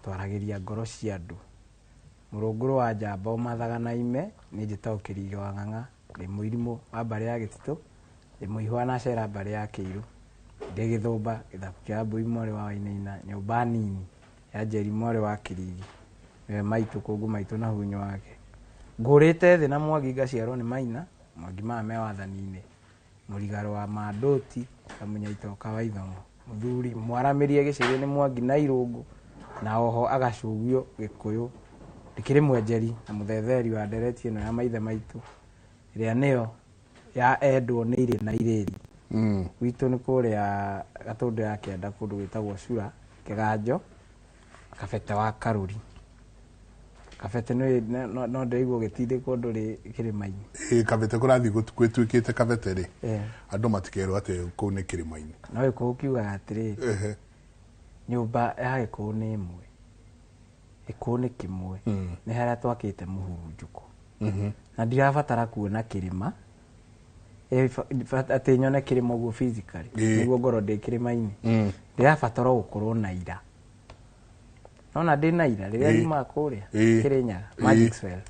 Twaragĩria ngoro cia andũ. Mũrũngũrũ wa njamba ũmathaga na ime, niĩ njĩtagwo Kĩrigĩ wa Ng'ang'a, ndĩ mũirimũ wa mbarĩ ya Gĩtitũ, ndĩ mũihwa na cera mbarĩ ya Kĩirũ, ndĩ Gĩthũmba, gĩthaku kĩa Wambũi mwarĩ wa Wainaina, nyũmba nini ya Njeri mwarĩ wa Kĩrigi, nĩwe maitũ kũngũ maitũ na hunyũ wake. Ngũrĩte thĩ na Mwangi ngaciarwo nĩ Maina, Mwangi maya me wathani-inĩ. Mũrigarũ wa Mandũti, Kamũnyaitoka wa Ithong'o. Mũthuri mwaramĩrie gĩcĩrĩ nĩ Mwangi na Irũngũ, na oho agacũgio Gĩkũyũ. Ndĩkĩrĩ mwenjeri na mũthetheri wa ndereti ĩno ya maithe maitũ, ĩrĩa nĩyo ya endwo nĩ irĩ na irĩri. Gwitũ nĩ kũrĩa Gatũndũ ya Kĩanda kũndũ gwĩtagwo Cura, Kĩganjo, Kabete wa Karũri. Kabete no ndĩraigua ũgĩtindĩkwo ndũrĩ kĩrĩma-inĩ. Ĩ Kabete kũrathiĩ gwĩtuĩkĩte Kabete rĩ, andũ matikerwo atĩ kũu nĩ kĩrĩma-inĩ. No Gĩkũyũ kiugaga atĩrĩrĩ, nyũmba ya Gĩkũyũ nĩ ĩmwe, Gĩkũyũ nĩ kĩmwe, nĩ harĩa twakĩte mũhurunjũko. Na ndirabatara kuona kĩrĩma, atĩ nyone kĩrĩma ũguo physically, nĩguo ngorwo ndĩ kĩrĩma-inĩ. Ndĩrabatara gũkorwo na ira. Nona ndĩ na ira, rĩrĩa nyumaga kũrĩa, Kĩrĩnyaga, Magic Swell,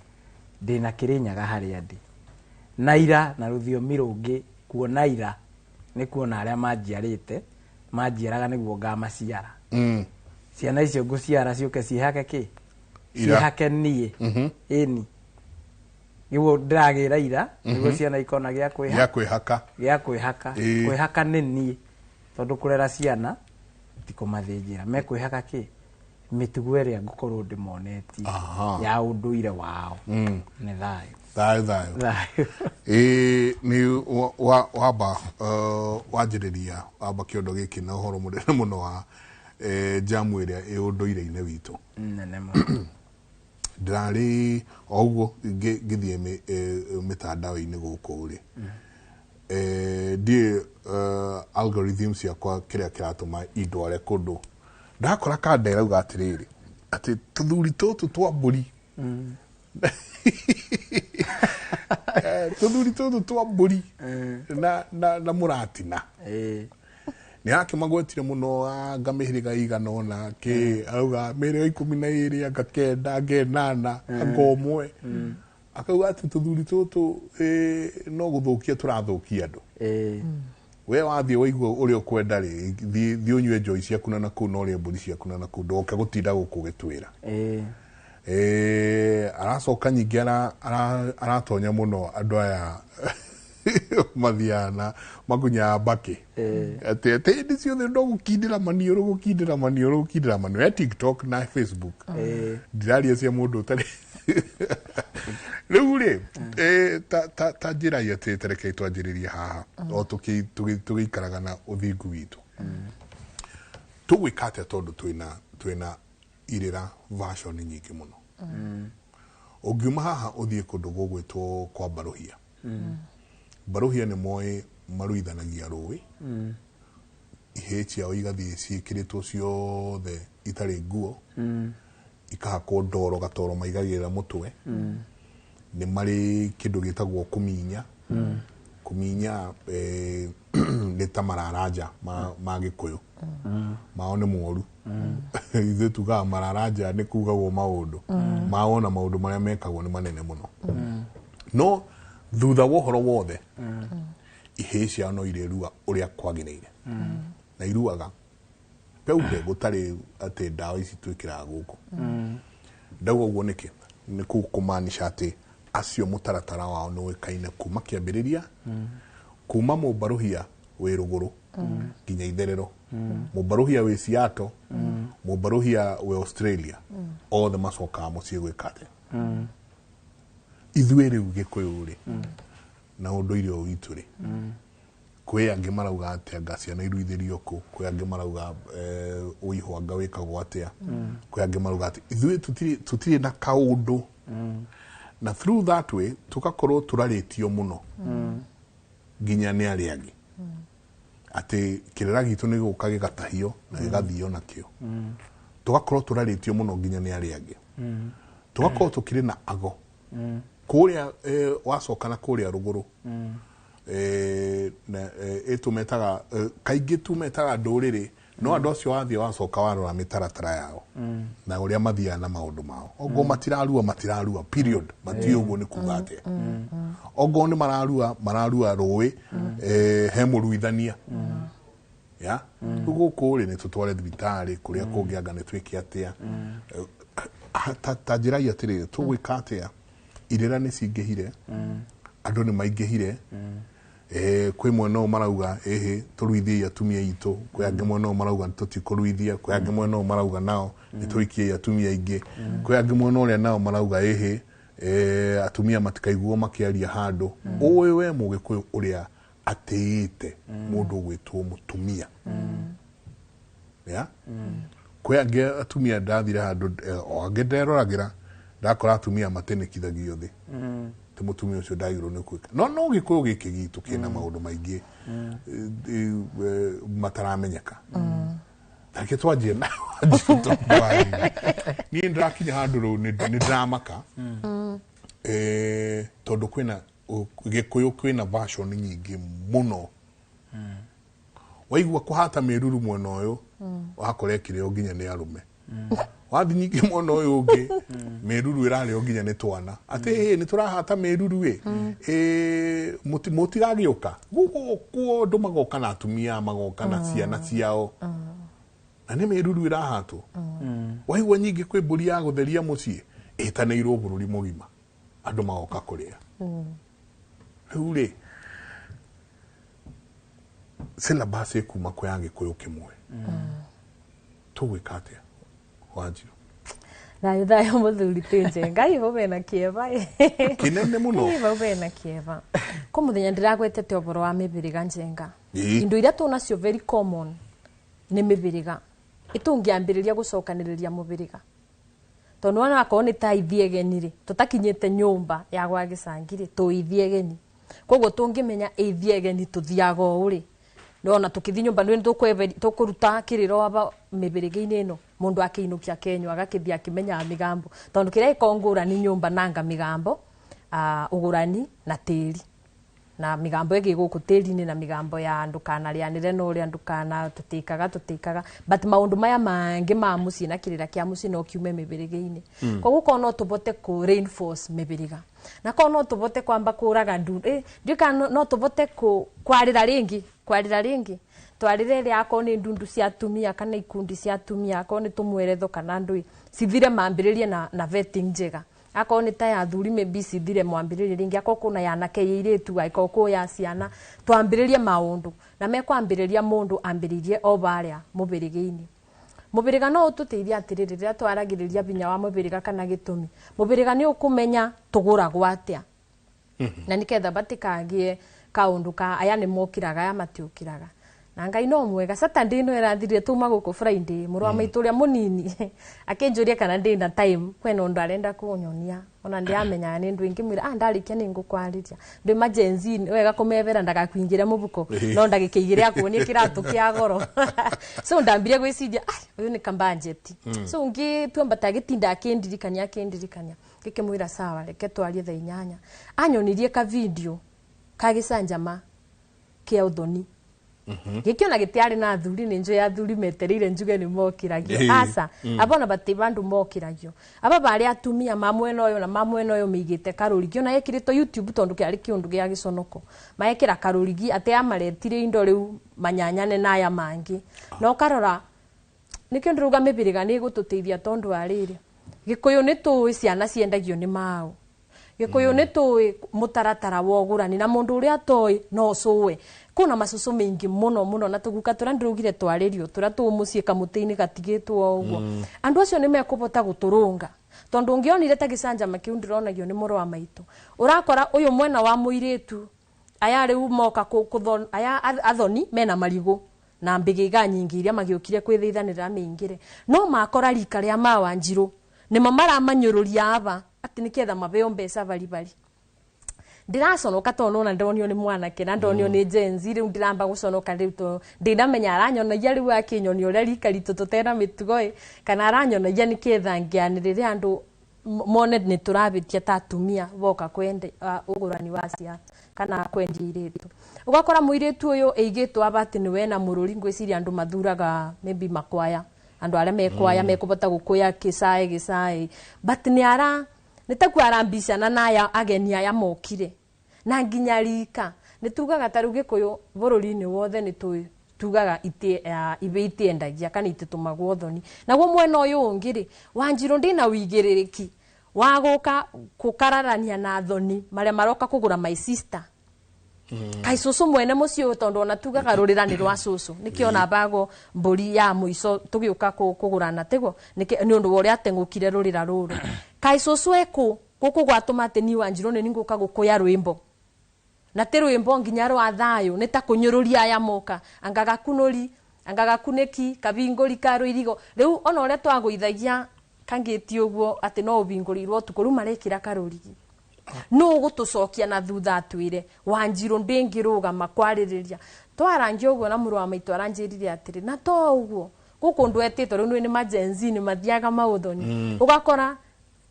ndĩ na Kĩrĩnyaga harĩa ndĩ. Na ira, na rũthiomi rũngĩ, kuona ira, nĩ kuona arĩa manjiarĩte, manjiaraga nĩguo ngamaciara. Ciana icio ngũciara ciũke ciĩhake kĩ? Ira. Ciĩhake niĩ. Ĩni. Nĩguo ndĩragĩra ira, nĩguo ciana ikona gĩa kwĩha. Gĩa kwĩhaka. Gĩa kwĩhaka. Kwĩhaka nĩ niĩ. Tondũ kũrera ciana, ti kũmathĩnjĩra. Mekwĩhaka kĩ? Mĩtugo ĩrĩa ngũkorwo ndĩmonetie ya ũndũire wao. Nĩ thayũ. Thayũ, thayũ. Thayũ. Nĩ wamba, wanjĩrĩria, wamba kĩondo gĩkĩ na ũhoro mũnene mũno wa, jamu ĩrĩa ĩ ũndũire-inĩ witũ. Nene mũno. Ndĩrarĩ o ũguo ngĩthiĩ mĩtandao-inĩ gũkũ rĩ. Ndiĩ, algorithm ciakwa kĩrĩa kĩratũma indware kũndũ. Ndakora kanda ĩrauga atĩrĩrĩ, atĩ tũthuri tũtũ twa mbũri. Tũthuri tũtũ twa mbũri na mũratina. Nĩ akĩmagwetire mũno anga mĩhĩrĩga ĩigana ũna, kĩ, arauga mĩhĩrĩga ikũmi na ĩrĩ, anga kenda, anga ĩnana, anga ũmwe. Akauga atĩ tũthuri tũtũ, no gũthũkia tũrathũkia andũ. We wathiĩ waigua ũrĩa ũkwenda rĩ, thiĩ ũnyue njohi ciaku na nakũu na ũrĩe mbũri ciaku na nakũu, ndũgoke gũtinda gũkũ ũgĩtwĩra. Aracoka nyingĩ aratonya mũno andũ aya mathiaga na makunyaga mbakĩ. Atĩ hĩndĩ ciothe no gũkindĩra maniũrũ, gũkindĩra maniũrũ, gũkindĩra maniũrũ. Ya TikTok na Facebook. Ndiraria cia mũndũ ũtarĩ. Rĩu rĩ, ta njĩra ĩyo atĩ tareke twanjĩrĩrie haha, o tũgĩikaraga na ũthingu witũ. Tũgwĩka atĩa tondũ twĩna irĩra version nyingĩ mũno. Ũngiuma haha ũthiĩ kũndũ gũgwĩtwo kwa Mbaruhia. Mbaruhia nĩ moĩ maruithanagia rũĩ. Ihĩĩ ciao igathiĩ ciĩkĩrĩtwo ciothe itarĩ nguo. Ikahakwo ndoro gatoro maigagĩrĩra mũtwe. Nĩ marĩ kĩndũ gĩtagwo kũminya. Kũminya, nĩ ta mararanja ma Gĩkũyũ. Mao nĩ moru. Ithuĩ tugaga mararanja nĩ kugagwo maũndũ. Mao na maũndũ marĩa mekagwo nĩ manene mũno. No thutha wa ũhoro wothe, ihĩĩ ciao no irĩrua ũrĩa kwagĩrĩire. Na iruaga peupe gũtarĩ atĩ ndawa ici twĩkĩraga gũkũ. Ndauga ũguo nĩkĩ? Nĩ kũmaanisha atĩ acio mũtaratara wao nĩ ũĩkaine kuma kĩambĩrĩria, kuma mũmbaruhia wĩ rũgũrũ nginya itherero, mũmbaruhia wĩ Seattle, mũmbaruhia wĩ Australia, othe macokaga mũciĩ gwĩka atĩa? Ithuĩ rĩu Gĩkũyũ rĩ, na ũndũire ũyũ witũ rĩ, kwĩ angĩ marauga atĩ anga ciana iruithĩrio kũ, kwĩ angĩ marauga, ũihũ anga wĩkagwo atĩa, kwĩ angĩ marauga atĩ ithuĩ tũtirĩ na kaũndũ. Na through that way tũgakorwo tũrarĩtio mũno nginya nĩ arĩa angĩ. Atĩ kĩrĩra gitũ nĩ gũka gĩgatahio na gĩgathio nakĩo. Tũgakorwo tũrarĩtio mũno nginya nĩ arĩa angĩ. Tũgakorwo tũkĩrĩ na ago. Kũrĩa, wacoka na kũrĩa rũgũrũ. Na, ĩtũmetaga, kaingĩ tũmetaga ndũrĩrĩ No andũ acio wathiĩ wacoka warora mĩtaratara yao na ũrĩa mathiaga na maũndũ mao, ongoo matirarua, matirarua period, matiũĩ ũguo nĩ kuga atĩa. Ongoo nĩ mararua, mararua rũĩ, he mũruithania ya rĩu gũkũ rĩ, nĩ tũtware thibitarĩ kũrĩa kũngĩ, anga nĩ twĩke atĩa? Ta njĩrai atĩrĩrĩ, tũgwĩka atĩa? Irĩra nĩ cingĩhire, andũ nĩ maingĩhire. Kwĩ mwena ũyũ marauga ĩhĩ tũruithiei atumia aitũ, kwĩ angĩ mwena ũyũ marauga tũtikũruithia, kwĩ angĩ mwena ũyũ marauga nao nĩ tũhikiei atumia aingĩ, kwĩ angĩ mwena ũrĩa nao marauga ĩhĩ atumia matikaiguo makĩaria handũ. Ũĩ we mũgĩkũyũ ũrĩa atĩĩte mũndũ ũgwĩtwo mũtumia ya kwĩ angĩ atumia ndathire handũ, o angĩ nderoragĩra ndakora atumia matinĩkithagio thĩ ti mũtumia ũcio ndagĩrĩirwo nĩ gwĩka. No gĩkũyũ gĩkĩ gitũ kĩna maũndũ maingĩ mataramenyeka. Tareke twanjie na Wanjirũ tondũ wa rĩrĩ. Niĩ ndĩrakinya handũ rĩu nĩ ndĩramaka, tondũ kwĩna gĩkũyũ kwĩna version nyingĩ mũno. Waigua kũhata mĩruru mwena ũyũ, wakora ĩkĩrĩo nginya nĩ arũme. Wathi nyingĩ mwena ũyũ ũngĩ, mĩruru ĩrarĩo nginya nĩ twana, atĩ ĩ nĩ tũrahata mĩruru ĩ. Mũtiragĩũka gũkũ, andũ magoka na atumia, magoka na ciana ciao, na nĩ mĩruru ĩrahatwo. Waigua nyingĩ kwĩ mbũri ya gũtheria mũciĩ ĩtanĩirwo bũrũri mũgima, andũ magoka kũrĩa. Rĩu rĩ, syllabus ĩkuma kwĩ ya gĩkũyũ kĩmwe, tũgwĩka atĩa, Wanjirũ? Thayũ thayũ, mũthuri ti Njenga. Ĩ, vau bena kĩeva ĩ. Kĩnene mũno. Ĩ, vau bena kĩeva kũ mũthenya ndĩragwetete ũhoro wa mĩbĩrĩga, Njenga. Indo iria tũnacio very common nĩ mĩbĩrĩga. Ĩtũngĩambĩrĩria gũcokanĩrĩria mũbĩrĩga, tondũ wona akorwo nĩ ta ithiĩ egeni rĩ, tũtakinyĩte nyũmba ya gwa gĩcangi rĩ, tũ ithiĩ egeni. Koguo tũngĩmenya ithiĩ egeni tũthiaga ũũ rĩ, nona tũkĩthiĩ nyũmba nĩ tũkũruta kĩrĩro aba mĩbĩrĩga-inĩ ĩno, mũndũ akĩinũkia kenyũ agakĩthiĩ akĩmenyaga mĩgambo, tondũ kĩrĩa gĩkoragwo ngũrani nyũmba nanga mĩgambo, ũgũrani na tĩri na mĩgambo ĩngĩ gũkũ tĩri-inĩ na mĩgambo ya ndũkanarĩanĩre na ũrĩa ndũkana tũtĩkaga tũtĩkaga, but maũndũ maya mangĩ ma mũciĩ na kĩrĩra kĩa mũciĩ no kiume mĩbĩrĩga-inĩ. Koguo korwo no tũbote kũ reinforce mĩbĩrĩga, na korwo no tũbote kwamba kũraga ndu, ndiũĩ kana no tũbote kwarĩra rĩngĩ, kwarĩra rĩngĩ twarĩre ĩrĩa akorwo nĩ ndundu cia atumia kana ikundi cia atumia, akorwo nĩ tũmweretho kana ndũĩ, cithire mambĩrĩrie na vetting njega. Akorwo nĩ ta ya athuri, maybe cithire mwambĩrĩrie rĩngĩ. Akorwo kwĩna ya anake, ya airĩtu, angĩkorwo kwĩ ya ciana, twambĩrĩrie maũndũ na mekwambĩrĩria mũndũ ambĩrĩrie o barĩa mũbĩrĩga-inĩ. Mũbĩrĩga no ũtũteithie atĩrĩrĩ, rĩrĩa twaragĩrĩria binya wa mũbĩrĩga kana gĩtũmi, mũbĩrĩga nĩ ũkũmenya tũgũragwo atĩa na nĩketha batikagĩe kaũndũ ka aya nĩ mokĩraga, aya matiũkĩraga. Na Ngai no mwega, Saturday ĩno ĩrathirire tuma gũkũ Friday, mũrũ wa maitũ ũrĩa mũnini akĩnjũria kana ndĩna time, kwĩna ũndũ arenda kũnyonia ona ndiamenyaga nĩ ndũ. Ingĩmwĩra, ah, ndarĩkia nĩ ngũkwarĩria, ndĩ ma Gen Z nĩ wega kũmebera ndagakuingĩre mũbuko no ndagĩka igĩrĩ akuonie kĩratũ kĩa goro. So ndambire gwĩciria, "Ai, ũyũ nĩ kambajeti." So ngĩtua agĩtinda akĩndirikania akĩndirikania, ngĩkĩmwĩra sawa, reke twarie thaa 8. Anyonirie ka video ka gĩcanjama kĩa ũthoni, gĩkĩona gĩtiarĩ na athuri, nĩ njũĩ athuri metereire njuge nĩ mokĩragio. Aca, abona bati bandu mokĩragio, aba barĩ atumia ma mwena ũyũ na ma mwena ũyũ mĩigĩte karũrigi, ona ĩkĩrĩtwo YouTube tondũ kĩarĩ kĩũndũ gĩa gĩconoko, maekĩra karũrigi atĩ amaretire indo rĩu manyanyane na aya mangĩ. Na ũkarora nĩkĩo ndĩrauga mĩbĩrĩga nĩ ĩgũtũteithia, tondũ wa rĩrĩ, gĩkũyũ nĩ tũĩ ciana ciendagio nĩ mao, gĩkũyũ nĩ tũĩ mũtaratara wa ũgũrani, na mũndũ ũrĩa atoĩ no cũwe kwĩna macucu maingĩ mũno mũno na tũguka tũrĩa ndĩraugire twarĩrio tũrĩa tũ mũciĩ kamũtĩ-inĩ gatigĩtwo o ũguo. Andũ acio nĩ mekũbota gũtũrũnga, tondũ ũngĩonire ta gĩcanjama kĩu ndĩronagio nĩ mũrũ wa maitũ, ũrakora ũyũ mwena wa mũirĩtu, aya rĩu moka aya athoni mena marigũ na mbĩgĩga nyingĩ iria magĩũkire kwĩthithanĩra mĩingĩre, no makora rika rĩa mawanjirũ nĩmo maramanyũrũria aba atĩ nĩketha mabeo mbeca baribari. Ndĩraconoka tondũ nona ndonio nĩ mwanake na ndonio nĩ Gen Z, rĩu ndĩramba gũconoka rĩu to ndinamenya aranyonagia rĩu akĩnyonia ũrĩa rika ritũ tũtena mĩtugo ĩ, kana aranyonagia nĩketha ngĩanĩrĩre andũ. mone nĩ tũrabĩtia ta atumia boka kwende ũgũrani wa cia kana kwendia irĩtu. Ũgakora mũirĩtu ũyũ ĩigĩtwo aba atĩ nĩ wena mũrũri, ngwĩciria andũ mathuraga maybe makwaya, andũ arĩa mekwaya mekũbota gũkũya kĩcaĩ gĩcaĩ, but nĩ ara nĩ takuo arambicana na aya ageni aya mokire na nginya rika. Nĩ tugaga ta rĩu Gĩkũyũ bũrũri-inĩ wothe nĩ tũĩ tugaga ibe itiendagia kana ititũmagwo thoni. Naguo mwena ũyũ ũngĩ rĩ, Wanjirũ ndĩna wĩigĩrĩrĩki wa gũka kũkararania na thoni marĩa maroka kũgũra my sister. Kai cũcũ mwene mũciĩ ũyũ, tondũ ona tugaga rũrĩra nĩ rwa cũcũ, nĩkĩo ona bago mbũri ya mũico tũgĩũka kũgũrana tiguo nĩ ũndũ wa ũrĩa ateng'ũkire rũrĩra rũrũ. Kai cũcũ ekũ gũkũ gwatũma atĩ niĩ Wanjirũ nĩ ningũka gũkũya rwĩmbo, na ti rwĩmbo nginya rwa thayũ, nĩ ta kũnyũrũria aya moka, anga gakunũri, anga gakunĩki kabingũri ka rũirigo. Rĩu ona ũrĩa twagũithagia kangĩti ũguo atĩ no ũbingũrĩirwo ũtukũ, rĩu marekĩra karũrigi. No ũgũtũcokia na thutha atwĩre Wanjirũ ndĩngĩrũgama kwarĩrĩria. Twarangia ũguo na mũrũ wa maitũ aranjĩrire atĩrĩ, na to ũguo gũkũ ndwetĩtwo rĩu nĩ majenzi nĩ mathiaga maũthoni. Ũgakora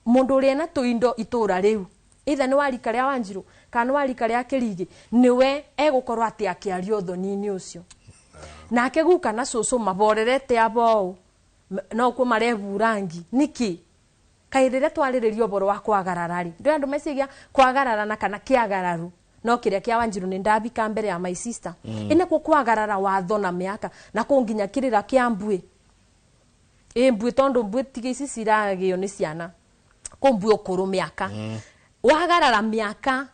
mũndũ ũrĩa ena tũindo itũra rĩu, either nĩ wa rika rĩa Wanjirũ kana nĩ wa rika rĩa Kĩrigi, nĩwe egũkorwo atĩ akĩaria ũthoni-inĩ ũcio. Nake guka na cũcũ maborerete abo no kuo mareburangi nĩkĩ? Kaĩ rĩrĩa twarĩrĩria ũboro wa kwagarara rĩ, ndĩ andũ meciria kwagararana kana kĩagararu no kĩrĩa kĩa Wanjirũ nĩ ndabika mbere ya my sister. Ĩnĩkuo kwagarara watho na mĩaka na kũ nginya kĩrĩra kĩa mbuĩ. Ĩ mbuĩ tondũ mbuĩ tiga ici ciragĩo nĩ ciana, kũ mbuĩ ũkũrũ mĩaka. Wagarara mĩaka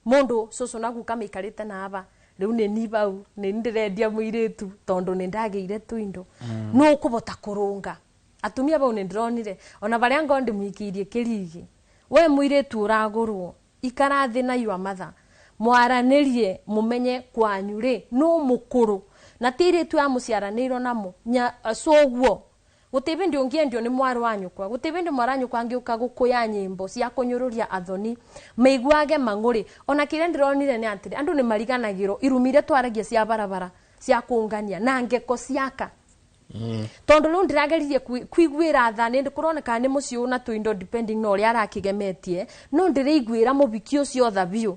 mũndũ cũcũ na guka mĩikarĩte na aba rĩu nĩ ni bau nĩ ndĩrendia mũirĩtu tondũ nĩ ndagĩire tũindo. Nũ ũkũbota kũrũnga atumia bau? Nĩ ndĩronire ona barĩa ngo ndĩmũikĩirie kĩrigi, we mũirĩtu ũragũrwo ikara thĩ na your mother, mwaranĩrie mũmenye kwanyu rĩ nũ mũkũrũ, na ti irĩtu ya mũciaranĩirwo namo nya coguo. Gũtĩ bĩndĩ ũngĩendio nĩ mwarĩ wa nyũkwa, gũtĩ bĩndĩ mwarĩ wa nyũkwa angĩũka gũkũya nyĩmbo cia kũnyũrũria athoni maiguage mang'ũrĩ. Ona kĩrĩa ndĩronire nĩ atĩrĩ, andũ nĩ mariganagĩrwo irumi iria twaragia cia barabara cia kũngania na ngeko ciaka. Tondũ rĩu ndĩrageririe kwiguĩra tha, nĩ kũroneka nĩ mũciĩ ũna tũindo depending na ũrĩa arakĩgemetie, no ndĩraiguĩra mũbiki ũcio tha biũ,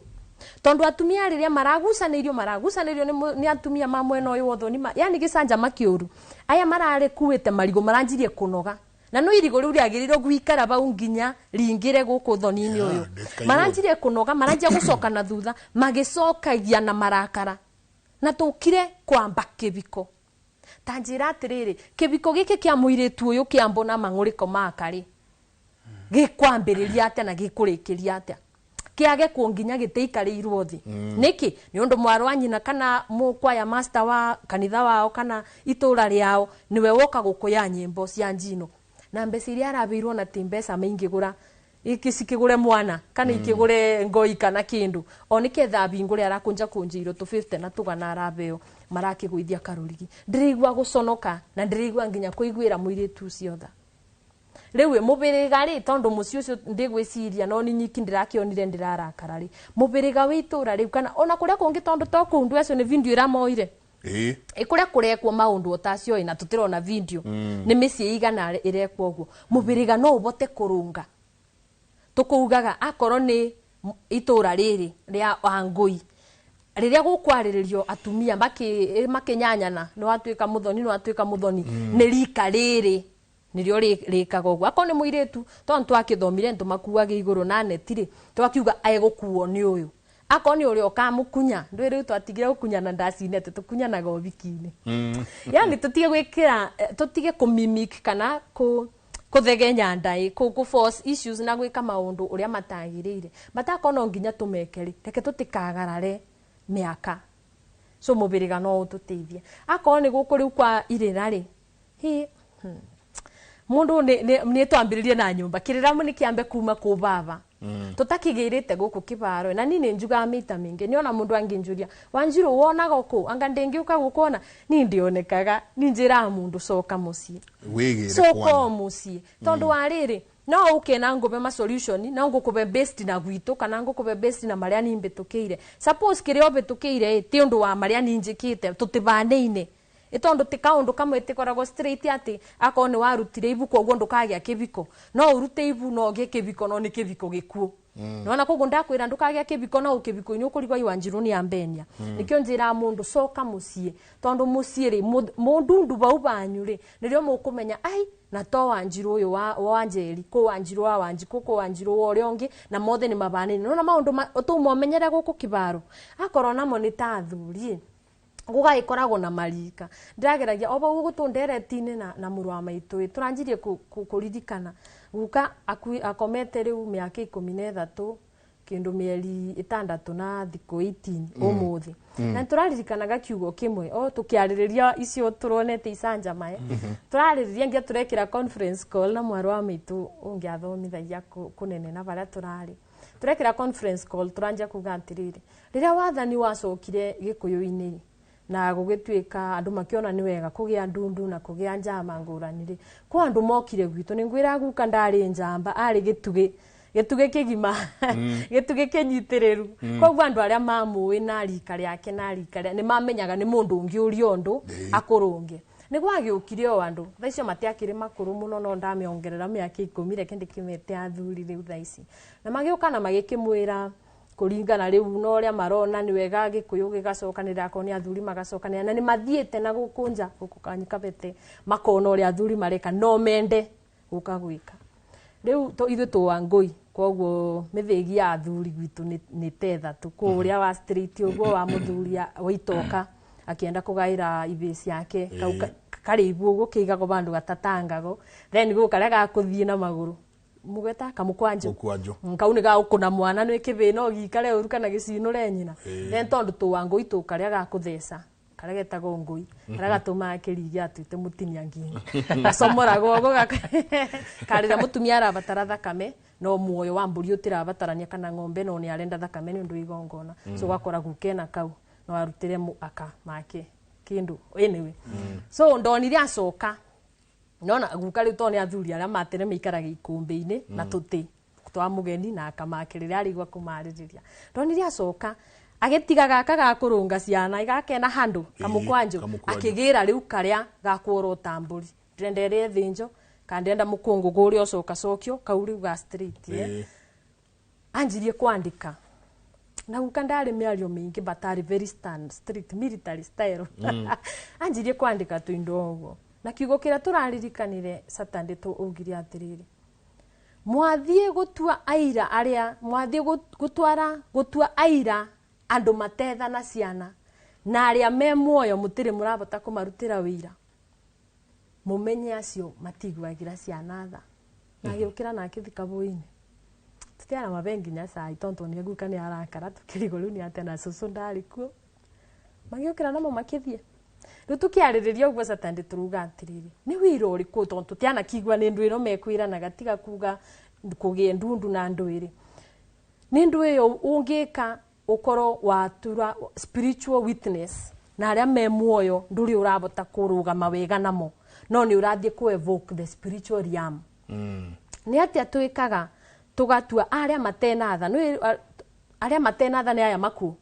tondũ atumia rĩrĩa maragucanĩirio nĩ atumia ma mwena ũyũ wa ũthoni, yani gĩcanjama kĩũru. Aya mararĩkuĩte marigũ maranjirie kũnoga, na no irigũ rĩu rĩagĩrĩirwo guikara bau nginya ringĩre gũkũ thoni-inĩ ũyũ. Maranjirie kũnoga, maranjia gũcoka na thutha magĩcokagia na marakara, na tũkire kwamba kĩbiko. Ta njĩra atĩrĩrĩ, kĩbiko gĩkĩ kĩa mũirĩtu ũyũ kĩa mbona mang'ũrĩko maka rĩ, gĩkwambĩrĩria atĩa na gĩkũrĩkĩria atĩa? Kĩage kuo nginya gĩtĩikarĩirwo thĩ. Nĩkĩ? Nĩ ũndũ mwarĩ wa nyina kana mũkwaya master wa kanitha wao kana itũra rĩao nĩwe woka gũkũya nyĩmbo cia njino, na mbeca iria arabĩirwo na ti mbeca maingĩgũra iki cikĩgũre mwana kana ikĩgũre ngoi kana kĩndũ, o nĩketha bingũre arakũnja kũnjĩirwo tũ 50 na tũgana arabeo marakĩgũithia karũrigi. Ndĩraigua gũconoka na ndĩraigua nginya kũiguĩra mũirĩtu ũcio tha. Rĩu mũbĩrĩga rĩ, tondũ mũciĩ ũcio ndĩgwĩciria no nĩ nyiki ndĩrakĩonire ndĩrarakara rĩ, mũbĩrĩga wĩ itũra rĩu kana ona kũrĩa kũngĩ, tondũ to kũu ndũ acio nĩ video ĩramoire. Ĩ kũrĩa kũrekwo maũndũ o tacio ĩ, na tũtĩrona video nĩ mĩciĩ igana ĩrekwo ũguo, mũbĩrĩga no ũbote kũrũnga. Tũkũugaga akorwo nĩ itũra rĩrĩ rĩa Wangũi, rĩrĩa gũkwarĩrĩrio atumia makĩnyanyana, nĩ watuĩka mũthoni, nĩ watuĩka mũthoni, nĩ rika rĩrĩ nĩrĩo rĩkaga ũguo. Akorwo nĩ mũirĩtu, tondũ twakĩthomire nĩtũmakuaga igũrũ na neti rĩ, twakiuga egũkuo nĩ ũyũ. Akorwo nĩ ũrĩa ũkamũkunya, ndũĩ rĩu twatigire gũkunyana ndacinete, tũkunyanaga ũbiki-inĩ. Yani tũtige gwĩkĩra, tũtige kũmimic kana kũthegenya ndaĩ, kũ force issues na gwĩka maũndũ ũrĩa matagĩrĩire. But akorwo no nginya tũmeke rĩ, reke tũtikagarare mĩaka. So mũbĩrĩga no ũtũteithie. Akorwo nĩ gũkũ rĩu kwa irĩra rĩ, hi mundu nĩ twambĩrĩrie na nyũmba kĩrĩra nĩ kĩambe kuma kũ baba tũtakĩgĩrĩte gũkũ kĩbaro. Na niĩ nĩ njugaga mĩita mĩingĩ, nĩona mũndũ angĩnjũria, Wanjirũ wonaga kũ anga ndĩngĩũka gũkuona, niĩ ndionekaga, niĩ njĩraga mũndũ coka mũciĩ, wĩgĩre coka kwanyu. O mũciĩ, tondũ wa rĩrĩ no ũke na ngũbe ma solution no ngũkũbe based na gwitũ kana ngũkũbe based na marĩa niĩ mbĩtũkĩire. Suppose kĩrĩa ũbĩtũkĩire ĩ ti ũndũ wa marĩa niĩ njĩkĩte, tũtibanaine. Tondu ti kaundu kamwe tikoragwo straight ati akorwo ni warutire ibu koguo ndukagia kibiko no urute ibu no ugie kibiko no ni kibiko gikuo. Nona koguo ndakwira ndukagia kibiko no ukibiko-ini ukurigwa iwanjiru ni ambenia. Nikio njira mundu coka mucii tondu mucii ri mundu ndu bau banyu ri nirio mukumenya ai na to Wanjiru uyu wa Wanjeri ko Wanjiru wa Wanjiku ko Wanjiru wa uria ungi na mothe ni mabanini. Nona maundu tumomenyere guku kibaro akorwo namo ni ta athuri gugaikoragwo na marika. Ndirageragia o bau gutunderetine na muru wa maitu turanjirie kuririkana guka akomete riu miaka 13 kindu mieri 6 na thiku 18 umuthi. Na turaririkanaga kiugo kimwe o tukiaririria icio turonete icanja mae. Turaririria ngia turekira conference call na mwaru wa maitu ungiathomithagia kunene na baria turari turekira conference call turanja kuga atiriri riria wathani wacokire gikuyu-ini na gugituika andu makiona ni wega kugia ndundu na kugia njama ngurani ri kwa andu mokire gwitu ni ngwira guka ndari njamba ari gitugi gitugi kigima gitugi kinyitiriru. Koguo andu aria mamui na rika riake na rika ni mamenyaga ni mundu ungi uria undu akurunge. Ni gwagiukire o andu thaa icio matiakiri makuru muno no ndamiongerera miaka 10 reke ndikimete athuri riu thaa ici. Na magiuka na magikimwira kuringana riu no uria marona ni wega gikuyu gigacokanira akorwo ni athuri magacokanira na ni mathiite na gukunja guku Kanyikabete makona uria athuri mareka no mende guka gwika. Riu ithuĩ tũwa ngũi koguo mĩthĩgi ya athuri gwitũ nĩ ta ĩthatũ kũrĩa wa street ũguo wa mũthuri wa itoka akienda kũgaĩra ibĩ ciake kau karĩ ibu ũguo kĩigagwo bandũ gatatangago then gũkũ karĩa gakũthiĩ na magũrũ mugeta kamukwanjo kau nĩ gagũkũna mwana nĩ kĩbĩ no gĩikare ũru kana gĩcinũre nyina. Then tondũ tũwa ngũi tũkarĩa gakũtheca karia getagwo ngui karia gatumaga kĩrigi atuĩte mũtinia ngingo gacomoragwo ũguo karĩrĩa mũtumia arabatara thakame no muoyo wa mbũri ũtirabatarania kana ng'ombe no nĩ arenda thakame nĩ ũndũ wa igongona. So ũgakora gukena kau no arutĩre aka make kĩndũ anyway. So ndonire acoka nona guka rĩu tondũ nĩ athuri arĩa matene maikaraga ikũmbĩ-inĩ na tũtĩ twa mũgeni na akamake rĩrĩa arigua kũmarĩrĩria. Ndonire acoka agitiga gaka gakurunga ciana igakena handu kamukwanjo akigira riu karia gakuorota mburi ndirenda ire thinjo kana ndirenda mukungugu uria ucoka cokio kau riu ga street anjirie kwandika na guka ndari miario mingi but ari very stand street military style. Anjirie kwandika tuindo uguo na kiugo kiria turaririkanire Saturday tu ugire atiriri mwathie gutua aira aria mwathie gutwara gutua aira andu matetha na ciana na aria me muoyo mutiri murabota kumarutira wira mumenye acio matigwagira ciana tha na giukira na akithika buini tutiara mabengi nya sai tonto ni guka ni arakara tukirigo riu ni atia na cucu ndari kuo magiukira namo makithie riu tukiaririria uguo Saturday turuga atiriri ni wira uriku tonto tutiana kigwa ni ndu ino mekwiranaga tiga kuga kugie ndundu na ndu iri ni ndu iyo ungika ukoro watura spiritual witness na aria me muoyo nduri urabota kurugama wega namo no ni urathie ku evoke the spiritual realm. Ni atia twikaga tugatua aria matena tha ni aria matena tha ni aya maku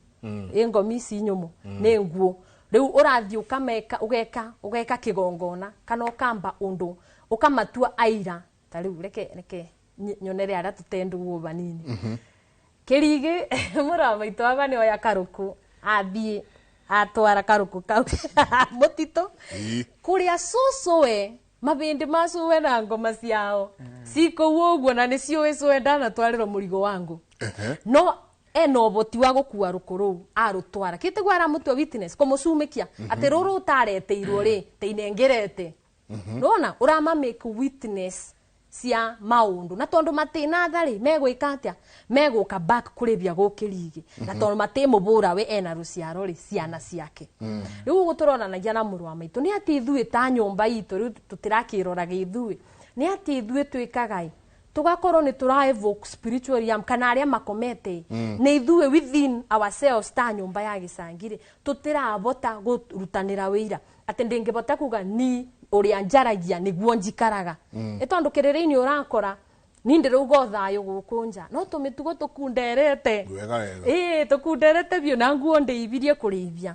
ngomi ici nyumu ni nguo riu urathie ukameka ugeka ugeka kigongona kana ukamba undu ukamatua aira ta riu reke reke nyonere aria tutenduo banini. Kirigi mura maitu aba ni oya karuku athie atwara karuku kau mutito kuria cucuwe mabindi ma cuwe na ngoma ciao cikũu ũguo na nĩciũĩ cuwe ndanatwarĩrwo mũrigo wangu no ena ũhoti wa gũkua rũkũ rũu arũtwara kĩtiguo aramũtua witness kũmũcumikia atĩ rũrũ ũtareteirwo rĩ teinengerete nona ũrama make witness cia maundu na tondu matina thari megwika atia meguka back kuribia gukirigi na tondu matimubura we ena ruciaro ri ciana ciake. Riu guturonanagia na muru wa maitu ni ati ithuĩ ta nyumba itu riu tutirakiroraga ithuĩ ni ati ithuĩ twikaga tugakorwo ni tura evoke spiritual realm kana aria makomete ni ithuĩ within ourselves ta nyumba ya gicangiri tutirabota gurutanira wira ati ndingibota kuga ni uria njaragia niguo njikaraga tondu kiririini urakora ni ndirauga thayo guku nja no tumitugo tukunderete tukunderete biu na nguo ndiibirie kurithia.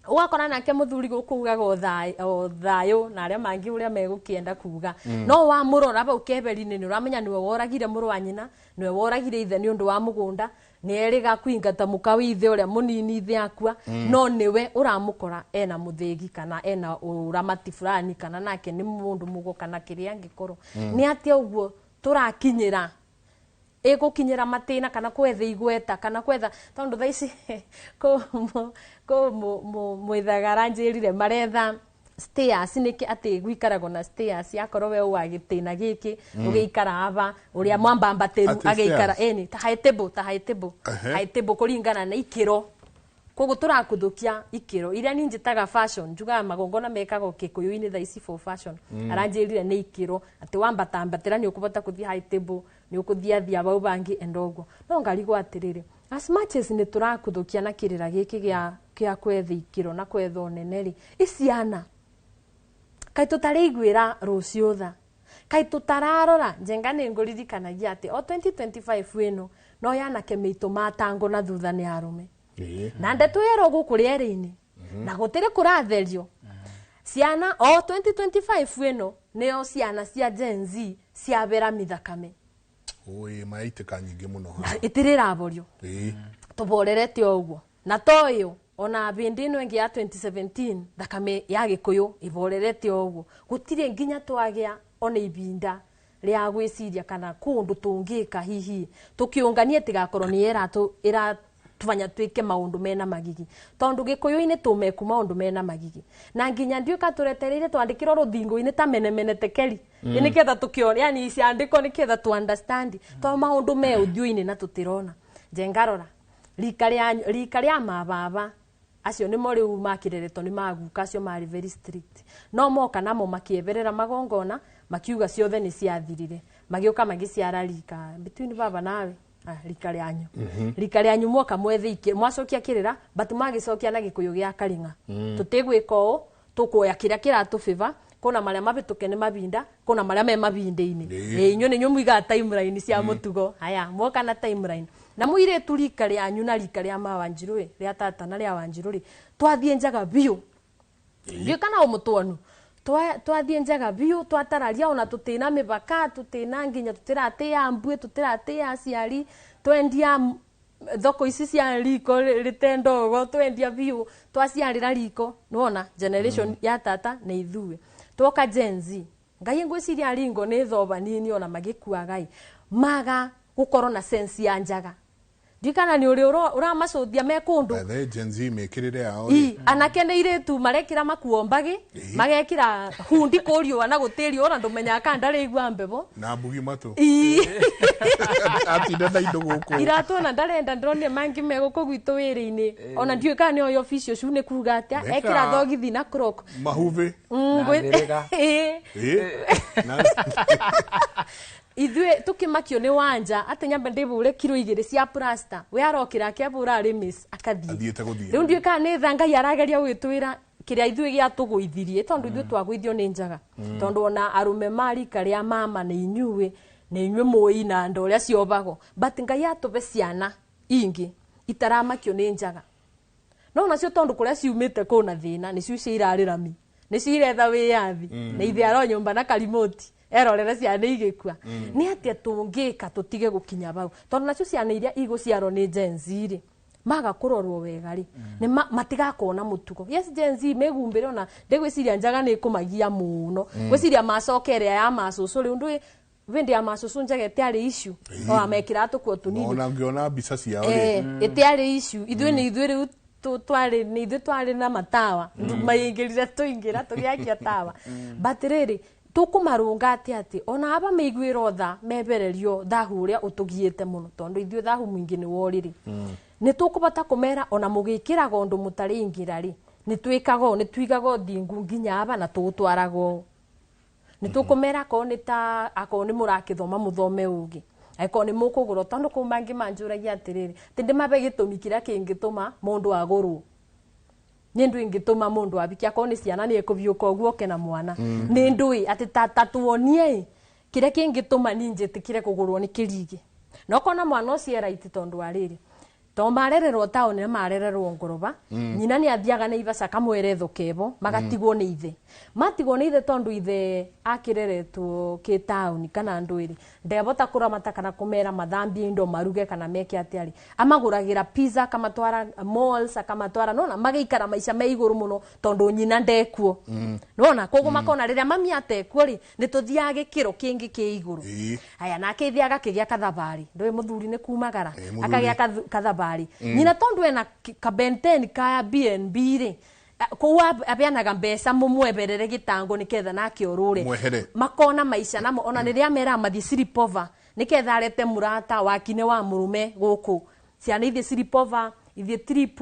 Ugakora nake muthuri gukugaga o thayo na aria mangi uria megukienda kuga no wa murora bau keberi-ini ni uramenya niwe woragire muru wa nyina, niwe woragire ithe ni undu wa mugunda, ni eriga kuingata muka withe uria munini ithe akua, no niwe uramukora ena muthigi kana ena uramati fulani kana nake ni mundu mugo kana kiria angikorwo ni atia uguo turakinyira igukinyira matina kana kwetha igweta kana kwetha tondu thaa ici ko mwithagara njirire maretha stairs niki ati gwikaragwo na stairs akorwo we wa gitina giki ugiikara aba uria mwambambateru agiikara eni ta high table, ta high table, high table kuringana na ikiro. Koguo turakuthukia ikiro iria ni njitaga fashion, njugaga magongona mekagwo Kikuyu-ini thaa ici for fashion. Aranjirire ni ikiro ati wambatambatira ni ukubota kuthie high table, ni ukuthia thia bau bangi endogo. No ngarigwo atiriri, as much as ni turakuthukia na kirira giki gia kia kwetha ikiro na kwetha unene ri, iciana kai tutaraiguira rucio tha, kai tutararora njenga ni nguririkanagia ati o 2025 ino no yanake miito matango na thutha ni arume. Na ndeto yero guku riere-ini na gutiri kuratherio ciana o 2025 ino nio ciana cia Gen Z ciabera mithakame. Oi maitika nyingi muno itiri raborio tuborerete uguo na toyo ona bindi ino ingi ya 2017 thakame ya Gikuyu iborerete uguo gutire nginya twagia ona ibinda ria gwiciria kana kundu tungika hihi tukiunganie tigakorwo ni era tufanya twike maundu mena magigi tondu Gikuyu-ini tumeku maundu mena magigi na nginya ndiuka turetereire twandikirwo ruthingo-ini ta menemene tekeri ni ketha tukiona, yani ciandiko ni ketha tu understand to maundu me uthiu-ini na tutirona. Njengarora rika ria mababa acio nimo riu makireretwo ni maguka acio mari very strict, no moka namo makieberera magongona makiuga ciothe ni ciathirire, magiuka magiciara rika between baba nawe rika rĩanyu rika rĩanyu mwoka mwethe mwacokia kirira but magicokia na Gikuyu gĩa karinga. Tutigwika ũũ tukuoya kiria kiratũbĩva kuna maria mabituke ni mabinda kuna maria me mabinde-ini inyuĩ nĩ inyuĩ muigaga timeline cia mutugo haya mwoka na timeline na muiretu rika rĩanyu na rika rĩa ma Wanjiru rĩa tata na rĩa Wanjiru ri twathiĩ njaga biũ ndiũ kana ũmũtwonu twathiĩ njaga biũ twatararia ona tutina mĩbaka tutina nginya tutiratia mbue tutiratia aciari twendia thoko ici cia riko rite ndogo twendia biũ twaciarĩra riko nĩwona generation ya tata nĩ ithuĩ twoka Gen Z ngai ngwĩciria ringo nĩ thoba nini ona magĩkuaga maga gũkorwo na sense ya njaga ndikana ni uri uramacũthia me kundu the Gen Z mekirire yao i anake nĩ irĩtu marekira makuo mbagi magekira hundi kũriũa na gũtĩrio ona ndũmenyaga kana ndarĩigua mbebo na mbugi matu atinda na indo gũkũ iratũ ona ndarenda ndĩronire mangi me gũkũ gwitũ wĩrĩ-inĩ ona ndiũĩ kana nĩoĩ official shoe nĩ kuga atĩa ekĩra thogithi na croc mahuvĩ ithuĩ tukimakio nĩ wanja atĩ nyambe ndĩbũre kiro 2 cia plaster we arokĩra akĩbũra remis akathiĩ rĩu ndiũĩ kana nĩ tha Ngai arageria gwĩtwĩra kĩrĩa ithuĩ gĩatũgũithirie tondũ ithuĩ twagũithio nĩ njaga tondũ ona arũme ma rika rĩa mama nĩ inyuĩ mũĩ na ndo ũrĩa ciobagwo but Ngai atũbe ciana ingĩ itaramakio nĩ njaga no nacio tondũ kũrĩa ciumĩte kũna thĩna nĩcio cirarĩra mi nĩcio iretha wĩyathi na ithe aro nyũmba na karimoti erorere ciana igĩkua nĩ atĩa tũngĩka tũtige gũkinya bau tondũ nacio ciana iria igũciarwo nĩ Gen Z rĩ maga kũrorwo wega rĩ nĩ matigakorwo na mũtugo. Yes, Gen Z megumbĩre ona ndĩgwĩciria njaga nĩ ĩkũmagia mũno gwĩciria macoke ĩrĩa ya macũcũ rĩu ndũĩ vindi ya macũcũ njaga ĩtiarĩ issue o amekĩra tũkuo tũnini ona ngĩona mbica ciao rĩ ĩtiarĩ issue ithuĩ nĩ ithuĩ rĩu twarĩ nĩ ithuĩ twarĩ na matawa maingĩrire tũingĩra tũgĩakia tawa but rĩrĩ tukumarunga ati ati ona aba meiguirwo tha mebererio thahu uria utugiite muno tondu ithuĩ thahu mwingi ni woriri ni tukubata kumera ona mugikiraga undu mutari ingira ri ni twikaga ni twigaga thingu nginya aba na tugutwaraga ni tukumera ko ni ta ako ni murakithoma muthome ugi aiko ni mukugurwo tondu kuu mangi manjuragia atiriri ati ndimabe gitumi kiria kingituma mundu agurwo ni ndu ingituma mundu abikia ko ni ciana ni ikubiuka uguo ke na mwana ni ndui ati tata tuonie kiria kingituma ni njitikire kugurwo ni kirigi no kona mwana ucio right tondu ariri To marererwo taoni na marererwo ngoroba. Nyina ni athiaga na ibaca kamwere thokebo magatigwo ni ithe. Matigwo ni ithe tondu ithe akireretwo ki taoni kana ndwiri. Ndebota kuramata kana kumera mathambie indo maruge kana meke atiari. Amaguragira pizza akamatwara malls akamatwara nona magaikara maisha me iguru muno tondu nyina ndekuo. Nona koguo makona riria mami atekuo ri ni tuthiaga gikiro kingi ki iguru. Aya nake ithe agakigia kathabari. Ndui muthuri ni kumagara. Akagia kathabari. Nyina tondu ena kabenten kaya BNB ri kuu abeanaga mbeca mumweberere gitango niketha nake orure makona maisha namo ona riria mera mathi sleepover niketha arete murata wakine wa murume guku ciana ithie sleepover ithie trip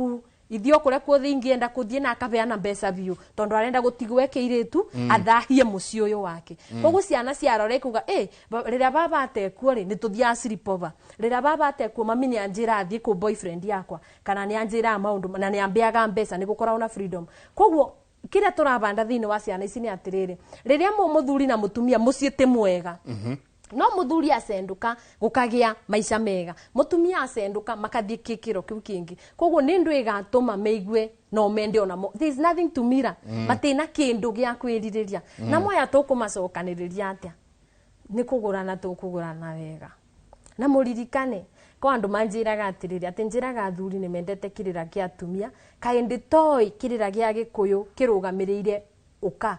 ithio kuria kuothe ingienda kuthie na akabeana mbeca biu tondu arenda gutigwo ekeiritu athahie mucii uyu wake. Koguo ciana ciarore kuga riria baba atekuo ri ni tuthiaga sleepover riria baba atekuo mami ni anjira athie ku boyfriend yakwa kana ni anjira maundu na ni ambeaga mbeca ni gukoragwo na freedom. Koguo kiria turabanda thiini wa ciana ici ni atiriri riria muthuri na mutumia mucii ti mwega. No muthuri acenduka gukagia maisha mega mutumia acenduka makathie kikiro kiu kingi. Koguo ni ndu igatuma meigue no mende ona mo there is nothing to mirror. Matina kindu gia kwiririria. Na moya tukumacokaniriria atia ni kugurana tukugurana wega. Na muririkane kwa andu manjiraga atiriri ati njiraga athuri ni mendete kirira kia atumia kaindi toi kirira gia gikuyu kirugamiriire uka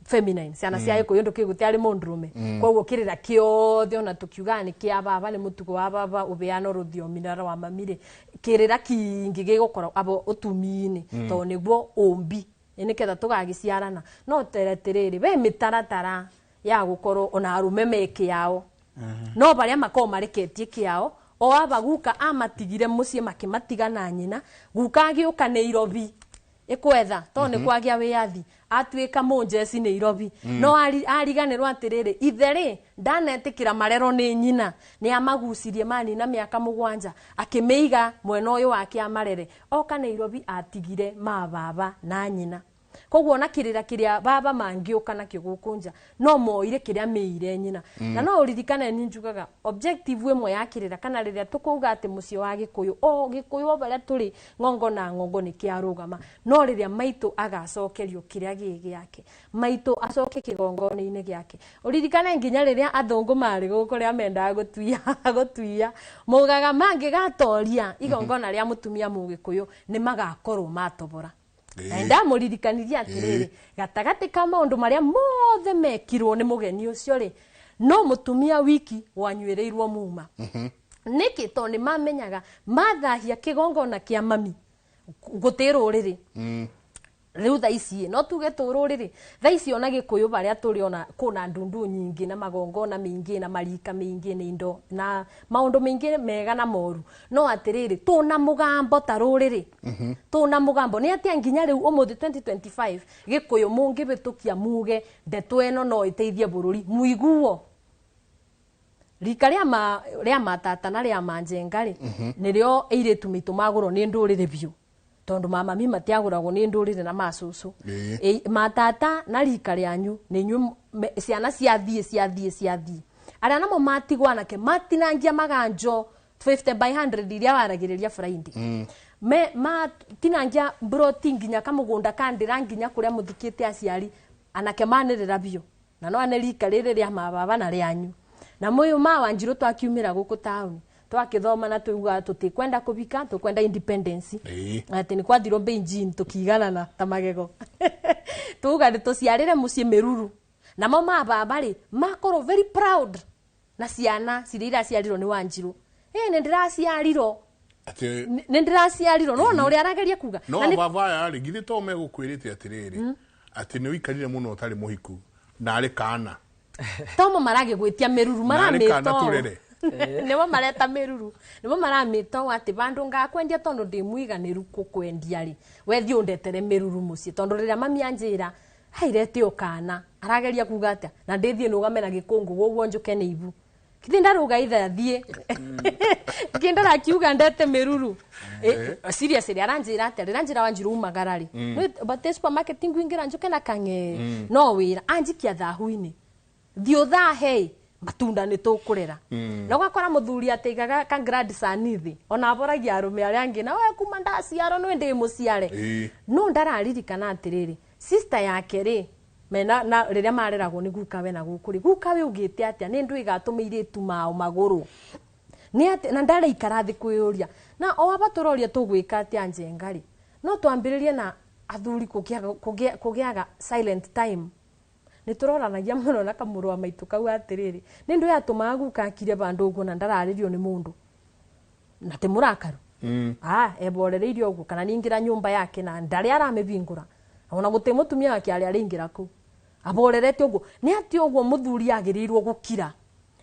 feminine ciana cia gikuyu ndukiguti ari mundurume. Koguo kirira kiothe ona tukiuga ni kia baba ni mutugo wa baba ubeano ruthiomi na rwa mamire kirira kingi gigukora abo utumini to niguo umbi niketha tugagiciarana. No teretiriri we mitaratara ya gukorwo ona arume meke yao. No baria makorwo mareketie kiao o aba guka amatigire mucii makimatiga na nyina guka agiuka Nairobi ikwetha to ni kwagia wiyathi atuika munjeci Nairobi. No ariganirwo atiriri ithe ri ndanetikira marero ni nyina ni amagucirie mani na miaka 7 akimeiga mwena uyu wake amarere oka Nairobi atigire ma baba na nyina. Koguo na kirira kiria baba mangiuka na kigukunja no moire kiria miire nyina. Na no uririkane ni njugaga objective imwe ya kirira kana riria tukuuga ati mucii wa gikuyu o gikuyu baria turi ngongo na ngongo ni kiarugama no riria maitu agacokerio kiria gi giake maitu acoke kigongone-ini giake. Uririkane nginya riria athungu mari guku ria mendaga gutuia mugaga mangigatoria igongona ria mutumia mugikuyu ni magakorwo matobora. Na ndamuririkaniria atiriri gatagati ka maundu maria mothe mekirwo ni mugeni ucio ri no mutumia wiki wanywirirwo muma. Niki to ni mamenyaga mathahia kigongona kia mami guti ruriri. Riu thaa ici no tuge tururiri thaa ici ona gikuyu baria turi ona kuna ndundu nyingi na magongona mingi na marika mingi ni indo na maundu mingi mega na moru. No atiriri tuna mugambo ta ruriri. Tuna mugambo ni atia nginya riu umuthi 2025 gikuyu mungibitukia muge ndeto eno no iteithie bururi muiguo rika ria matata na ria manjenga ri nirio eiritu mitu magurwo ni nduriri biu tondu mama mi matiaguragwo ni ndurire na macucu. Matata na rika rianyu ni nyu ciana ciathie aria namo matigwo anake matinangia maganjo 50 by 100 iria waragiriria Friday. Me matinangia broti nginya kamugunda kandira nginya kuria muthikite aciari anake manirira biu na no ane rika riri ria mababa na rianyu. Na moyo ma Wanjiru twakiumira guku town twakithoma na tuuga tutikwenda kubika tukwenda independence. Ati ni kwathirwo Beijing tukiganana ta magego. Tuuga ni tuciarire mucii miruru namo mababa ri makorwo very proud na ciana ciria iraciarirwo ni Wanjiru. Ni ndiraciarirwo ni ndiraciarirwo no na uria arageria kuga no baba ya ri githi to megukwirite atiriri ati ni wikarire muno utari muhiku na ari kana tomo maragigwitia miruru maramito nibo mareta miruru nibo maramito ati bandu ngakwendia tondu ndi mwiganiru kukwendia ri we thi undetere miruru mucii tondu riria mami anjira hairete ukana arageria kuga atia na ndithie nugame na gikungu guguo njuke ni ibu kithi ndaruga itha thie kinda rakiuga ndete miruru seriously aranjira atia riranjira Wanjiru umagara ri but supermarket ngwingira njuke na kange no wira anjikia thahu-ini thi uthahe Matunda nĩ tũkũrera. Na ũgakora mũthuri atĩigaga ka grandson thĩ, ona aboragia arũme arĩa angĩ, na we kuma ndaciarwo nĩ ndĩ mũciare. No ndararirikana atĩrĩrĩ, sister yake rĩ, mena na rĩrĩa mareragwo nĩ gukawe na gũkũ rĩ, gukawe ugĩte atĩa nĩ ndũ ĩgatũmĩirĩtu mao magũrũ nĩ atĩ na ndareikara thĩ kwĩyũria na o aba tũroria tũgwĩka atĩa njenga rĩ, no twambĩrĩrie na athuri kũgĩaga silent time. Nĩ tũroranagia mũno na kamũrũ wa maitũ kau atĩrĩrĩ, nĩ ndũ yatũmaga guka akire vandũ ũguo na ndararĩrio nĩ mũndũ na ti mũrakaru, eborereirie ũguo kana ningĩra nyũmba yake na ndarĩ aramĩbingũra, ona gũtĩ mũtumia wake arĩa arĩingĩra kũu aborerete ũguo. Nĩ atĩ ũguo mũthuri agĩrĩirwo gũkira,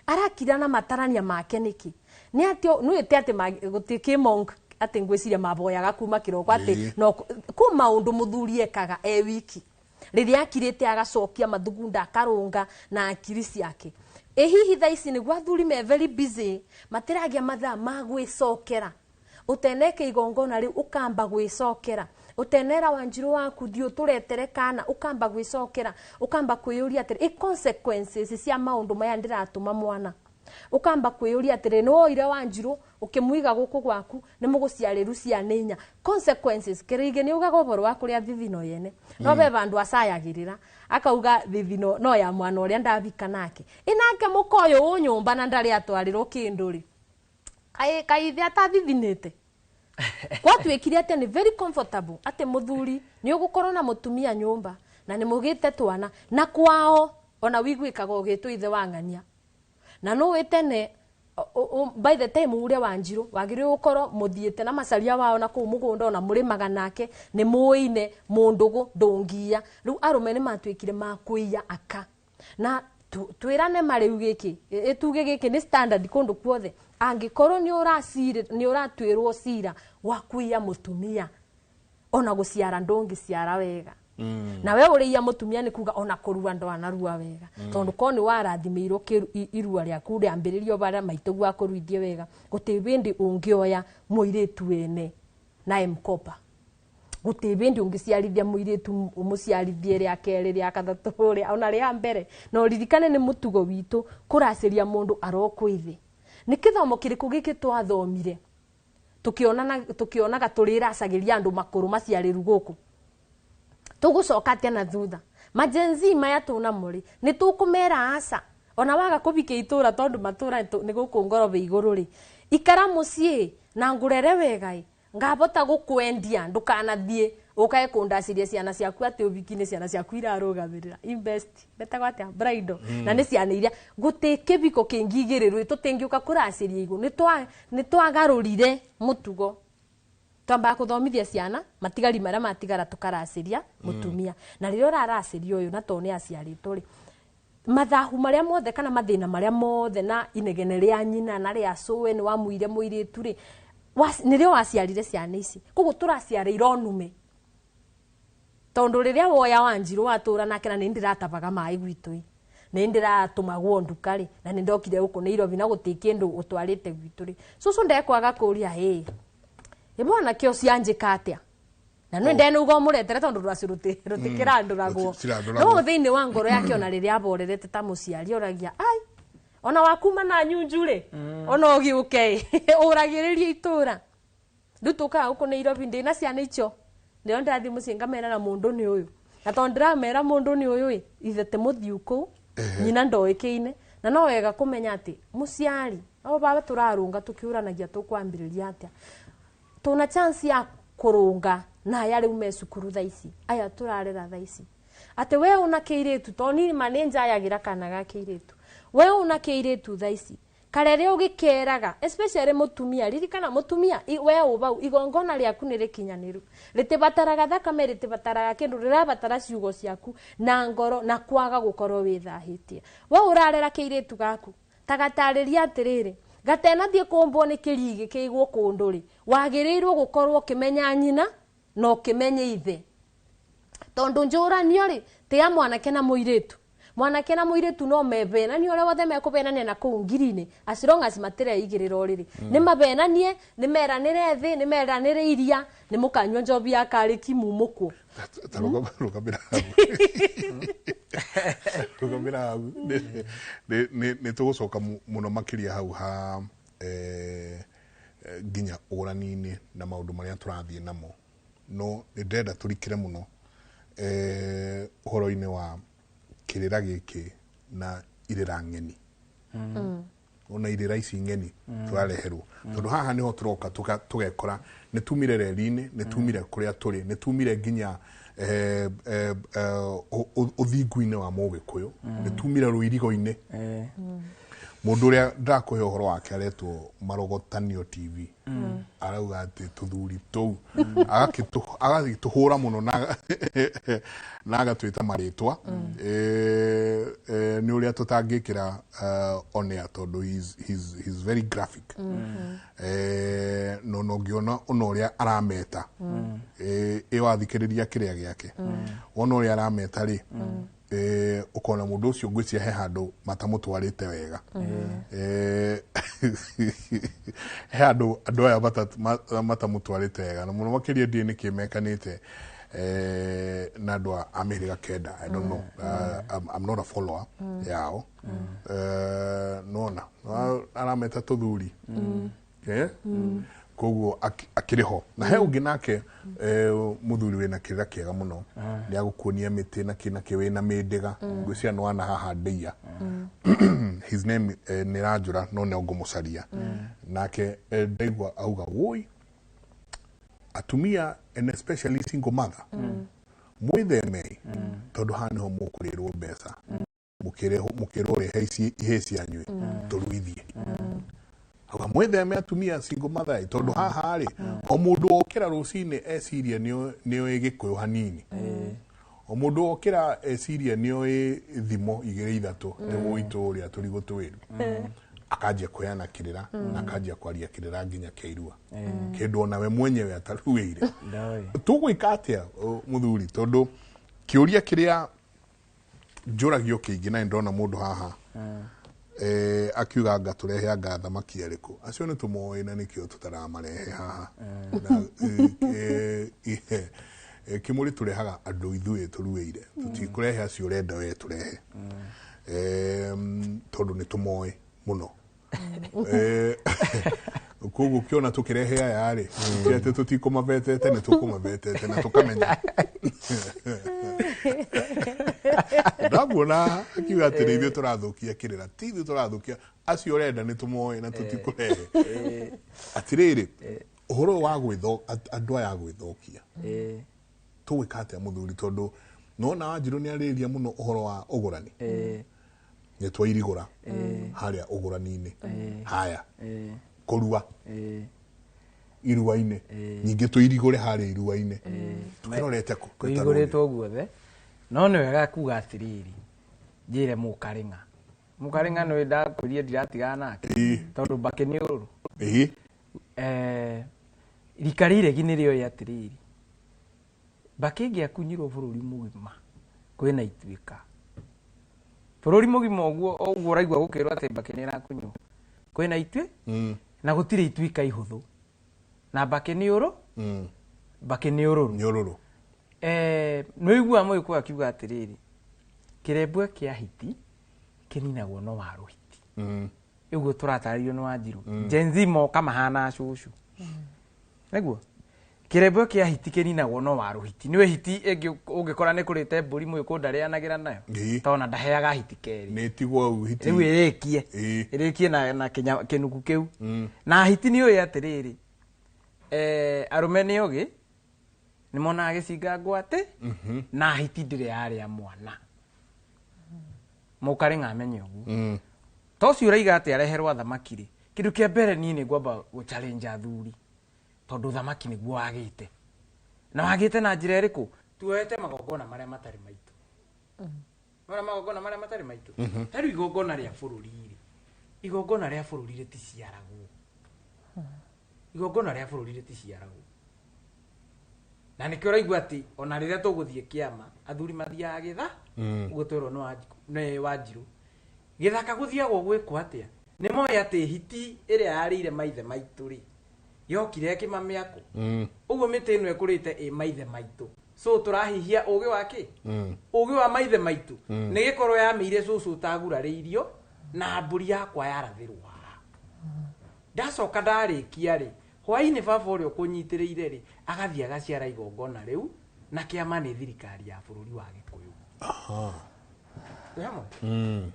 arakira na matarania make nĩkĩ? Nĩ atĩ nĩwĩte atĩ gũtĩ kĩmonk atĩ ngwĩciria maboyaga kuma kĩroko atĩ no kũ maũndũ mũthuri ekaga e wiki rĩrĩa akirĩte agacokia mathugunda akarũnga na akiri ciake. Ĩ hihi thaa ici nĩguo athuri me very busy, matiragia mathaa ma gwĩcokera. Ũteneke igongona rĩu ũkamba gwĩcokera, ũtenera Wanjirũ waku thiĩ ũtũretere kana, ũkamba gwĩcokera, ũkamba kwĩyũria atĩrĩ, ĩ consequences cia maũndũ maya ndĩratũma mwana. Ũkamba kwĩyũria atĩrĩ, nĩ woire Wanjirũ ũkĩmũiga gũkũ gwaku, nĩ mũgũciarĩru ciana inya, consequences. Kĩrĩigĩ nĩ ugaga ũhoro wa kũrĩa thithino yene, no be vandũ acayagĩrĩra akauga thithino no ya mwana ũrĩa ndabika nake, ĩ nake mũka ũyũ ũ nyũmba na ndarĩ atwarĩrwo kĩndũ rĩ, kaĩ ithe atathithinĩte. Gwatuĩkire atĩ nĩ very comfortable atĩ mũthuri nĩ ũgũkorwo na mũtumia nyũmba na nĩ mũgĩte twana na kwao ona wiguĩkaga ũgĩtwo ithe wa ng'ania na no wĩ tene by the time ure Wanjirũ wagĩrĩirwo gũkorwo mũthiĩte na macaria wao na kũu mũgũnda ona mũrĩmaga nake nĩ mũĩine mũndũgũ ndũngiya. Rĩu arũme nĩ matuĩkire ma kũiya aka na twĩrane marĩu gĩkĩ ĩtuge gĩkĩ nĩ standard kũndũ kuothe. Angĩkorwo nĩ ũracirĩ nĩ ũratuĩrwo cira wa kũiya mũtumia, ona gũciara ndũngĩciara wega, na we ũrĩiya mũtumia nĩ kuga ona kũrua ndwanarua wega, tondũ korwo nĩ warathimĩirwo irua rĩaku rĩambĩrĩrio barĩa maitũguo akũruithie wega, gũtĩ bĩndĩ ũngĩoya mũirĩtu wene na mkopa, gũtĩ bĩndĩ ũngĩciarithia mũirĩtu ũmũciarithie rĩa kerĩ, rĩa gatatũ, rĩa ona rĩa mbere. Na ũririkane nĩ mũtugo witũ kũracĩria mũndũ arokwĩ thĩ. Nĩ kĩthomo kĩrĩkũ gĩkĩ twathomire tukionana tukionaga tũrĩracagĩria andũ makũrũ maciarĩru gũkũ? Tũgũcoka atĩa na thutha? Majenzi maya tũnamo rĩ, nĩ tũkũmera aca, ona waga kũbikia itũra tondũ matũra nĩ gũkũ ngorobe igũrũ rĩ, ikara mũciĩ na ngũrere wega ĩ ngabota gũkwendia, ndũkanathiĩ ũkae kũndacĩria ciana ciaku atĩ ũbiki-inĩ ciana ciaku irarũgamĩrĩra invest betagwo atĩa bridal, na nĩ ciana iria gũtĩ kĩbiko kĩngĩ igĩrĩrwo tũtingĩũka kũracĩria igũrũ. Nĩ twagarũrire mũtugo, twambaga kũthomithia ciana, matigari marĩa matigara tũkaracĩria mũtumia. Na rĩrĩa ũraracĩria ũyũ na to nĩ aciarĩtwo rĩ, mathahu marĩa mothe kana mathĩna marĩa mothe na inegene rĩa nyina na rĩa cũwe nĩ wamuire mũirĩtu rĩ, nĩrĩo waciarire ciana ici. Koguo tũraciarĩire onume, tondũ rĩrĩa woya Wanjirũ watũra nake, na nĩ ndĩratabaga maĩ gwitũ ĩ, nĩ ndĩratũmagwo nduka rĩ, na nĩ ndokire gũkũ Nairobi na gũtĩ kĩndũ ũtwarĩte gwitũ rĩ, cũcũ ndekwaga kũria, ĩ ĩ mwanake ũcio anjĩka atĩa? Na nĩ ndenauga ũmũretere tondũ rwacio rũtikĩrandũragwo. Rũtirandũragwo. No thĩinĩ wa ngoro yake, ona rĩrĩa aborerete ta mũciari, oragia, ai, ona wakuma na nyunju rĩ, ona ũgĩũke ĩ ũragĩrĩrie itũra. Rĩu tũkaga gũkũ Nairobi ndĩna ciana icio, nĩo ndathiĩ mũciĩ ngamera na mũndũ nĩ ũyũ, na tondũ ndĩramera mũndũ nĩ ũyũ ĩ, ithe tĩ mũthiu kũu, nyina ndoĩkĩine. Na no wega kũmenya atĩ mũciari o baba tũrarũnga tũkĩũranagia tũkwambĩrĩria atĩa, tuna chance ya kũrũnga na aya rĩu me cukuru thaa ici, aya tũrarera thaa ici, atĩ we una kĩirĩtu, to niĩ ma nĩ njayagĩra kana ga kĩirĩtu, we una kĩirĩtu thaa ici karere ũgĩkeraga, especially mũtumia. Ririkana mũtumia we ũbau igongona rĩaku nĩ rĩkinyanĩru, rĩtibataraga thakame, rĩtibataraga kĩndũ, rĩrabatara ciugo ciaku na ngoro na kwaga gũkorwo wĩthahĩtie. We ũrarera kĩirĩtu gaku tagatarĩria atĩrĩrĩ, gatenathiĩ kũmbwo nĩ kĩrigĩ kĩigwo kũndũ rĩ, wagĩrĩirwo gũkorwo ũkĩmenya nyina na ũkĩmenya ithe, tondũ njũranio rĩ, tĩa mwanake na mũirĩtu. Mwanake na mũirĩtu no mebenanie ũrĩa wothe mekũbenania na kũu ngiri-inĩ, as long as matireigĩrĩra ũrĩrĩ. Nĩ mabenanie, nĩ meranĩre thĩ, nĩ meranĩre iria, nĩ mũkanyua njobi ya karĩki mumũkwo. Ta rũgamĩra hau, rũgamĩra hau. Nĩ tũgũcoka mũno makĩria hau ha nginya ũgũrani-inĩ na maũndũ marĩa tũrathiĩ namo, no nĩ ndĩrenda tũrikĩre mũno ũhoro-inĩ wa kĩrĩra gĩkĩ na irĩra ng'eni, ona irĩra ici ng'eni tũrareherwo, tondũ haha nĩho tũroka tũgekora nĩ tumire reri-inĩ, nĩ tumire kũrĩa tũrĩ, nĩ tumire nginya ũthingu-inĩ wa Mũgĩkũyũ, nĩ tumire rũirigo-inĩ. Mũndũ ũrĩa ndĩrakũhe ũhoro wake aretwo Marogotanio TV, arauga atĩ tũthuri tũu agagĩtũhũra mũno na agatwĩta marĩtwa nĩ ũrĩa tũtangĩkĩra on air, tondũ he's very graphic. No no ngĩona ona ũrĩa arameta, ĩ wathikĩrĩria kĩrĩa gĩake, wona ũrĩa arameta rĩ, ũkona mũndũ ũcio ngwĩciria he handũ matamũtwarĩte wega. He handũ andũ aya matamũtwarĩte wega, na mũno makĩria ndiĩ nĩkĩ mekanĩte na andũ a mĩhĩrĩga kenda. I don't know. I'm not a follower yao. Nona arameta tũthuri. Koguo akĩrĩ ho na he ũngĩ nake, mũthuri wĩna kĩrĩra kĩega mũno, nĩ agũkuonia mĩtĩ na kĩ na kĩ, wĩna mĩndĩga, ngwĩciria nĩ wana haha ndĩia. His name nĩ ranjũra, no nĩ ngũmũcaria nake. Ndaigua auga woi atumia and especially single mother, mwĩthemei, tondũ haha nĩho mũkũrĩrwo mbeca, mũkĩrwo rehe ici ihĩ cianyu tũruithie. Auga mwĩtheme atumia single mother, tondũ haha rĩ, o mũndũ okĩra rũcinĩ eciria nĩoĩ Gĩkũyũ hanini, o mũndũ okĩra eciria nĩoĩ thimo igĩrĩ ithatũ, nĩguo itũũrĩa tũrigũ twĩru, akanjia kũheana kĩrĩra na akanjia kwaria kĩrĩra nginya kĩa irua, kĩndũ onawe mwenyewe ataruĩire. Ndoĩ. Tũgwĩka atĩa, mũthuri? Tondũ kĩũria kĩrĩa njũragio kĩingĩ, na nĩndona mũndũ haha akiuga anga tũrehe anga thamaki arĩkũ, acio nĩ tũmoĩ na nĩkĩo tũtaramarehe haha. Na kĩmũrĩ tũrehaga andũ ithuĩ tũruĩire, tũtikũrehe acio ũrenda we tũrehe, tondũ nĩ tũmoĩ mũno. Koguo ũkĩona tũkĩrehe aya rĩ, ti atĩ tũtikũmabetete, nĩ tũkũmabetete na tũkamenya. Ndamuona akiuga atĩ nĩ ithuĩ tũrathũkia kĩrĩra, ti ithuĩ tũrathũkia, acio ũrenda nĩ tũmoĩ na tũtikũrehe. Atĩrĩrĩ, ũhoro wa gwĩtho andũ aya a gwĩthũkia, tũgwĩka atĩa, mũthuri? Tondũ nona Wanjirũ nĩ arĩrĩria mũno ũhoro wa ũgũrani, nĩ twairigũra harĩa ũgũrani-inĩ, haya kũrua irua-inĩ, ningĩ tũirigũre harĩa irua-inĩ, tũkĩrorete kũ? Kũihũrĩtwo guothe, no nĩ wega kuga atĩrĩrĩ, njĩre mũkarĩng'a, mũkarĩng'a nĩ ndakwĩrire ndiratigana nake, tondũ mbakĩ nĩ ũrũrũ. Rika rĩregi nĩ rĩoĩ atĩrĩrĩ, mbakĩ ĩngĩakunyirwo bũrũri mũgima, kwĩna ituĩka bũrũri mũgima, ũguo ũguo ũraigua gũkĩrwo atĩ mbakĩ nĩ ĩrakunywo, kwĩna ituĩ na gũtirĩ ituĩka ihũthũ, na mbakĩ nĩ ũrũ, mbakĩ nĩ ũrũrũ. Nĩ ũrũrũ. Nĩ ũiguaga mũgĩkũyũ akiuga atĩrĩrĩ, kĩrembwe kĩa hiti kĩninagwo no wa rũhiti. Ũguo tũratarĩrio nĩ Wanjirũ. Gen Z moka mahana cũcũ, nĩguo kĩrembwe kĩa hiti kĩninagwo no wa rũhiti. Nĩwe hiti ĩngĩ ũngĩkora nĩ kũrĩte mbũri, mũgĩkũyũ ndarĩanagĩra nayo, tondũ ndaheaga hiti kerĩ. Nĩ tigwo hau hiti. Rĩu ĩrĩkie, ĩrĩkie na kĩnuku kĩu. Na hiti nĩ ũĩ atĩrĩrĩ, arũme nĩ ogĩ, nĩ monaga gĩcinga ngwatĩ, na hiti ndĩrĩ yarĩa mwana. Mũkarĩ ng'amenye ũguo. To ũcio ũraiga atĩ areherwo athamaki rĩ, kĩndũ kĩa mbere niĩ nĩ ngwamba gũ-challenge athuri, tondũ thamaki nĩguo wagĩte, na wagĩte na njĩra ĩrĩkũ? Tuoete magongona marĩa matarĩ maitũ. Nona magongona marĩa matarĩ maitũ, ta rĩu igongona rĩa bũrũri rĩ, igongona rĩa bũrũri rĩticiaragwo, igongona rĩa bũrũri rĩticiaragwo, na nĩkĩo ũraigua atĩ ona rĩrĩa tũgũthiĩ kĩama, athuri mathiaga gĩtha Ũguo twerwo nĩ Wanjirũ. Gĩthaka gũthiagwo gwĩkwo atĩa? Nĩ moĩ atĩ hiti ĩrĩa yarĩire maithe maitũ rĩ, yokire ĩkĩmamĩakũ. Ũguo mĩtĩ ĩno ĩkũrĩte ĩ maithe maitũ. So tũrahihia ũgĩ wa kĩ? Ũgĩ wa maithe maitũ. Nĩ gĩkorwo yamĩire cũcũ ũtagurarĩirio na mbũri yakwa yarathĩrwo haha. Ndacoka ndarĩkia rĩ, hwainĩ baba ũrĩa ũkũnyitĩrĩire rĩ, agathiĩ agaciara igongona rĩu na kĩama nĩ thirikari ya bũrũri wa Gĩkũyũ. Twĩ hamwe?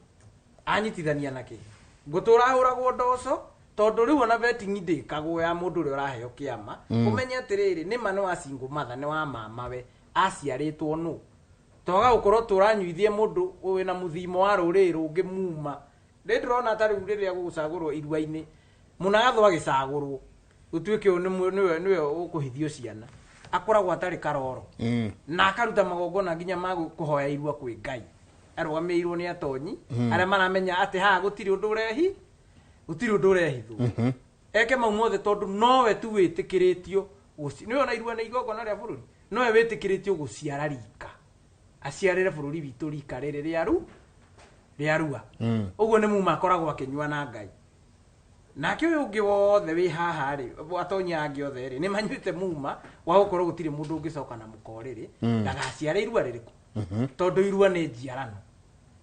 Anyitithania na kĩ? Ngũtũra hũragwo ndoco tondũ rĩu ona vetting ndĩkagwo ya mũndũ ũrĩa ũraheo kĩama. Ũmenye atĩrĩrĩ, nĩma nĩ wa single mother, nĩ wa mamawe, aciarĩtwo nũ? Twaga gũkorwo tũranyuithie mũndũ wĩna mũthimo wa rũrĩrĩ rũngĩ muma. Rĩ ndĩrona ta rĩu rĩrĩa gũgũcagũrwo irua-inĩ, mũnagathwo agĩcagũrwo, gũtuĩke ũyũ nĩwe ũkũhithio ciana. Akoragwo atarĩ karoro. Na akaruta magongona nginya ma kũhoya irua kwĩ Ngai. Arũgamĩrĩirwo nĩ atonyi, arĩa maramenya atĩ haha gũtirĩ ũndũ ũrehi, gũtirĩ ũndũ ũrehithwo. Eke mau mothe tondũ nowe tu wĩtĩkĩrĩtio nĩwe ona irua nĩ igongona rĩa bũrũri, nowe wĩtĩkĩrĩtio gũciara rika. Aciarĩre bũrũri witũ rika rĩrĩ rĩa rua. Ũguo nĩ muma akoragwo akĩnyua na Ngai. Nake ũyũ ũngĩ wothe wĩ haha rĩ, atonyi angĩ othe rĩ, nĩ manyuĩte muma wa gũkorwo gũtirĩ mũndũ ũngĩcoka na mũkorĩrĩ, ndagaciare irua rĩrĩkũ. Tondũ irua nĩ njiarano.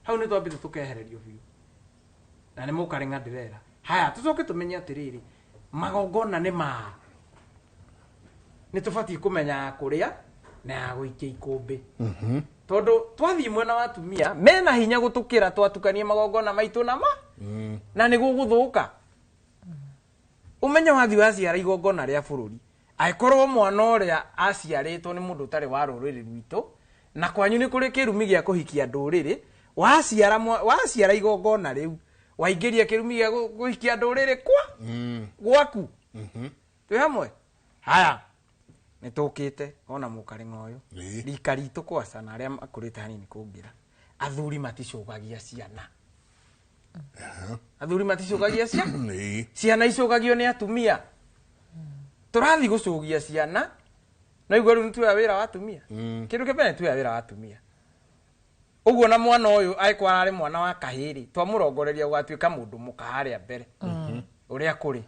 Hau nĩ twambĩte tũkehererio biũ. Na nĩ mũkarĩng'a ndĩrera. Haya, tũcoke tũmenye atĩrĩrĩ, magongona nĩ ma. Nĩ tũbatiĩ kũmenya ya kũrĩa na ya gũikia ikũmbĩ. Tondũ twathiĩ mwena wa atumia, mena hinya gũtũkĩra twatukanie magongona maitũ na ma. Na nĩ gũgũthũka. Ũmenye wathiĩ waciara igongona rĩa bũrũri. Angĩkorwo mwana ũrĩa aciarĩtwo nĩ mũndũ ũtarĩ wa rũrĩrĩ rwitũ, na kwanyu nĩ kũrĩ kĩrumi gĩa kũhikia ndũrĩrĩ, waciara igongona rĩu, waingĩria kĩrumi gĩa kũhikia ndũrĩrĩ kwa? Gwaku. Twĩ hamwe? Haya. Nĩ tũkĩte ona mũkarĩng'a ũyũ. Rika ritũ kwaca na arĩa makũrĩte hanini kũngĩra. Athuri maticũgagia ciana. Athuri maticũgagia ciana. Ciana icũgagio nĩ atumia. Tũrathiĩ gũcũgia ciana. No igua rĩu nĩ tuoya wĩra wa atumia. Kĩndũ kĩa mbere nĩ tuoya wĩra wa atumia. Ũguo na mwana ũyũ angĩkorwo ararĩ mwana wa kahĩĩ-rĩ, twamũrongoreria gũgatuĩka mũndũ mũka harĩa mbere. Ũrĩa kũrĩ.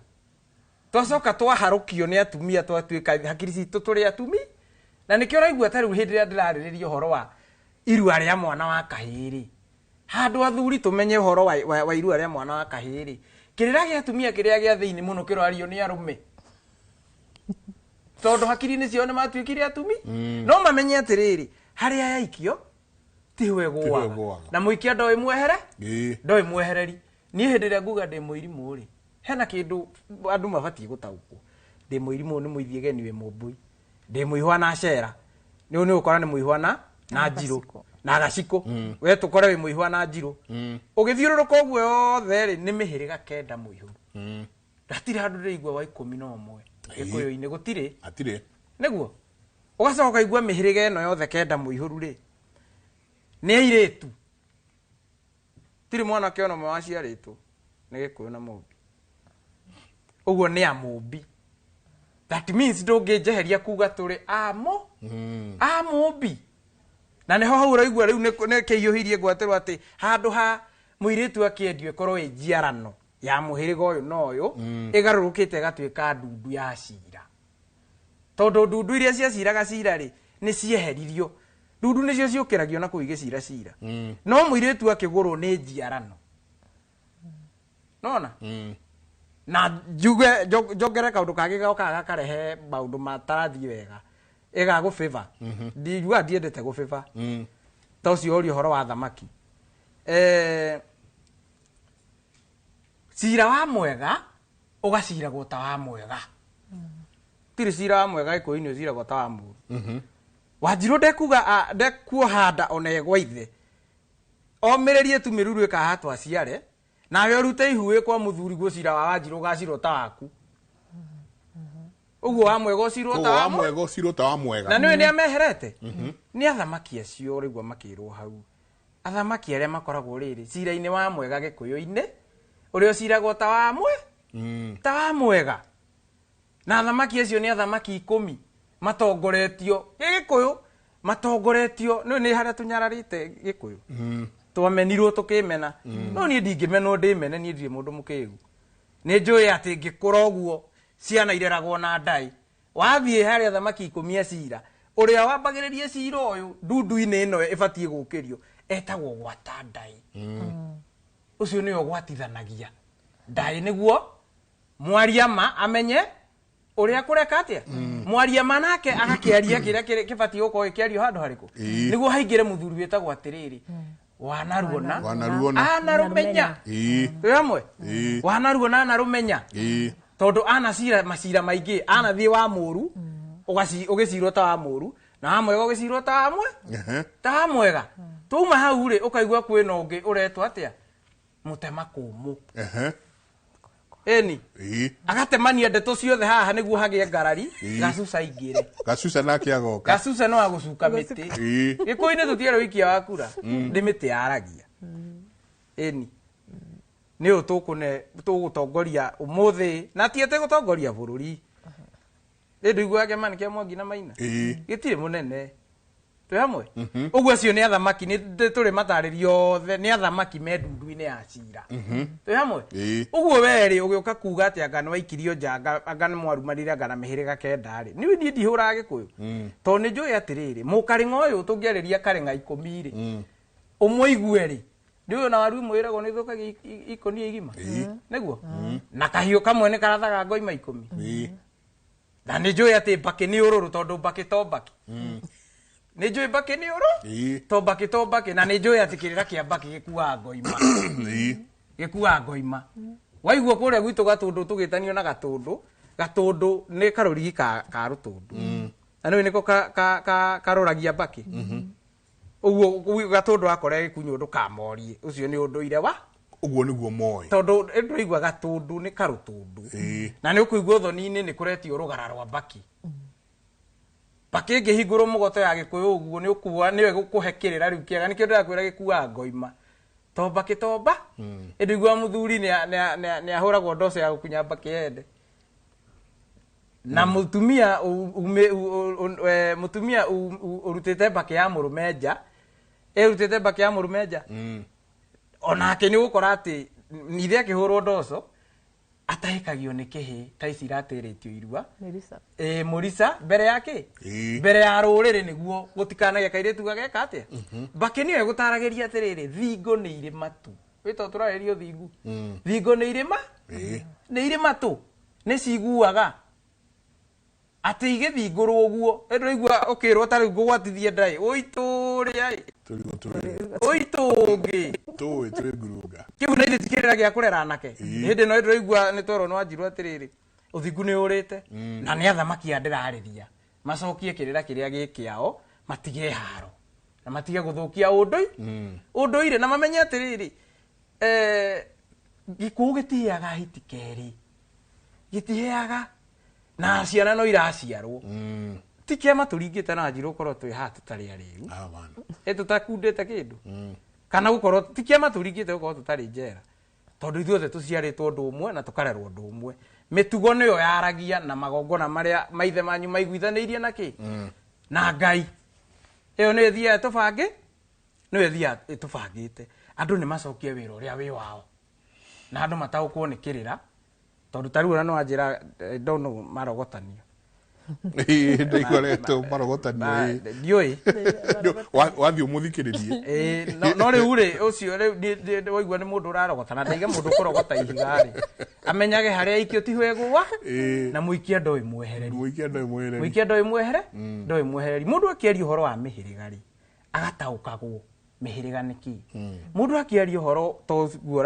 Twacoka twaharũkio nĩ atumia twatuĩka hakiri citũ tũrĩ atumi. Na nĩkĩo ũraigua ta rĩu hĩndĩ ĩrĩa ndĩrarĩrĩria ũhoro wa irua rĩa mwana wa kahĩĩ-rĩ. Handũ athuri tũmenye ũhoro wa irua rĩa mwana wa kahĩĩ-rĩ. Kĩrĩra gĩa atumia kĩrĩa gĩa thĩinĩ mũno kĩroario nĩ arũme. Tondũ hakiri-inĩ ciao nĩ matuĩkire atumi. No mamenye atĩrĩrĩ, harĩa yaikio tiwe gũaga. Na mũikia ndoĩ mwehere? Ndoĩ mwehereri. Niĩ hĩndĩ ĩrĩa nguga ndĩ mũirimũ rĩ, hena kĩndũ andũ mabatiĩ gũtaũkwo. Ndĩ mũirimũ nĩ mũithiĩ geni wĩ mũmbui. Ndĩ mũihwa na cera. Nĩ nĩ ũkora nĩ mũihwa na njirũ. Na gacikũ. We tũkore wĩ mũihwa na njirũ. Ũgĩthiũrũrũka ũguo yothe rĩ, nĩ mĩhĩrĩga kenda mũihũru. Hatirĩ handũ ndĩraigua wa 11. Gĩkũyũ-inĩ gũtirĩ. Hatirĩ. Nĩguo. Ũgacoka ũkaigua mĩhĩrĩga ĩno yothe kenda mũihũru rĩ, nĩ airĩtu. Tirĩ mwanake ona ũmwe waciarĩtwo nĩ Gĩkũyũ na Mũmbi. Ũguo nĩ a Mũmbi. That means ndũngĩnjeheria kuga tũrĩ a Mũmbi. Na nĩho hau ũraigua rĩu nĩ kĩhiũhirie ngwatĩrwo atĩ handũ ha mũirĩtu akĩendio ĩkorwo ĩ njiarano ya mũhĩrĩga ũyũ na ũyũ, ĩgarũrũkĩte ĩgatuĩka ndundu ya cira. Tondũ ndundu iria ciaciraga cira rĩ, nĩ cieheririo. Ndundu nĩcio ciũkĩragio na kũu igĩcira cira. No mũirĩtu akĩgũrwo nĩ njiarano. Nona? Na njuge, njongere kaũndũ kangĩ gokaga gakarehe maũndũ matarathiĩ wega. Ĩgagũbĩba. Ndiugaga ndiendete gũbĩba. Ta ũcio ũria ũhoro wa thamaki. Cira wa mwega ũgaciragwo ta wa mwega. Tirĩ cira wa mwega Gĩkũyũ-inĩ ũciragwo ta wa mũũru. Wanjirũ ndekuoha nda ona ĩgwa ithe. Omĩrĩrie tu mĩruru ĩkahatwo aciare, nawe ũrute ihu wĩ kwa mũthuri guo cira wa Wanjirũ ũgacirwo ta waku. Ũguo wa mwega ũcirwo ta Ũguo wa wa mwega ũcirwo ta wa mwega. Na nĩũĩ nĩ ameherete? Nĩ athamaki acio ũraigua makĩrwo hau. Athamaki arĩa makoragwo rĩrĩ cira-inĩ wa mwega Gĩkũyũ-inĩ, ũrĩa ũciragwo ta wa mwe? Ta wa mwega. Na athamaki acio nĩ athamaki 10 matongoretio nĩ Gĩkũyũ Matongoretio nĩ harĩa tũnyararĩte Gĩkũyũ. Twamenirwo tũkĩmena. No niĩ ndingĩmenwo ndĩmene, niĩ ndirĩ mũndũ mũkĩgu. Nĩ njũĩ atĩ ngĩkũra ũguo ciana ireragwo na ndai. Wathiĩ harĩa thamaki 10 a cira, ũrĩa wambagĩrĩria cira ũyũ ndundu-inĩ ĩno ĩbatiĩ gũkĩrio etagwo gwata ndai. Ũcio nĩwe ũgwatithanagia ndai nĩguo mwaria ma amenye ũrĩa kũreka atĩa. Mwaria ma nake agakĩaria kĩrĩa kĩbatiĩ gũkorwo gĩkĩario handũ harĩkũ, nĩguo haingĩre mũthuri wĩtagwo atĩrĩrĩ, wanaruona anarũmenya. Twĩ hamwe? Wanaruona anarũmenya, tondũ anacira macira maingĩ, anathiĩ wa mũru ũgĩcirwo ta wa mũru, na wa mwega ũgĩcirwo ta wa mwe ta wa mwega. Twauma hau rĩ, ũkaigua kwĩna ũngĩ ũretwo atĩa, mũtema kũmũ. Ĩni agatemania ndeto ciothe haha nĩguo hagĩe ngarari, gacuca aingĩre. Gacuca nake agoka. Gacuca no agũcuka mĩtĩ. Gĩkũyũ-inĩ tũtiarĩ ũikia wa kura, nĩ mĩtĩ yaragia. Ĩni nĩ ũyũ tũgũtongoria ũmũthĩ, na ti atĩ gũtongoria bũrũri. Rĩ ndũiguaga kĩama nĩ kĩa Mwangi na Maina? Gĩtirĩ mũnene. Twĩ hamwe? Ũguo acio nĩ athamaki, nĩ tũrĩ matarĩrio othe, nĩ athamaki me ndundu-inĩ ya cira. Twĩ hamwe? Ũguo we rĩ, ũgĩũka kuga atĩ anga nĩ waikirio nja, anga nĩ mwarumanire, anga na mĩhĩrĩga 9 rĩ. Niĩ niĩ ndihũraga Gĩkũyũ. Tondũ nĩ njũĩ atĩrĩrĩ, mũkarĩng'a ũyũ tũngĩarĩria karĩng'a 10 rĩ, ũmũigue rĩ, nĩ ũyũ na waru ĩmwe ĩragwo nĩ ĩthũkagia ikũnia igima. Nĩguo? Na kahiũ kamwe nĩ karathaga ngoima 10. Na nĩ njũĩ atĩ mbakĩ nĩ ũrũrũ, tondũ mbakĩ to mbakĩ. Nĩ njũĩ mbakĩ nĩ ũrũ? To mbakĩ to mbakĩ. Na nĩ njũĩ atĩ kĩrĩra kĩa mbakĩ gĩkuaga ngoima. Gĩkuaga ngoima. Waigua kũrĩa gwitũ Gatũndũ tũgĩtanio na Gatũndũ, Gatũndũ nĩ karũrigi ka rũtũndũ. Na nĩũĩ nĩko karũragia mbakĩ. Ũguo Gatũndũ akora gĩkunyũ ndũkamorie. Ũcio nĩ ũndũire wa? Ũguo nĩguo moĩ. Tondũ ndũraigua Gatũndũ nĩ karũtũndũ. Na nĩ ũkũigua ũthoni-inĩ nĩ kũretio rũgara rwa mbakĩ. Mbakĩ ĩngĩhingũrwo mũgoto ya Gĩkũyũ ũguo nĩ ũkuoa, nĩyo ĩgũkũhe kĩrĩra rĩu kĩega. Nĩkĩo ndĩrakwĩra gĩkuaga ngoima. To mbakĩ to mba. Ĩndĩ ũiguaga mũthuri nĩ ahũragwo ndoco ya gũkunya mbakĩ ende. Na mũtumia mũtumia ũrutĩte mbakĩ ya mũrũme nja, ĩrutĩte mbakĩ ya mũrũme nja. Onake nĩ ũgũkora atĩ nithe akĩhũrwo ndoco, atahĩkagio nĩ kĩhĩ ta ici iratĩrĩtio irua. Mũrica mbere ya kĩ? Mbere ya rũrĩrĩ nĩguo gũtikanagĩe kairĩtu gageka atĩa? Mbakĩ nĩyo ĩgũtaragĩria atĩrĩrĩ, thingo nĩ irĩ matũ. Wĩ tondũ tũrarĩria ũthingu. Thingo nĩ irĩ ma? Nĩ irĩ matũ. Nĩ ciguaga. Atĩ igĩthingũrwo ũguo, ĩ ndũraigua ũkĩrwo ta rĩu ngũgwatithie ndaĩ, ũitũrĩa ĩ. Tũrigũ twĩrĩ. Ũitũngĩ. Tũĩ twĩ ngurunga. Kĩu na ithuĩ ti kĩrĩra gĩa kũrera anake. Hĩndĩ ĩno ndũraigua nĩ twerwo nĩ wanjirwo atĩrĩrĩ, ũthingu nĩ ũrĩte. Na nĩ athamaki aya ndĩrarĩria. Macokie kĩrĩra kĩrĩa gĩ kĩao, matige haro. Na matige gũthũkia ũndũire. Na mamenye atĩrĩrĩ, gĩkũyũ gĩtiheaga hiti kerĩ. Gĩtiheaga. Na ciana no iraciarwo. Ti kĩama tũringĩte na wanjirwo ũkorwo twĩ haha tũtarĩ arĩu. Ĩ tũtakundĩte kĩndũ. Kana gũkorwo ti kĩama tũringĩte gũkorwo tũtarĩ njera. Tondũ ithuothe tũciarĩtwo ũndũ ũmwe na tũkarerwo ũndũ ũmwe. Mĩtugo nĩyo yaragia na magongona marĩa maithe manyu maiguithanĩirie na kĩ? Na Ngai. Ĩyo nĩyo ĩthiaga ĩtũbangĩ? Nĩyo ĩthiaga ĩtũbangĩte. Andũ nĩ macokie wĩra ũrĩa wĩ wao. Na andũ mataũkwo nĩ kĩrĩra. Tondũ ta rĩu ona no anjĩra, don't know, marogotanio. Ndaigua retwo marogotanio, Ndiũĩ. Wathiĩ ũmũthikĩrĩrie. No rĩu rĩ, ũcio rĩu waigua nĩ mũndũ ũrarogota, na ndaiga mũndũ ũkũrogota ihiga rĩ, amenyage harĩa aikio tiho egũa, na mũikia ndoĩ mwehereri. Mũikia ndoĩ mwehereri. Mũikia ndoĩ mwehere? Ndoĩ mwehereri. Mũndũ akĩaria ũhoro wa mĩhĩrĩga rĩ, agataũkagwo mĩhĩrĩga nĩ kĩ. Mũndũ akĩaria ũhoro ta ũguo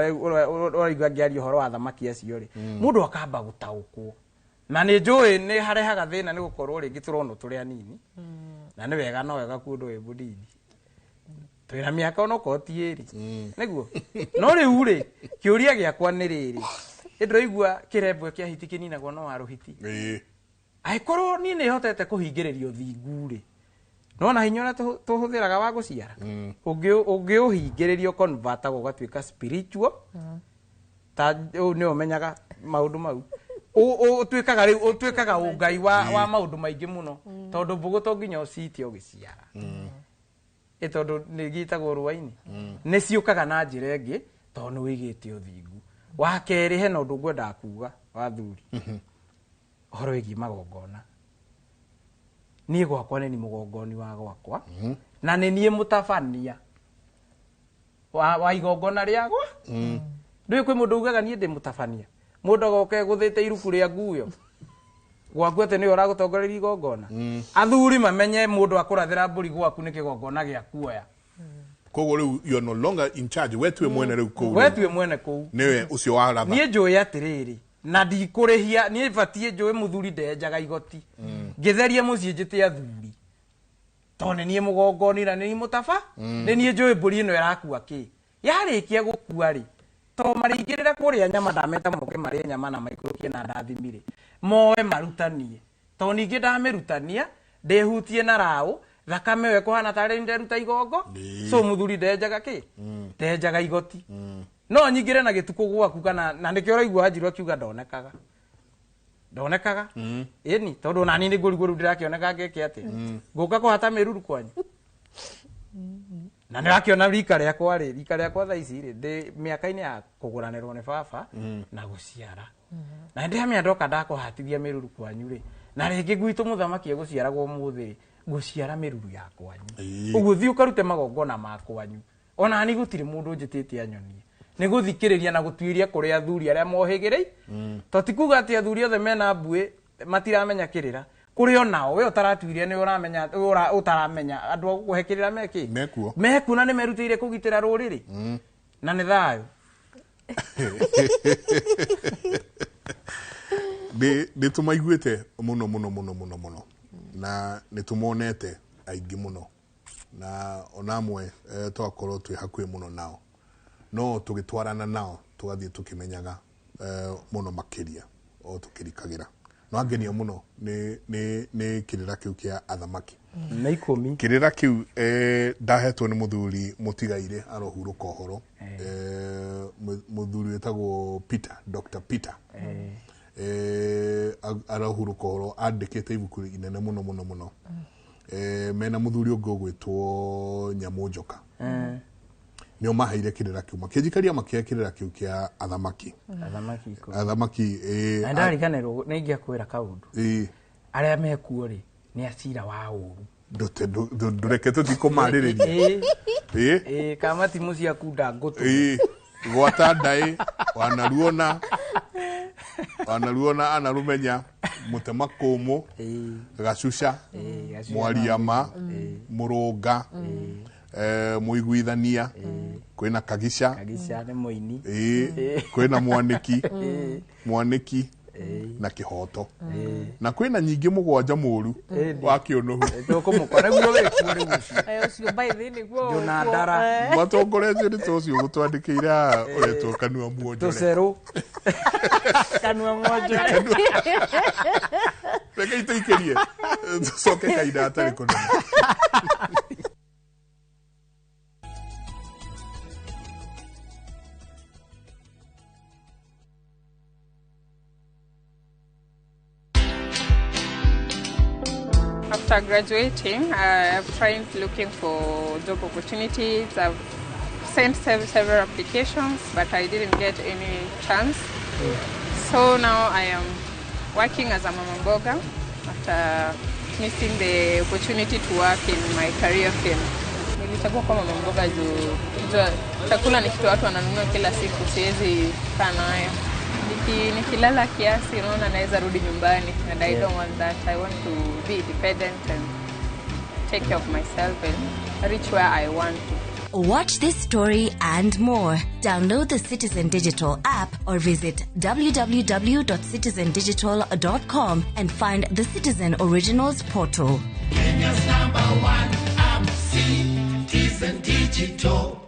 ũraigua angĩaria ũhoro wa thamaki acio rĩ, mũndũ akamba gũtaũkwo. Na nĩ njũĩ nĩ harehaga thĩna nĩ gũkorwo rĩngĩ tũronwo tũrĩ anini. Na nĩ wega no wega kuonwo wĩ mũnini. Twĩna mĩaka onokorwo ti ĩrĩ. Nĩguo? No rĩu rĩ, kĩũria gĩakwa nĩ rĩrĩ. Ĩ ndĩraigua kĩrembwe kĩa hiti kĩninagwo no wa rũhiti. Angĩkorwo niĩ nĩ hotete kũhingĩrĩria ũthingu rĩ, nona hinya ũrĩa tũhũthĩraga wa gũciara? Ũngĩũhingĩrĩria ũconvertagwo ũgatuĩka spiritual, ta ũũ nĩwe ũmenyaga maũndũ mau. Ũtuĩkaga rĩu ũtuĩkaga ũngai wa maũndũ maingĩ mũno tondũ mbũgũ to nginya ũciite ũgĩciara. Ĩ tondũ nĩ gĩtagwo rũa-inĩ. Nĩ ciũkaga na njĩra ĩngĩ tondũ nĩ wĩigĩte ũthingu. Wa kerĩ hena ũndũ ngwendaga kuga wa thuri. Ũhoro wĩgiĩ magongona. Niĩ gwakwa nĩ niĩ mũgongoni wa gwakwa na nĩ niĩ mũtabania wa igongona rĩagwa. Ndũĩ kwĩ mũndũ ugaga niĩ ndĩ mũtabania. Mũndũ agoka egũthĩte iruku rĩa nguyo gwaku atĩ nĩwe ũragũtongoreria igongona. Athuri mamenye mũndũ akũrathĩra mbũri gwaku nĩ kĩgongona gĩa kuoya. Koguo rĩu you are no longer in charge, we tuwe mwene rĩu kũu. We tuwe mwene kũu. Nĩwe ũcio waratha. Niĩ njũĩ atĩrĩrĩ na ndikũrĩhia niĩ batiĩ njũĩ mũthuri ndenjaga igoti. Ngĩtheria mũciĩ njĩte athuri tondũ nĩ niĩ mũgongoni na nĩ niĩ mũtaba. Nĩ niĩ njũĩ mbũri ĩno ĩrakua kĩ. Yarĩkia gũkua rĩ to marĩingĩrĩra kũrĩa nyama ndameta moke marĩe nyama na maikũrũkie na ndathimire moe marutanie to ningĩ ndamĩrutania ndĩhutie na raũ thakame ĩyo ĩkũhana tarĩ nderuta igongo. So mũthuri ndenjaga kĩ ndenjaga igoti. No nyingĩre na gĩtukũ gwaku kana na nĩkĩo ũraigua Wanjiru akiuga ndonekaga ndonekaga ĩni tondũ ona niĩ nĩ ngũrigwo rĩu ndĩrakĩoneka ngeke atĩa ngũka kũhata mĩruru kwanyu na nĩ wakĩona rika rĩakwa rĩ rika rĩakwa thaa ici rĩ ndĩ mĩaka-inĩ ya kũgũranĩrwo nĩ baba na gũciara na hĩndĩ ĩrĩa ndoka ndakũhatithia mĩruru kwanyu rĩ na rĩngĩ gwitũ mũthamaki egũciaragwo ũmũthĩ rĩ ngũciara mĩruru ya kwanyu. Ũguo thiĩ ũkarute magongona ma kwanyu ona ni gũtirĩ mũndũ njĩtĩte anyonie nĩ gũthikĩrĩria na gũtuĩria kũrĩ athuri arĩa mohĩgĩrĩi to ti kuga atĩ athuri othe mena mbuĩ matiramenya kĩrĩra kũrĩ onao we ũtaratuirie nĩ ũramenya ũtaramenya andũ a gũkũhe kĩrĩra mekĩ mekuo mekuo na nĩ merutĩire kũgitĩra rũrĩrĩ na nĩ thayũ. Nĩ tũmaiguĩte mũno mũno mũno mũno mũno na nĩ tũmonete aingĩ mũno na ona amwe twakorwo twĩ hakuhĩ mũno nao no tũgĩtwarana nao tũgathiĩ tũkĩmenyaga mũno makĩria o tũkĩrikagĩra no angenia mũno nĩ kĩrĩra kĩu kĩa athamaki na ikũmi kĩrĩra kĩu ndahetwo nĩ mũthuri mũtigaire arohurũka ũhoro mũthuri wĩtagwo Peter, Dr. Peter arohurũka ũhoro andĩkĩte ibuku inene mũno mũno mũno mena mũthuri ũngĩ ũgwĩtwo Nyamũ Njoka nĩo maheire kĩrĩra kĩu makĩnjikaria makĩhe kĩrĩra kĩu kĩa athamaki athamaki ikũmi athamaki na ndariganĩrwo nĩ ingĩakwĩra kaũndũ arĩa mekuo rĩ nĩ acira wa ũru ndũreke tũtikũmarĩrĩria ĩ kama timu ciaku ndangũtũ gwata ndaĩ wanaruona wanaruona anarumenya mũtema kũmũ gacuca mwariama mũrũnga mũiguithania kwĩna kagica kagica nĩ mũini kwĩna mwanĩki mwanĩki na kĩhoto na kwĩna nyingĩ mũgwanja mũru wa kĩũnũhu tũkũmũkora nĩguo wĩkuo rĩu ũcio Ũcio by the nĩguo Njũna Ndara matongoretio nĩ ta ũcio ũgũtwandĩkĩire haha ũretwo kanua muonjore tũcerũ kanua muonjore reke itũikĩrie tũcoke kahinda hatarĩ kũnene. After graduating, I've tried looking for job opportunities. I've sent several applications, but I didn't get any chance. So now I am working as a mama mboga after missing the opportunity to work in my career field. Nilichagua kuwa mama mboga juu chakula ni kitu watu wananunua kila siku, siwezi kaa nayo. Nikilala kiasi unaona naweza rudi nyumbani and I don't want that. I want to be independent and take care of myself and reach where I want to. Watch this story and more. Download the Citizen Digital app or visit www.citizendigital.com and find the Citizen Originals portal. Kenya's #1 app, Citizen Digital.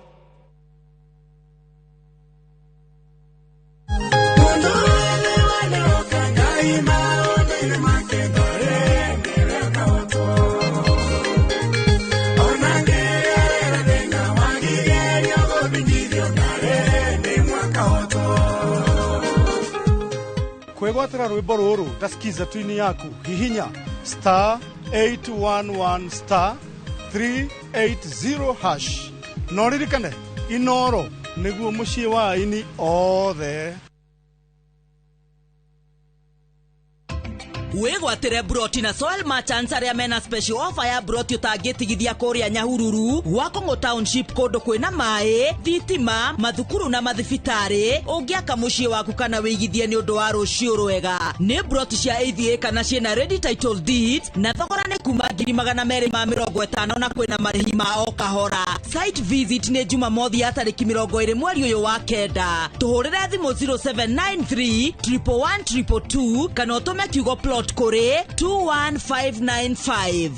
Kwĩgwatĩra rwĩmbo rũrũ ta skiza twini yaku, hihinya star 811 star 380 hash. No ririkane Inoro nĩguo mũciĩ wa aini othe. Wĩgwatĩre broti na Soil Merchants arĩa mena special offer ya broti ũtangĩtigithia kũrĩa Nyahururu, Gwakũng'ũ Township, kũndũ kwĩna maĩ, thitima, mathukuru na mathibitarĩ. Ũngĩaka mũciĩ waku kana wĩigithie nĩ ũndũ wa rũciũ rwega. Nĩ broti cia AVA kana ciĩna ready title deeds, na thogora nĩ kuma 250,000 na kwĩna marĩhi ma o kahora. Site visit nĩ Jumamothi ya tarĩki 20 mweri ũyũ wa 9. Tũhũrĩre thimũ 0793 111 222 kana ũtũme kiugo plot kũrĩ 21595.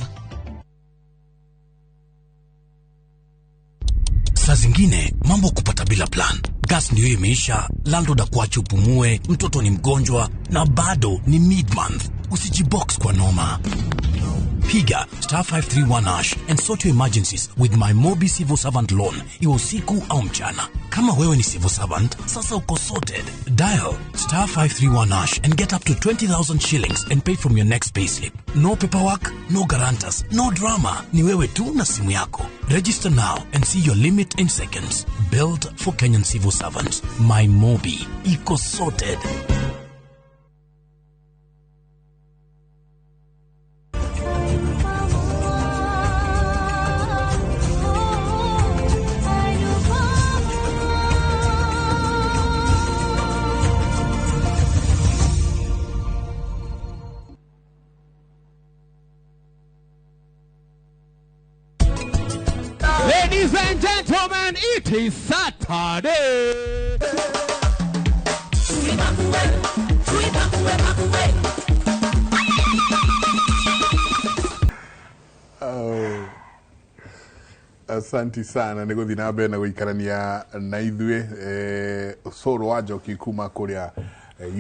Saa zingine mambo kupata bila plan. Gas ndio imeisha, landlord akuache upumue, mtoto ni mgonjwa na bado ni mid-month. Usijibox kwa noma. Piga star 531 hash and sort your emergencies with my Mobi Civil Servant Loan, iwe usiku au mchana. Kama wewe ni civil servant, sasa uko sorted. Dial star 531 hash and get up to 20,000 shillings and pay from your next payslip. No paperwork, no guarantors, no drama. Ni wewe tu na simu yako. Register now and see your limit in seconds. Built for Kenyan civil servants. My Mobi. Iko sorted. Ladies and gentlemen, it is Saturday. Oh. Asanti sana nä gå thiä na mbere na gå ikarania na ithuä Cũrũ wa Njoki kuma kũrĩa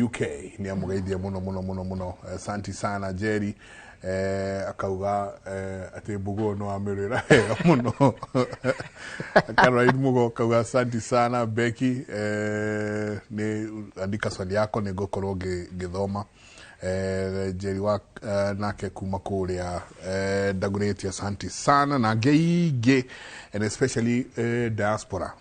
UK nä amå geithia må no må no må no må no. Asanti sana Jerry, akauga atä mbũgũ no amä rä ra wega må no. Caroline Mugo akauga asanti sana Becky, nä andika swali yako nä ngåkorwo ngĩthoma. Jerry wa nake kuma kũrĩa Dagoretti, asanti sana na angĩ aingĩ and especially diaspora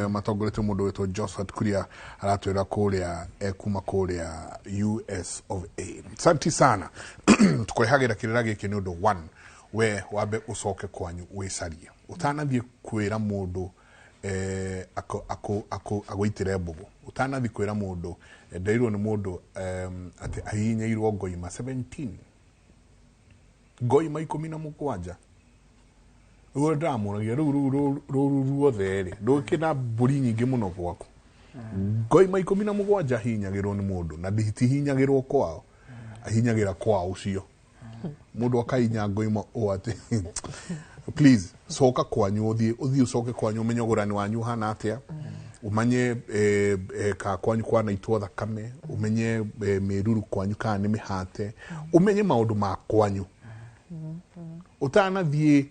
matongorete mũndũ wĩtwo Josephat Kuria aratwĩra kũrĩa kuma kũrĩa US of A. Asanti sana. Tũkũrehagĩra kĩrĩra gĩkĩ nĩ ũndũ one, we wambe ũcoke kwanyu wĩcarie ũtanathiĩ kwĩra mũndũ agũitĩre mbũgũ, ũtanathiĩ kwĩra mũndũ ndeirwo nĩ mũndũ atĩ ahihinyĩirwo ngoima 17 ngoima 17 ũguo ndĩramũragia rĩu rũu rũru ruothe rĩ ndũkĩna mbũri nyingĩ mũno gwaku. Ngoima 17 ahihinyagĩrwo nĩ mũndũ na nditihinyagĩrwo kwao, ahinyagĩra kwao ũcio mũndũ akahinya ngoima ũ atĩ please coka kwanyu, ũthiĩ ũcoke kwanyu ũmenye ũgũrani wanyu ũhana atĩa, ũmenye ka kwanyu kwanaitwo thakame, ũmenye mĩruru kwanyu kana nĩ mĩhate, ũmenye maũndũ ma kwanyu ũtanathiĩ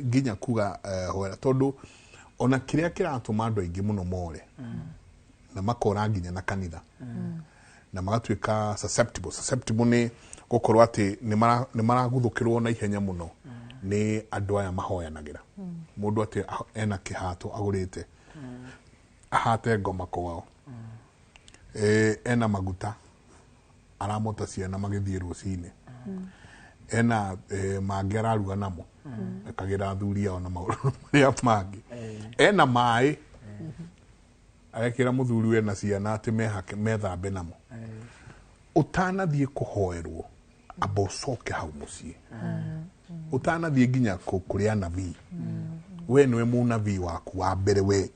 nginya kuga hoera, tondũ ona kĩrĩa kĩratũma andũ aingĩ mũno more na makora nginya na kanitha na magatuĩka susceptible. Susceptible nĩ gũkorwo atĩ nĩ maraguthũkĩrwo na ihenya mũno nĩ andũ aya mahoyanagĩra. Mũndũ atĩ ena kĩhato agũrĩte ahate ngoma kwao, ena maguta aramota ciana magĩthiĩ rũcinĩ, ena mangĩ araruga namo akagĩra athuri ao na maũndũ marĩa mangĩ, ena maĩ arekĩra mũthuri wena ciana atĩ mehake methambe namo. Ũtanathiĩ kũhoerwo amba ũcoke hau mũciĩ, ũtanathiĩ nginya kũrĩ anabii, we nĩwe mũnabii waku wa mbere, we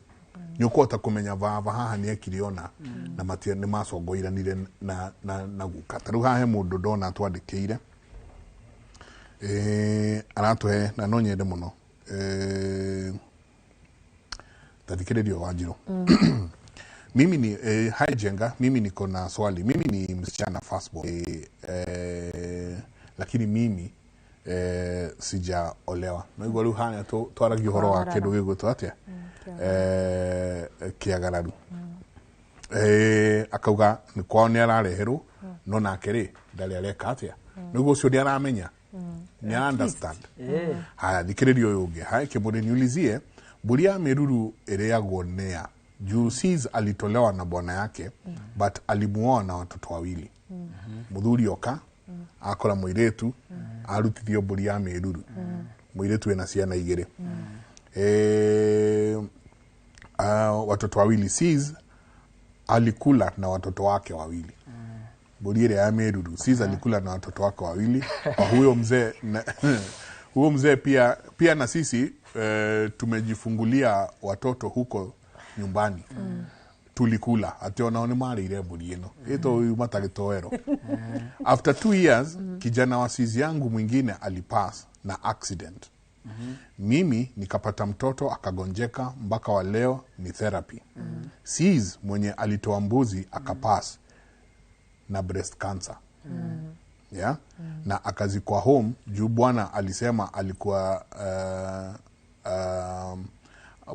nĩ ũkũhota kũmenya baba haha nĩ ekire ona na matia nĩ macongoiranire na guka. Ta rĩu haha he mũndũ ndona atwandĩkĩire aratũhe na no nyende mũno tathikĩrĩrio Wanjirũ. Mimi ni hi Jenga, mimi niko na swali. Mimi ni msichana firstborn, lakini mimi sijaolewa. No igua rĩu haya twaragia ũhoro wa kĩndũ gĩgwĩtwo atĩa, kĩagararu. Akauga nĩ kwao nĩ arareherwo no nake rĩ ndarĩ areka atĩa nĩguo ũcio nĩ aramenya nĩ ara understand. Haya, thikĩrĩria ũyũ ũngĩ. Haya, Kĩmũrĩ, niulizie, mbũri ya mĩruru ĩrĩagwo nĩa? Juu sis alitolewa na bwana yake but alimuoa na watoto wawili. Mũthuri oka akora mũirĩtu arutithio mbũri ya mĩruru, mũirĩtu ena ciana igĩrĩ, watoto wawili. Sis alikula na watoto wake wawili mbũri ĩrĩa ya mĩruru. Sis alikula na watoto wake wawili kwa huyo mzee na, huyo mzee pia na sisi tumejifungulia watoto huko nyumbani. Tulikula ati onao nĩ marĩire mbũri ĩno ĩto yuma ta gĩtoero. After 2 years kijana wa sizi yangu mwingine alipass na accident. Mimi nikapata mtoto akagonjeka, mpaka wa leo ni therapy. Sis mwenye alitoa mbuzi akapass na breast cancer, yeah? Na akazikwa home juu bwana alisema alikuwa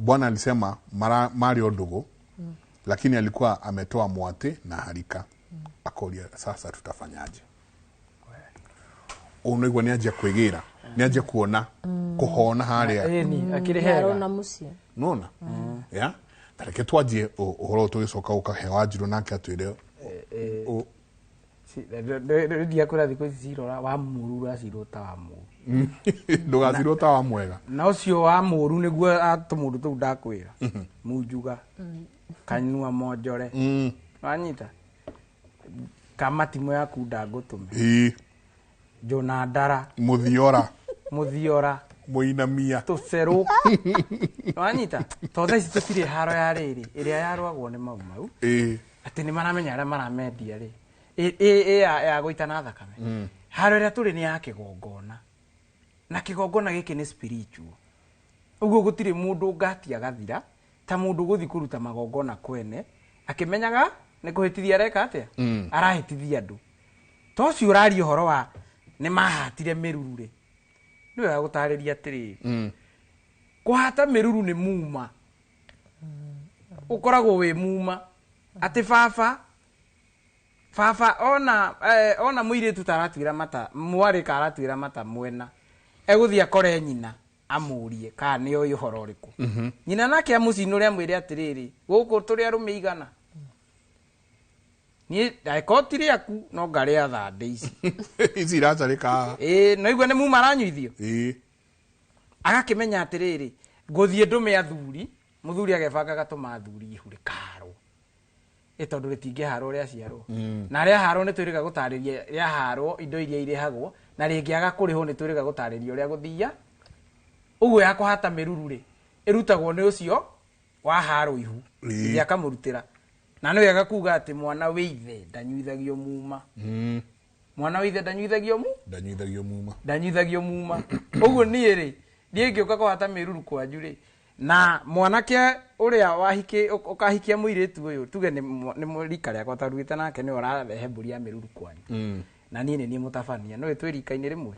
bwana alisema mara Mario Dogo, lakini alikuwa ametoa mwate na harika. Akoria sasa tutafanyaje? Unaigua nĩ anjia kwĩgĩra, nĩ anjia kuona kũhona harĩa. Ĩni akĩrĩ hega. Arona mũciĩ. Nona ya tareke twanjie ũhoro ũyũ tũgĩcoka ũkahe Wanjirũ nake atwĩre. Ndiakũra thikũ ici cirora wa mũru ũracirwo ta wa mũru. Ndũgacirwo ta wa mwega. Na ũcio wa mũru nĩguo atũmũndũ tũu ndakwĩra munjuga kanyua monjore wanyita kamatimũ yaku ndangũtũme njũna ndara. Mũthiora. Mũthiora. Mũinamia. Tũcerũ wanyita to thaa ici tũtirĩ haro ya rĩrĩ ĩrĩa yarwagwo nĩ mau mau atĩ nĩ maramenya arĩa maramendia rĩ ĩ ya gũitana thakame. Haro ĩrĩa tũrĩ nĩ ya kĩgongona na kĩgongona gĩkĩ nĩ spiritual, ũguo gũtirĩ mũndũ ngati agathira ta mũndũ gũthiĩ kũruta magongona kwene akĩmenyaga nĩ kũhĩtithia areka atĩa, arahĩtithia andũ. To ũcio ũraria ũhoro wa nĩ mahatire mĩruru rĩ, nĩ wega gũtarĩria atĩrĩrĩ, kũhata mĩruru nĩ muma ũkoragwo wĩ muma atĩ baba ona mũirĩtu ta aratuĩra mata mwarĩ ka aratuĩra mata mwena egũthiĩ akore nyina amũrie kana nĩ oĩ ũhoro ũrĩkũ. Nyina nake amũcinũre amwĩre atĩrĩrĩ, gũkũ tũrĩ arũme igana, niĩ ndagĩkorwo ti rĩaku no ngarĩa thandĩ ici. Ici iracarĩka haha. Ĩĩ no igua nĩ muma aranyuithio. Agakĩmenya atĩrĩrĩ, ngũthiĩ ndũme athuri, mũthuri agebanga agatũma athuri ihu rĩkaharwo ĩ tondũ rĩtingĩharwo rĩaciarwo. Na rĩaharwo nĩ twĩrĩga gũtarĩria rĩaharwo indo iria irĩhagwo na rĩngĩaga kũrĩhwo nĩ twĩrĩga gũtarĩria ũrĩa gũthia. Ũguo ya kũhata mĩruru rĩ ĩrutagwo nĩ ũcio waharwo ihu ithe akamũrutĩra. Na nĩ wega kuga atĩ mwana wĩ ithe ndanyuithagio muma. Mwana wĩ ithe ndanyuithagio mu ndanyuithagio muma. Ndanyuithagio muma. Ũguo niĩ rĩ niĩ ngĩũka kũhata mĩruru kwanyu rĩ na mwanake ũrĩa wahiki ũkahikia mũirĩtu ũyũ tuge nĩ rika rĩakwa tarugĩte nake nĩwe ũrarehe mbũri ya mĩruru kwanyu. Na niĩ nĩ niĩ mũtabania nĩwe twĩ rika-inĩ rĩmwe.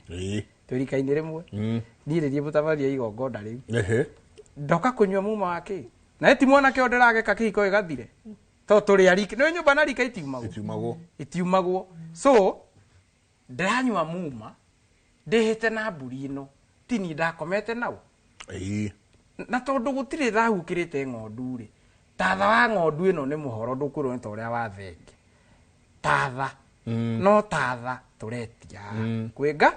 Twĩ rika-inĩ rĩmwe. Niĩ nĩ niĩ mũtabania igongona rĩu. Ndoka kũnyua muma wa kĩ na ti mwanake ũyũ ndĩrageka kĩhiko gĩgathire to tũrĩ a rika nĩ nyũmba na rika itiumagwo. Itiumagwo. Itiumagwo. So ndĩranyua muma ndĩhĩte na mbũri ĩno ti niĩ ndakomete nau. Na tondũ gũtirĩ thahu ũkĩrĩte ng'ondu rĩ tatha wa ng'ondu ĩno nĩ mũhoro ndũkwĩrwo nĩ ta ũrĩa wa thenge tatha no tatha tũretia kwĩnga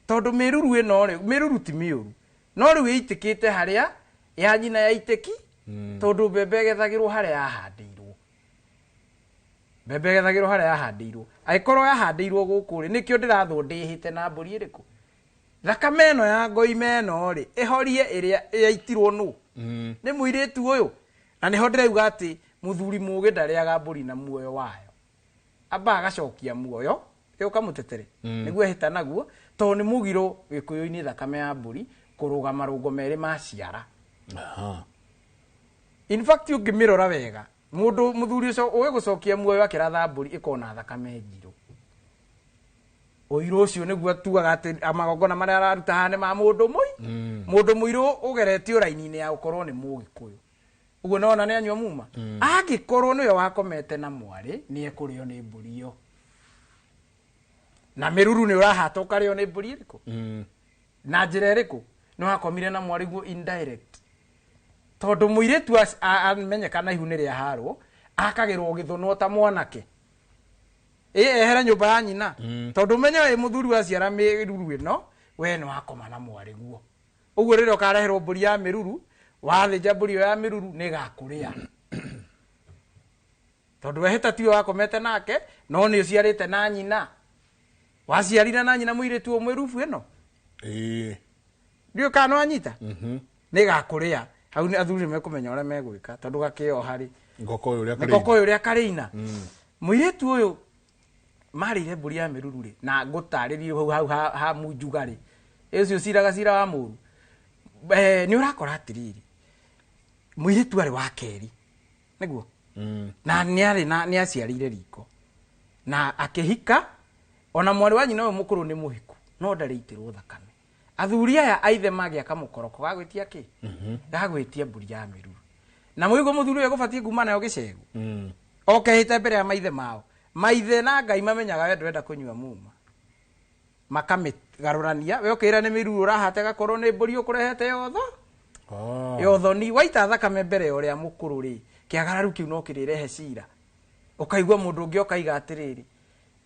tondũ mĩruru ĩno rĩ mĩruru ti mĩũru no rĩu ĩitĩkĩte harĩa ya nyina ya itĩki tondũ mbembe ĩgethagĩrwo harĩa yahandĩirwo. Mbembe ĩgethagĩrwo harĩa yahandĩirwo angĩkorwo yahandĩirwo gũkũ rĩ nĩkĩo ndĩrathwo ndĩhĩte na mbũri ĩrĩkũ thakame ĩno ya ngoime ĩno rĩ ĩhorie ĩrĩa yaitirwo nũ nĩ mũirĩtu ũyũ. Na nĩho ndĩrauga atĩ mũthuri mũgĩ ndarĩaga mbũri na muoyo wayo amba agacokia muoyo ĩũkamũtetere nĩguo ehĩta naguo tondũ nĩ mũgiro gĩkũyũ-inĩ thakame ya mbũri kũrũga marũngo merĩ ma ciara. In fact ũngĩmĩrora wega mũndũ mũthuri ũcio ũĩ gũcokia muoyo akĩratha mbũri ĩkona thakame njirũ. Ũirũ ũcio nĩguo tugaga atĩ magongona marĩa araruta haha nĩ ma mũndũ mũi mũndũ mũirũ ũgeretio raini-inĩ ya gũkorwo nĩ mũgĩkũyũ. Ũguo nona nĩ anyua muma. Angĩkorwo nĩwe wakomete na mwarĩ, nĩ ekũrĩo nĩ mbũri ĩyo. Na mĩruru nĩ ũrahata ũkarĩo nĩ mbũri ĩrĩkũ? Na njĩra ĩrĩkũ? Nĩ wakomire na mwarĩ guo indirect. Tondũ mũirĩtu amenyekana ihu nĩ rĩaharwo, akagĩrwo gĩthũnwo ta mwanake. Ehere nyũmba ya nyina. Tondũ menye wĩ mũthuri waciara mĩruru ĩno, we nĩ wakoma na mwarĩ guo. Ũguo rĩrĩa ũkareherwo mbũri ya mĩruru, wathĩnja mbũri ĩyo ya mĩruru nĩ ĩgakũrĩa. Tondũ wehĩta tiwe wakomete nake, no nĩ ũciarĩte na nyina. Waciarire na nyina mũirĩtu ũmwe rubu ĩno. Ndiũĩ kana nĩwanyita? Nĩ ĩgakũrĩa. Hau nĩ athuri nĩmekũmenya ũrĩa megwĩka tondũ gakĩoha rĩ. Ngoko ũyũ ũrĩa Nĩ ngoko ũyũ ũrĩa karĩina. Mũirĩtu ũyũ marĩire mbũri ya mĩruru rĩ, na ngũtarĩrie hau hau ha munjuga rĩ. Ũcio ciraga cira wa mũru. Nĩ ũrakora atĩrĩrĩ, mũirĩtu arĩ wa kerĩ. Nĩguo? Na nĩ arĩ na nĩ aciarĩire riko. Na akĩhika, ona mwarĩ wa nyina ũyũ mũkũrũ nĩ mũhiku, no ndarĩ itĩrwo thakame. Athuri aya aithe magĩaka mũkoroko gagwĩtia kĩ? Gagwĩtia mbũri ya mĩruru. Na mũigo mũthuri ũyũ egũbatiĩ kuma nayo gĩcegũ. Okehĩte mbere ya maithe mao. Maithe na Ngai mamenyaga we ndwenda kũnyua muma. Makamĩgarũrania, we ũkĩra nĩ mĩruru ũrahata ĩgakorwo nĩ mbũri ũkũrehete yotho. Yothoni waita thakame mbere ya ũrĩa mũkũrũ rĩ, kĩagararu kĩu no kĩrĩrehe cira. Ũkaigua mũndũ ũngĩ ũkaiga atĩrĩrĩ,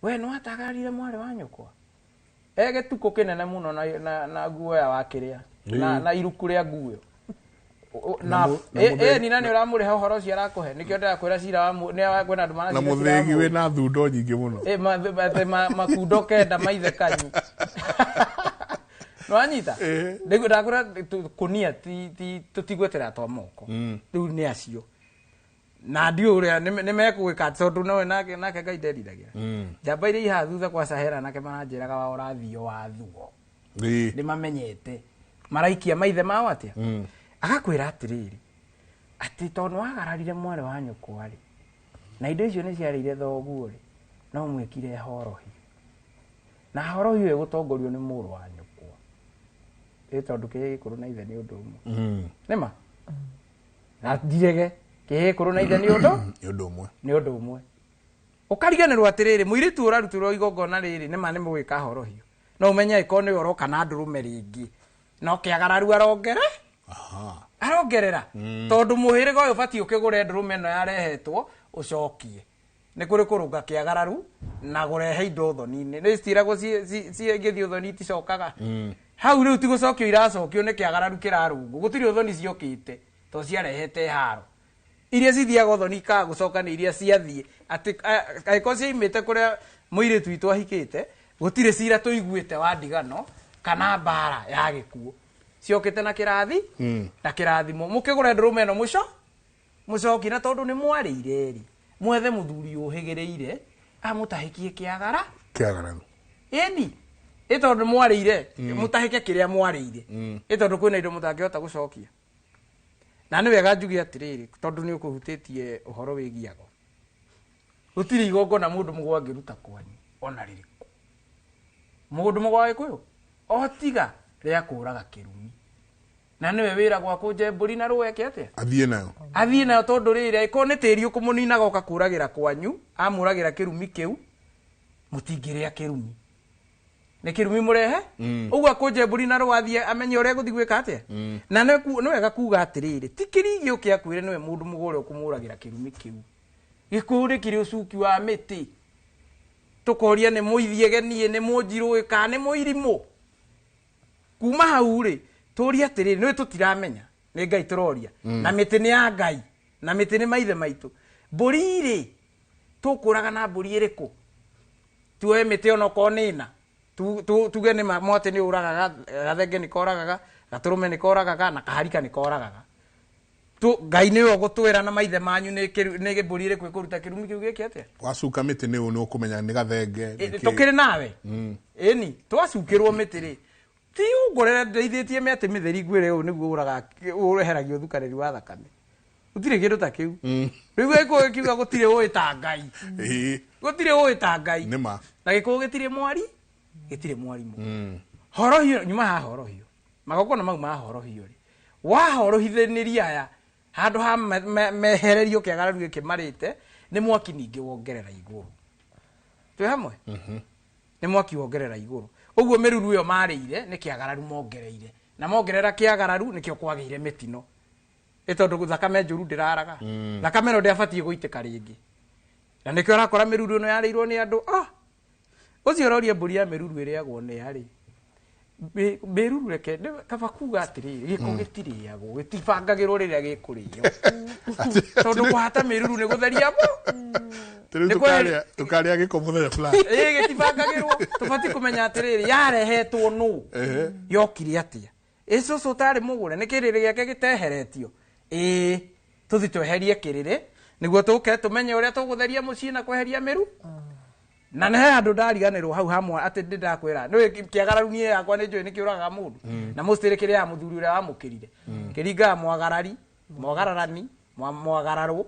we nĩ watagararire mwarĩ wa nyũkwa. Gĩtukũ kĩnene mũno na guoya wa kĩrĩa, na iruku rĩa nguo. Na nina nĩ ũramũrĩha ũhoro ũcio arakũhe, nĩkĩo ndĩrakwĩra cira wa nĩ kwĩna andũ maracira Na mũthĩgi wĩna thundo nyingĩ mũno. Makundo kenda maithe kanyu. Nĩwanyita? Nĩguo ndakwĩra kũnia ti tũtigwetera twa moko. Rĩu nĩ acio. Na ndiũĩ ũrĩa nĩ mekũgĩka tondũ nowe nake Ngai nderiragĩra. Njamba iria ihaha thutha kwa Sahera nake maranjĩraga wa ũrathio wa thuo. Nĩ mamenyete. Maraikia maithe mao atĩa? Agakwĩra atĩrĩrĩ, atĩ tondũ wagararire mwarĩ wa nyũkwa rĩ, na indo icio nĩ ciarĩire thoguo rĩ, no mwĩkire horohi. Na horohi ĩyo ĩgũtongorio nĩ mũrũ wa nyũkwa. Tondũ kĩhĩ gĩkũrũ na ithe nĩ ũndũ ũmwe. Nĩma? Na ndirege, kĩhĩ gĩkũrũ na ithe nĩ ũndũ? Nĩ ũndũ ũmwe. Nĩ ũndũ ũmwe. Ũkariganĩrwo atĩrĩrĩ, mũirĩtu ũrarutĩrwo igongona rĩrĩ, nĩma nĩ mũgwĩka horohio. No ũmenye angĩkorwo nĩwe ũroka na ndũrũme rĩngĩ. No kĩagararu arongere? Arongerera. Tondũ mũhĩrĩga ũyũ ũbatiĩ ũkĩgũre ndũrũme ĩno yarehetwo, ũcokie. Nĩ kũrĩ kũrũnga kĩagararu na kũrehe indo ũthoni-inĩ. Nĩ citiragwo cingĩthiĩ ũthoni iticokaga. Hau rĩu ti gũcokio iracokio nĩ kĩagararu kĩrarũngwo. Gũtirĩ ũthoni ciokĩte tondũ ciarehete haro. Iria cithiaga ũthoni ikaga gũcoka nĩ iria ciathiĩ. Atĩ angĩkorwo ciaimĩte kũrĩa mũirĩtu witũ ahikĩte, gũtirĩ cira tũiguĩte wa ndigano kana mbara ya gĩkuũ. Ciokĩte na kĩrathi na kĩrathimo. Mũkĩgũre ndũrũme ĩno mũco mũcoki, na tondũ nĩ mwarĩire rĩ, mwethe mũthuri ũhĩgĩrĩire amũtahĩkie kĩagara. Kĩagararu. Ĩni, ĩ tondũ mwarĩire, mũtahĩke kĩrĩa mwarĩire. Ĩ tondũ kwĩna indo mũtangĩhota gũcokia. Na nĩ wega njuge atĩrĩrĩ, tondũ nĩ ũkũhutĩtie ũhoro wĩgiĩ ago. Gũtirĩ igongona mũndũ mũgũ angĩruta kwanyu ona rĩrĩkũ. Mũndũ mũgũ wa Gĩkũyũ o tiga rĩa kũraga kĩrumi. Na nĩwe wĩra gwa kũnje mbũri na rũĩ eke atĩa? Athiĩ nayo. Athiĩ nayo tondũ rĩrĩ, angĩkorwo nĩ tĩri ũkũmũninaga ũkakũragĩra kwanyu, amũragĩra kĩrumi kĩu, mũtingĩrĩa kĩrumi. Nĩ kĩrumi mũrehe? Ũguo akũnje mbũri na rũĩ athiĩ amenye ũrĩa egũthiĩ gwĩka atĩa? Na nĩ wega kuga atĩrĩrĩ, ti kĩrigi ũkĩakuĩre nĩwe mũndũ mũgũ ũrĩa ũkũmũragĩra kĩrumi kĩu. Gĩkũyũ nĩ kĩrĩ ũcuki wa mĩtĩ. Tũkoria nĩ mũithiege niĩ, nĩ mũnjirũĩ kana nĩ mũirimũ. Kuma hau rĩ, tũrie atĩrĩrĩ, nĩũĩ tũtiramenya, nĩ Ngai tũroria. Na mĩtĩ nĩ ya Ngai, na mĩtĩ nĩ maithe maitũ. Mbũri rĩ, tũkũraga na mbũri ĩrĩkũ? Tuoe mĩtĩ onokorwo nĩ ĩna. Tuge nĩ mwatĩ nĩ ũragaga, gathenge nĩ koragaga, gatũrũme nĩ koragaga, na kaharika nĩ koragaga. Ngai nĩwe ũgũtwĩra na maithe manyu nĩ mbũri ĩrĩkũ ĩkũruta kĩrumi kĩu gĩkĩ atĩa? Wacuka mĩtĩ nĩ ũkũmenya nĩ gathenge, nĩ kĩ? Tũkĩrĩ nawe? Ĩni, twacukĩrwo mĩtĩ rĩ, ti ũngorere ndeithĩtie mĩatĩ mĩtheri ngwĩre ũũ nĩguo ũraga, ũreheragio ũthukanĩri wa thakame. Gũtirĩ kĩndũ ta kĩu. Rĩu gĩkũyũ kiuga gũtirĩ ũĩ ta Ngai. Gũtirĩ ũĩ ta Ngai. Nĩma. Na gĩkũyũ gĩtirĩ mwari, gĩtirĩ mwarimũ. Horohio, nyuma haha horohio. Magongona mau ma horohio rĩ. Wahorohithĩrĩria aya, Handũ ha mehererio kĩagararu gĩkĩ marĩte nĩ mwaki ningĩ wongerera igũrũ. Twĩ hamwe? Nĩ mwaki wongerera igũrũ. Ũguo mĩruru ĩyo marĩire nĩ kĩagararu mongereire. Na mongerera kĩagararu nĩkĩo kwagĩire mĩtino. Ĩ tondũ thakame njũru ndĩraraga. Thakame ĩno ndĩabatiĩ gũitĩka rĩngĩ. Na nĩkĩo ũrakora mĩruru ĩno yarĩirwo nĩ andũ. Ũcio ũroria mbũri ya mĩruru ĩrĩagwo nĩ arĩ. Mĩruru reke kaba kuga atĩrĩrĩ gĩko gĩtirĩagwo gĩtibangagĩrwo rĩrĩa gĩkũrĩo. Tondũ kũhata mĩruru nĩ gũtheria mo. Rĩu tũkarĩa gĩko mũthenya fulani. Ĩĩ gĩtibangagĩrwo. Tũbatiĩ kũmenya atĩrĩrĩ yarehetwo nũ. Yokire atĩa. Ĩ cũcũ ũtarĩ mũgũre nĩ kĩrĩrĩ gĩake gĩteheretio. Ĩĩ tũthi tweherie kĩrĩrĩ nĩguo tũke tũmenye ũrĩa tũgũtheria mũciĩ na kweheria mĩru. Na nĩ he handũ ndariganĩrwo hau hamwe atĩ ndĩ ndakwĩra nĩ kĩagararu niĩ yakwa nĩ njũĩ nĩ kĩũragaga mũndũ. Na mũcĩrĩ kĩrĩa ya mũthuri ũrĩa wamũkĩrire. Kĩringaga mwagarari, mwagararani, mwagararwo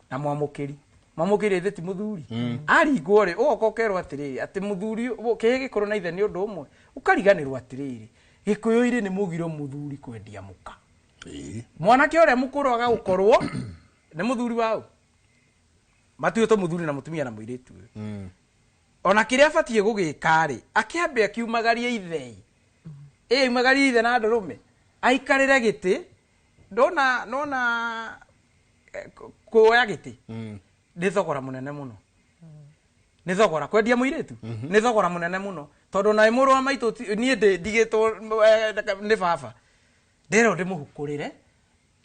na mwamũkĩri. Mwamũkĩri ithe ti mũthuri. Aringwo rĩ ũgoka ũkerwo atĩrĩrĩ atĩ mũthuri kĩhĩ gĩkũrũ na ithe nĩ ũndũ ũmwe. Ũkariganĩrwo atĩrĩrĩ gĩkũyũ-inĩ nĩ mũgiro mũthuri kwendia mũka. Mwanake ũrĩa mũkũrũ agagũkorwo nĩ mũthuri waũ. Matuĩtwo mũthuri na mũtumia na mũirĩtu ũyũ. Ona kĩrĩa abatiĩ gũgĩka rĩ akĩambe akiumagarie ithe. Ĩ aumagarie ithe na ndũrũme aikarĩre gĩtĩ ndona nona kuoya gĩtĩ nĩ thogora mũnene mũno. Nĩ thogora kwendia mũirĩtu nĩ thogora mũnene mũno tondũ na mũrũ wa maitũ niĩ ndigĩtwo nĩ baba ndĩrwo ndĩmũhukũrĩre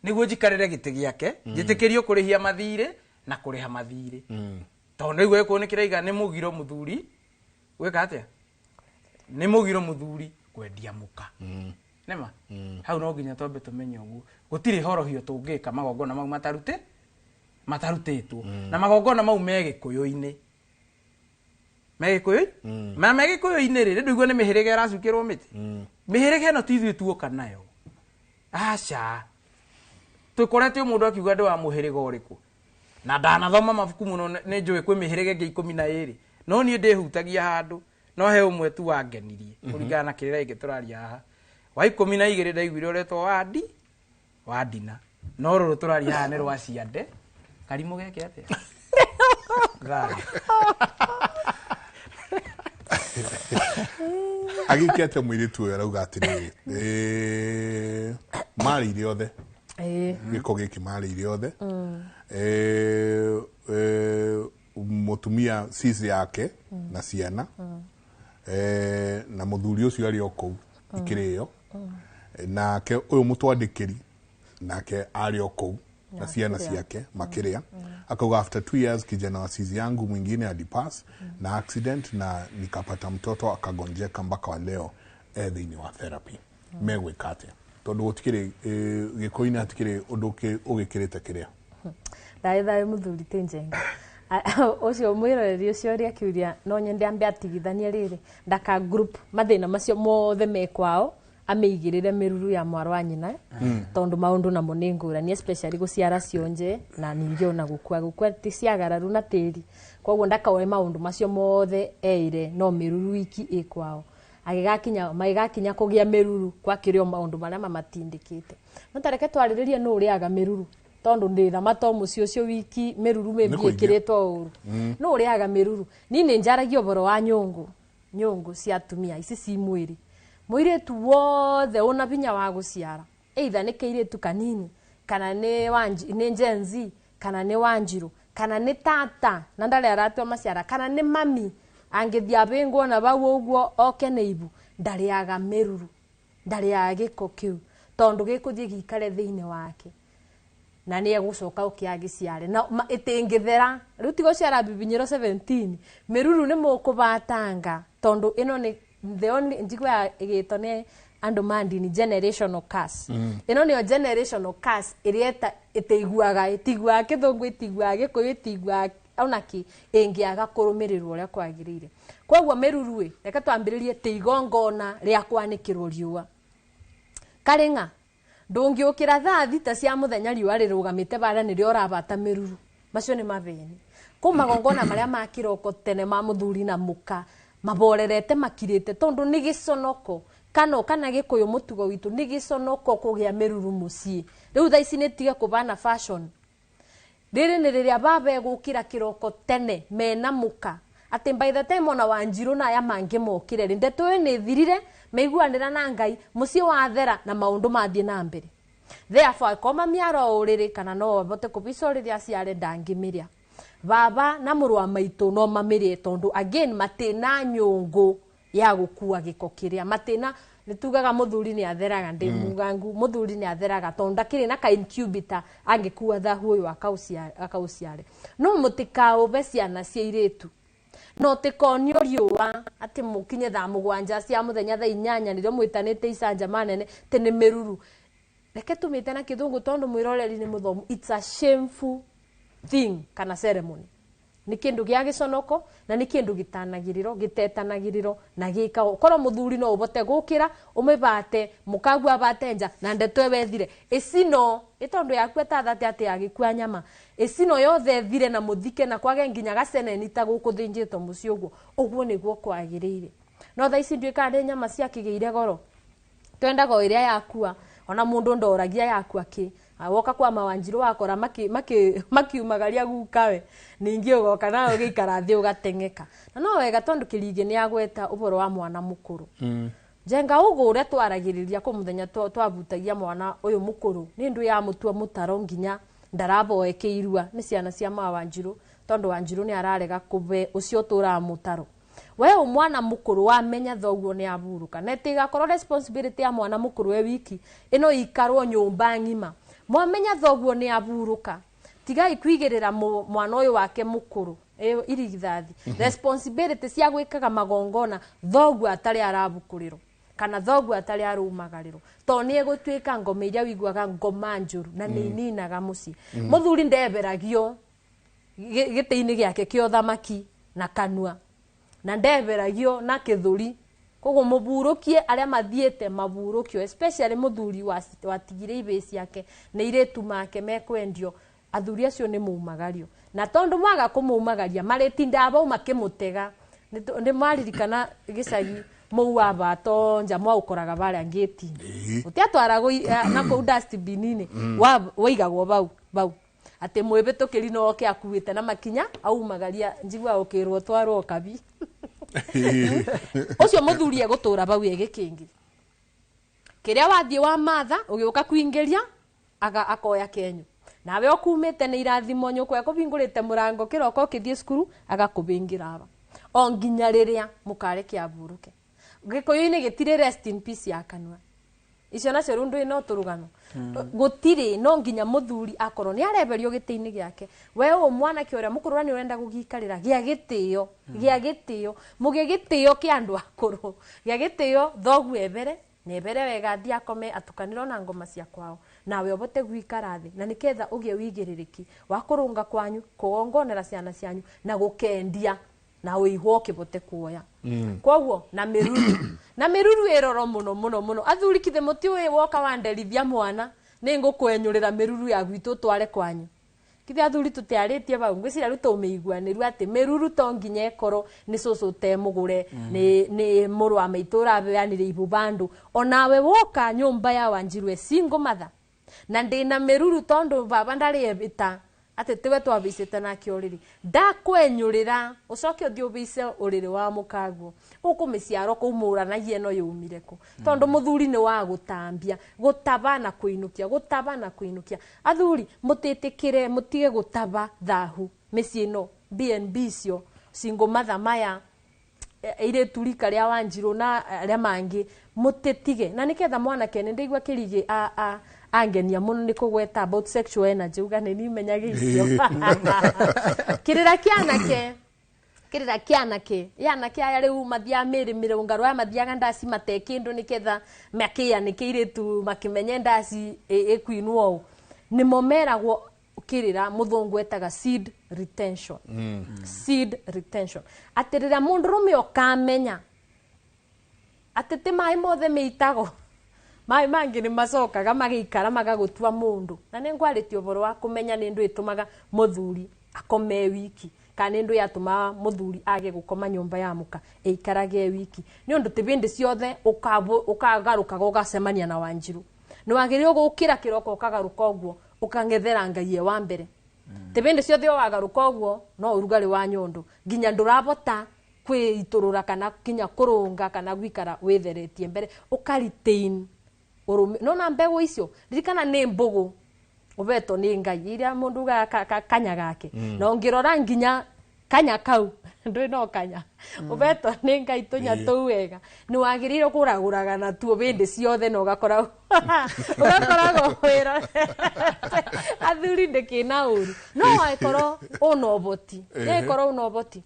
nĩguo njikarĩre gĩtĩ gĩake njĩtĩkĩrio kũrĩhia mathirĩ na kũrĩha mathirĩ. Tondũ nĩguo gĩkũyũ nĩ kĩraiga nĩ mũgiro mũthuri gwĩka atĩa? Nĩ mũgiro mũthuri kwendia mũka. Nĩma? Hau no nginya twambe tũmenye ũguo. Gũtirĩ horohio tũngĩka magongona mau matarutĩtwo. Na magongona mau me gĩkũyũ-inĩ. Me gĩkũyũ? Na me gĩkũyũ-inĩ rĩ, ndũigua nĩ mĩhĩrĩga ĩracukĩrwo mĩtĩ. Mĩhĩrĩga ĩno ti ithuĩ tuoka nayo. Aca. Tũkorete mũndũ akiuga ndĩ wa mũhĩrĩga ũrĩkũ. Na ndanathoma mabuku mũno nĩ njũĩ kwĩ mĩhĩrĩga ĩngĩ 12. No niĩ ndĩhutagia handũ no he ũmwe tu wangenirie kũringana na kĩrĩra gĩkĩ tũraria haha. Wa 12 ndaiguire ũretwo wa Ndina. No rũrũ tũraria haha nĩ rwa Ciande. Karimũ geke atĩa? Thayũ. Agĩke atĩa mũirĩtu ũyũ arauga atĩrĩrĩ marĩire othe. Gĩko gĩkĩ marĩire othe. Mũtumia cici yake na ciana na mũthuri ũcio arĩ o kũu ikĩrĩo. Nake ũyũ mũtwandĩkĩri nake arĩ o kũu na ciana ciake makĩrĩa. Akauga after 2 years kijana wa sizi yangu mwingine alipass na accident na nikapata mtoto akagonjeka mpaka wa leo thĩinĩ wa therapy. Megwĩka atĩa? Tondũ gũtikĩrĩ gĩkũyũ-inĩ hatikĩrĩ ũndũ ũgĩkĩrĩte kĩrĩa. Thayũ thayũ mũthuri ti Njenga. Ũcio mwĩroreri ũcio ũrĩa akiuria no nyende ambe atigithanie rĩrĩ ndaka group mathĩna macio mothe me kwao amĩigĩrĩre mĩruru ya mwarĩ wa nyina tondũ maũndũ namo nĩ ngũrani especially gũciara cionje na ningĩ ona gũkua ti ciagararu na tĩri koguo ndakaoe maũndũ macio mothe eire no mĩruru iki ĩ kwao agĩgakinya magĩgakinya kũgĩa mĩruru gwakĩrĩ o maũndũ marĩa mamatindĩkĩte no tareke twarĩrĩrie nũ ũrĩaga mĩruru tondũ ndĩthama to mũciĩ ũcio wiki mĩruru Nĩ kũingĩ. ĩkĩrĩtwo ũru nũ ũrĩaga mĩruru niĩ nĩ njaragia ũhoro wa nyũngũ cia atumia ici ci mwĩrĩ mũirĩtu wothe ũna binya wa gũciara either nĩ kĩirĩtu kanini kana nĩ Gen Z kana nĩ Wanjiru kana nĩ tata na ndarĩ aratua maciara kana nĩ mami angĩthiĩ abĩngwo na bau ũguo oke nĩ ibu ndarĩaga mĩruru ndarĩaga gĩko kĩu tondũ gĩkũthiĩ gĩikare thĩinĩ wake na nĩ egũcoka ũke agĩciare na ĩtĩngĩthera rĩu ti gũciara bibinyĩro 17 mĩruru nĩ mũkũbatanga tondũ ĩno nĩ the only njigua ĩgĩtwo nĩ andũ ma ndini generational curse. Ĩno nĩyo generational curse ĩrĩa ĩtĩiguaga ĩtiguaga kĩthũngũ ĩtiguaga gĩkũyũ ĩtiguaga ona kĩ ĩngĩaga kũrũmĩrĩrwo ũrĩa kwagĩrĩire. Koguo mĩruru ĩ reke twambĩrĩrie tĩ igongona rĩa kwanĩkĩrwo riũa karĩng'a ndũngĩũkĩra thaa 6 cia mũthenya riũa rĩrũgamĩte bara nĩrĩo ũrabata mĩruru macio nĩ mabeni kũ magongona marĩa ma kĩroko tene ma mũthuri na mũka maborerete makirĩte tondũ nĩ gĩconoko Kano kana gikuyu mutugo witu ni giconoko kugia miruru mucii riu thaa ici nitige kubana fashion. Riri ni riria baba egukira kiroko tene mena muka ati by the time ona Wanjiru na aya mangi mokire ri ndeto ĩyo ni thirire meiguanira na Ngai mucii wathera na maundu mathie na mbere. Therefore koma miaro uriri kana no abote kubica uriri aciare ndangimiria baba na mũrũ wa maitũ no mamirie tondu again matina nyũngũ ya gukua giko kiria matina nitugaga muthuri ni atheraga ndi mugangu muthuri ni atheraga tondu ndakiri na ka incubator angikua thahu uyu akauciare no mutikaube ciana cia iritu no tikonio riũa ati mukinye thaa 7 cia muthenya thaa 8 nirio mwitanite icanja manene ti ni miruru. Reke tumite na kithungu tondu mwiroreri ni muthomu. It's a shameful thing kana ceremony. Ni kindu gia giconoko na ni kindu gitanagiriro gitetanagiriro na gikagwo korwo muthuri no ubote gukira umibate mukagua bate nja na ndeto ewethire icino itondu yakue ta thate ati agikua nyama icino yothe thire na muthike na kwage nginya gaceneni ta gukuthinjitwo mucii uguo uguo niguo kwagiriire. No thaa ici nduikaga ni nyama cia kigeire goro twendaga o iria yakua ona mundu ndoragia yakua ki woka kwa mawanjiru wakora makiumagaria gukawe ningi ugoka nawe ugiikara thi ugateng'eka na no wega tondu Kirigi ni agweta uboro wa mwana mukuru. Njenga ugu uria twaragiriria ku muthenya twabutagia mwana uyu mukuru ni ndu ya mutua mutaro nginya ndaraboekeirua ni ciana cia mawanjiru tondu Wanjiru ni ararega kube ucio turaga mutaro. We mwana mukuru wamenya thoguo ni aburuka na itigakorwo responsibility ya mwana mukuru we wiki ino ikarwo nyumba ng'ima. Mwamenya thoguo ni aburuka tigai kwigirira mwana uyu wake mukuru irigithathi responsibility cia gwikaga magongona thoguo atari arabukurirwo kana thoguo atari arumagariro to ni egutwika ngoma iria wiguaga ngoma njuru na ni ninaga mucii. Muthuri ndeberagio gitiini giake kia uthamaki na kanua na ndeberagio na kithuri koguo muburukie aria mathiete maburukio especially muthuri watigire ibe ciake na iretu make mekwendio athuri acio ni mumagario na tondu mwaga kumumagaria maritinda bau makimutega ni maririkana gicagi mou wa bato nja mwaukoraga baria ngeti utiatwaragwo na kuu dustbin-ini waigagwo bau bau ati mwibitukiri no oke akuite na makinya aumagaria njigua ukirwo twarwo kabi ucio muthuri egutura bau egikingi kiria wathie wa matha ugiuka kuingiria aga akoya kenyu nawe okumite ni irathimo nyukwa ekubingurite murango kiroko ukithie cukuru agakubingira aba o nginya riria mukareke aburuke. Gikuyu-ini gitire rest in peace ya kanua icio nacio rundu ino turugano gutiri no nginya muthuri akorwo ni areberio giti-ini giake we u mwanake uria mukuru ni urenda gugikarira gia gitio gia gitio mugie gitio kia andu akuru gia gitio thoguo ebere nebere wega thi akome atukanirwo na ngoma cia kwao nawe ubote gwikara thi na niketha ugie wigiririki wa kurunga kwanyu kugongonera ciana cianyu na gukendia na uihwo kibote kuoya. Koguo na miruru na miruru iroro muno muno muno athuri kithe muti uyu woka wanderithia mwana ni ngukwenyurira miruru ya gwitu tware kwanyu kithe athuri tutiaritie bau ngwiciria riu tumiiguaniru ati miruru to nginya ikorwo ni cucu te mugure ni muru wa maitu urabeanire ibu bandu onawe woka nyumba ya Wanjiru e single mother na ndina miruru tondu baba ndari ebita ati tiwe twabicite nake uriri ndakwenyurira ucoke uthie ubice uriri wa mukaguo guku miciaro kumuranagia no yumire ku tondu muthuri ni wa gutambia gutaba na kuinukia gutaba na kuinukia athuri mutitikire mutige gutaba thahu micii no B&B cio single mother maya iritu rika ria Wanjiru na aria mangi mutitige na niketha mwanake ni ndigua Kirigi a angenia muno ni kugweta about sexual energy uga ni nimenyaga icio kirira kianake yanake aya riu mathia miri mirungaro aya mathiaga ndaci mate kindu niketha makianike iritu makimenye ndaci ikuinwo u nimo meragwo kirira muthungu etaga seed retention. Seed retention atirira mundu rume ukamenya ati ti mai mothe meitago mai mangi ni macokaga magiikara magagutua mundu na ni ngwaritie uboro wa kumenya ni ndu itumaga muthuri akome wiki Kana ndu yatuma muthuri age gukoma nyumba ya muka eikarage wiki ni undu ti bindi ciothe ukagarukaga ugacemania na Wanjiru. Ni wagiriirwo gukira kiroko ukagaruka uguo ukang'ethera Ngai wa mbere. Ti bindi ciothe wagaruka uguo no urugari wa nyondo nginya ndurabota kwiiturura kana kinya kurunga kana gwikara witheretie mbere ukaritain urume. No na mbegu icio ririkana ni mbugu ubeto ni Ngai iria mundu ga kanya gake. Na ungirora nginya kanya kau ndui no kanya ubeto ni Ngai tunya tuu wega ni wagiriirwo kuraguraga na tuo bindi ciothe na ugakoragwo wira athuri ndikina uru no wakorwo una uboti yakorwo una uboti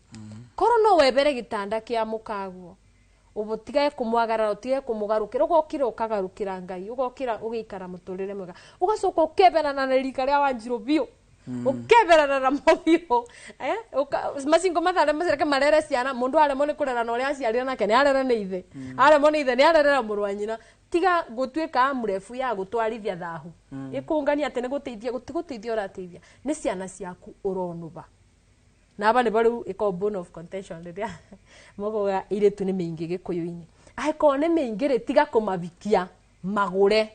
korwo no webere gitanda kia mukaguo ubutige kumwagarara utige kumugarukira ugokira ukagarukira Ngai ugokira ugiikara muturire mwega ugacoka ukeberana na rika ria Wanjiru biu ukeberana na mobio macingo mathare macereke marere ciana mundu aremwo ni kurera na uria aciarire nake ni arere ni ithe aremwo ni ithe ni arerera mũrũ wa nyina. Tiga gutuika murefu ya gutwarithia thahu ikungania ati ni guteithia gutiguteithia urateithia ni ciana ciaku uronuba. Na aba ni baru iko bone of contention riria mugoga iritu ni mingi gikuyu-ini aiko ni mingi ri tiga kumabikia magure.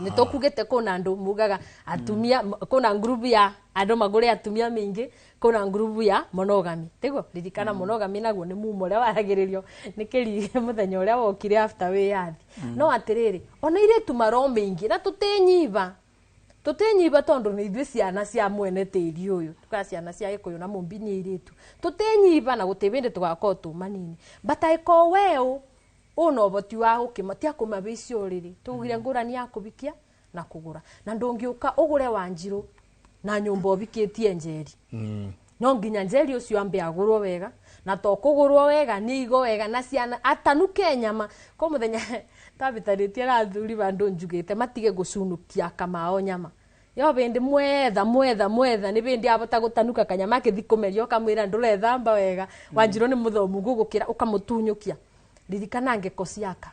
Ni tukugite kuna andu mugaga atumia kuna group ya andu magure atumia mingi kuna group ya monogamy tiguo ririkana monogamy naguo ni mumo uria waragiririo ni kirige muthenya uria wokire after wiyathi. No atiriri ona iritu maro mingi na tutinyiba tondu ni ithuĩ ciana cia mwene tĩri ũyũ tuka ciana cia Gĩkũyũ na Mũmbi nĩ iritu tutinyiba na gũtĩ bĩndĩ tũgakorwo tũ manini but aĩkorwo weũ una ũhoti wa gũkĩma tia kũmabicia ũrĩrĩ tugire ngũrani ya kũbikia na kũgũra na ndũngĩũka ũgũre Wanjiru na nyũmba ũbikĩtie Njeri. No nginya Njeri ũcio ambe agũrwo wega na to kũgũrwo wega ni igo wega na ciana atanuke nyama ko mũthenya tabitarĩtie na athuri bandũ njugĩte matige gũcunukia kamao nyama yo bindi mwetha mwetha mwetha ni bindi abota gutanuka kanyama akithi kumeria ukamwira ndurethamba wega. Wanjiru ni muthomu gugukira ukamutunyukia. Ririkana ngeko ciaka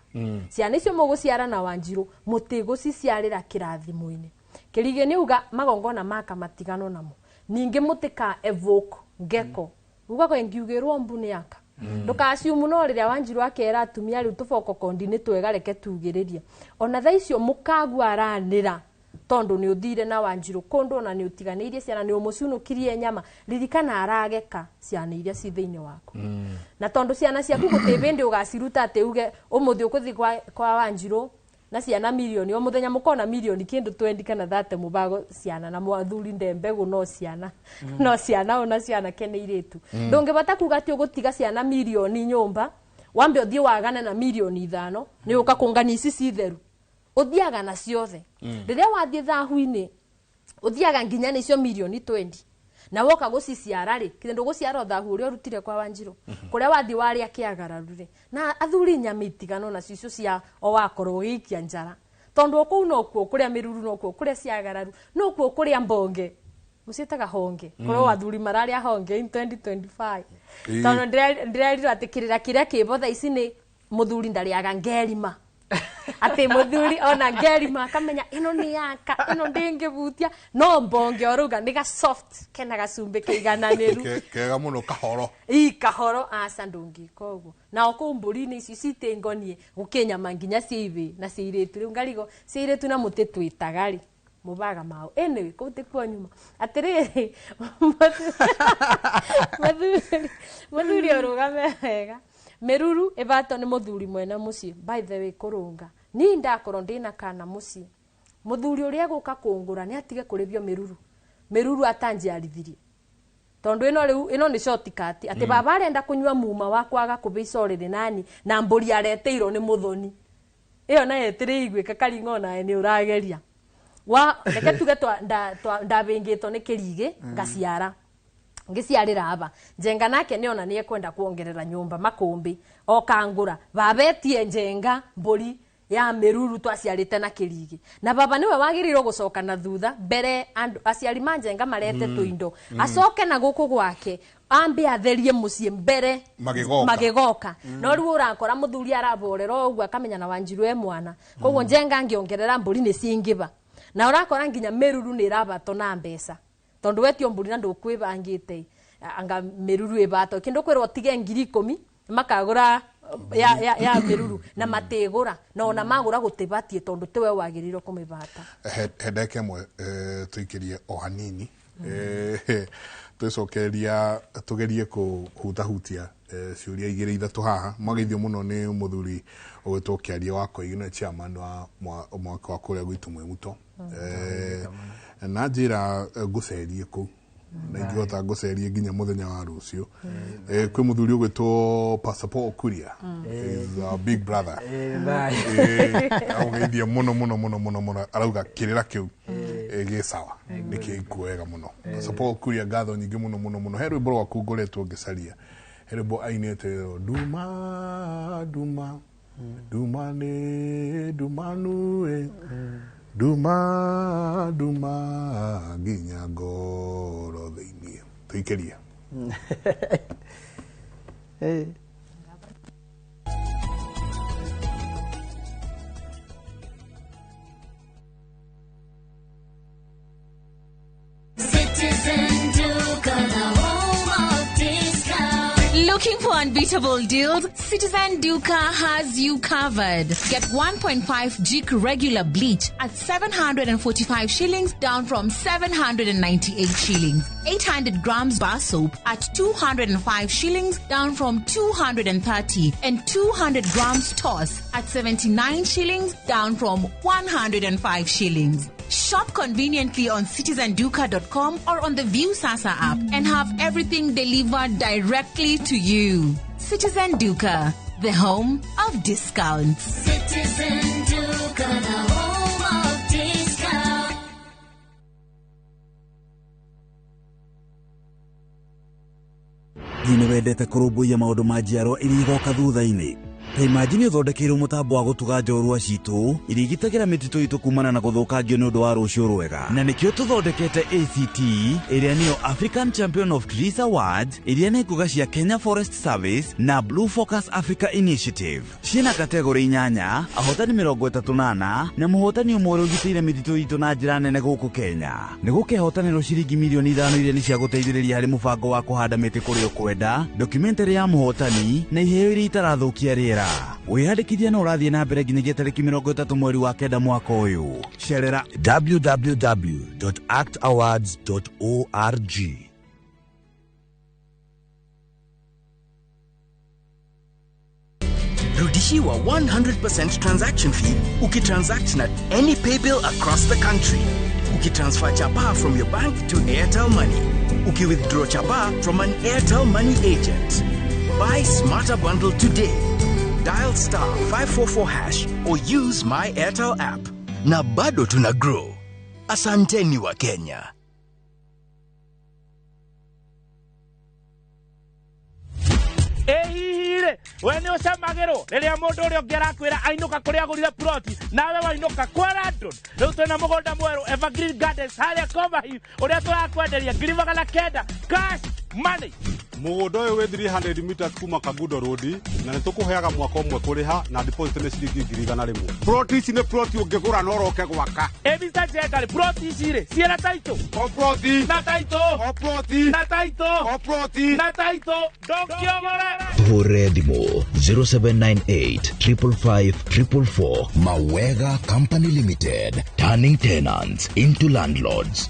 ciana icio muguciara na Wanjiru mutigũciciarĩra kĩrathimo-inĩ. Kĩrige nĩ uga magongona maka matigano namo ningĩ mũtika evoke ngeko uga ko ngiugĩrwo mbu nĩ aka ndukaciumu no rĩrĩa Wanjiru akera atumia rĩu tũboko kondi nĩ twega reke tugĩrĩrie ona thaa icio mũkagua aranĩra tondu ni uthire na Wanjiru kundu na ni utiganirie ciana ni umucunukirie nyama ririkana arageka ciana iria ci thiini waku. Na tondu ciana ciaku guti bindi ugaciruta ati uge umuthi ukuthi kwa Wanjiru na ciana milioni o muthenya mukona milioni kindu 20 kana 30 mubago ciana na mwathuri ndembegu no ciana no ciana ona ciana kene iritu ndungibata kuga ati ugutiga ciana milioni nyumba wambe uthie wagane na milioni 5 ni uka kungani ici citheru uthiaga na ciothe. Riria wathie thahu-ini uthiaga nginya nicio milioni 20 na woka guciciara ri kindu guciara thahu uria urutire kwa Wanjiru kuria wathi waria kiagararu ri na athuri nyama itigano na cicio cia o wakorwo ugiikia njara tondu kuu no kuo kuria miruru no kuo kuria ciagararu no kuo kuria mbonge mucietaga honge korwo athuri mararia honge in 2025 tondu ndirerirwo ati kirira kiria kibo thaa ici ni muthuri ndariaga ngerima ati muthuri ona ngerima akamenya ino ni yaka ino ndingibutia no mbonge oruga ni ga soft kena gacumbi kiigananiru kega muno kahoro i kahoro aca ndungika uguo na oku mburi-ini icio citingonie gukinyama nginya cia ibi na cia iritu riu ngarigo cia iritu na muti twitaga ri mubaga mao anyway kuu tikuo nyuma atiriri muthuri urugame wega Meruru ibato ni muthuri mwena mucii by the way kurunga ni ndakorwo ndina kana mucii muthuri uria guka kungura ni atige kuribio meruru meruru atanjiarithirie tondu ino riu ino ni shortcut ati baba arenda kunywa muma wa kwaga kubica uriri nani na mburi areteirwo ni muthoni iyo nayo itiri igwika karingo nae ni urageria wa reke tuge twa ndabingitwo ni kirige ngaciara ngiciarira aba njenga nake niona ni ekwenda kuongerera nyumba makumbi okangura babetie njenga mburi ya meruru twaciarite na kirigi na baba niwe wagirirwo gucoka na thutha mbere andu aciari manjenga marete tuindo acoke na guku gwake ambe atherie mucii mbere magigoka no riu urakora muthuri araborera uguo akamenya na Wanjiru e mwana koguo njenga ngiongerera mburi ni cingiba na urakora nginya meruru ni irabato na mbeca tondu wetio mburi na ndukwibangite Anga meruru ibato kindu kwirwo tige 10,000 makagura ya meruru na matigura na ona magura gutibatie tondu tiwe wagiriro kumibata. Hedeke mwe tuikirie o hanini twicokeria tugerie kuhutahutia ciuria igiri ithatu haha. Mwageithio muno ni muthuri ugwitwo Kiaria wa Koigi na chairman wa mwaka wa kuria gwitu Mwimuto. Na njira ngucerie kuu na ingihota ngucerie nginya muthenya wa rucio. Kwi muthuri ugwitwo Pastor Paul Kuria, is our big brother. Ageithia muno muno muno muno muno, arauga kirira kiu gi sawa niki kuwega muno. Pastor Paul Kuria, ngatho nyingi muno muno muno. He rwimbo rwaku ngoretwo ngicaria, he rwimbo ainite duma duma duma ne duma nue duma duma nginya ngoro thiini. Tuikerie. Citizen Duka, the home of discount. Looking for unbeatable deals? Citizen Duka has you covered. Get 1.5 Jik regular bleach at 745 shillings, down from 798 shillings. 800 grams bar soap at 205 shillings, down from 230. And 200 grams toss at 79 shillings, down from 105 shillings. Shop conveniently on citizenduka.com or on the View Sasa app and have everything delivered directly to you. Citizen Duka, the home of discounts. Citizen Duka, the home of discounts. Nĩ wendete kũrũmbũiya maũndũ ma njiarwa iria igoka thutha-inĩ. Ta imagine ũthondekeirwo mũtambo wa gũtuga njorua citũ iria igitagĩra mĩtitũ itũ kumana na gũthũkangio nĩ ũndũ wa rũciũ rwega. Na nĩkĩo tũthondekete ACT, ĩrĩa nĩyo African Champion of Trees Awards, ĩrĩa nĩ ngũga cia Kenya Forest Service na Blue Focus Africa Initiative. Ciĩna kategori 8, ahotani 34 na mũhotani ũmwe ũrĩa ũgitĩire mĩtitũ itũ na njĩra nene gũkũ Kenya. Nĩ gũkehotanĩrwo ciringi milioni 5 iria nĩ cia gũteithĩrĩria harĩ mũbango wa kũhanda mĩtĩ kũrĩa ũkwenda, documentary ya mũhotani na iheo iria itarathũkia rĩera. Wĩyandĩkithia no ũrathiĩ na mbere nginyagia tarĩki 30 mweri wa 9 mwaka ũyũ. Cerera www.actawards.org. Rudishiwa 100% transaction fee ukitransact na any paybill across the country. Ukitransfer chapa from your bank to Airtel Money. Ukiwithdraw chapa from an Airtel Money agent. Buy Smarter Bundle today. Dial star 544 hash or use my Airtel app. Na bado tuna grow. Asanteni wa Kenya. Ehihire, we ni ucamagirwo riria mundu uria ungi arakwira ainuka kuria agurire ploti nawe wainuka kwa London. Riu twina mugunda mweru Evergreen Gardens haria Komahi uria turakwenderia 900,000 cash money. Mũgũnda ũyũ wĩ 300 meters kuma Kangundo Road na nĩ tũkũheaga mwaka ũmwe kũrĩha na deposit nĩ ciringi 100,000. Plot ici nĩ plot ũngĩgũra na ũroke gwaka. Mr. Jenga, plot ici rĩ ciĩna title? O plot. Na title. O plot. Na title. O plot. Na title. Ndũngĩogore. Hũre thimũ 0798 555 444. Mawega Company Limited, turning tenants into landlords.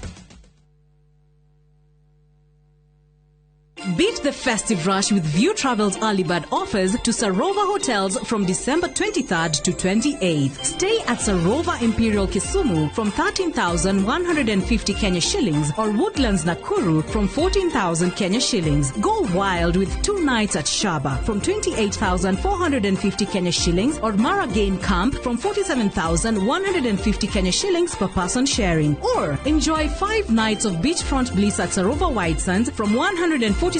Beat the festive rush with View Travel's early bird offers to Sarova Hotels from December 23rd to 28th. Stay at Sarova Imperial Kisumu from 13,150 Kenya shillings or Woodlands Nakuru from 14,000 Kenya shillings. Go wild with 2 nights at Shaba from 28,450 Kenya shillings or Mara Game Camp from 47,150 Kenya shillings per person sharing. Or enjoy 5 nights of beachfront bliss at Sarova White Sands from 146,700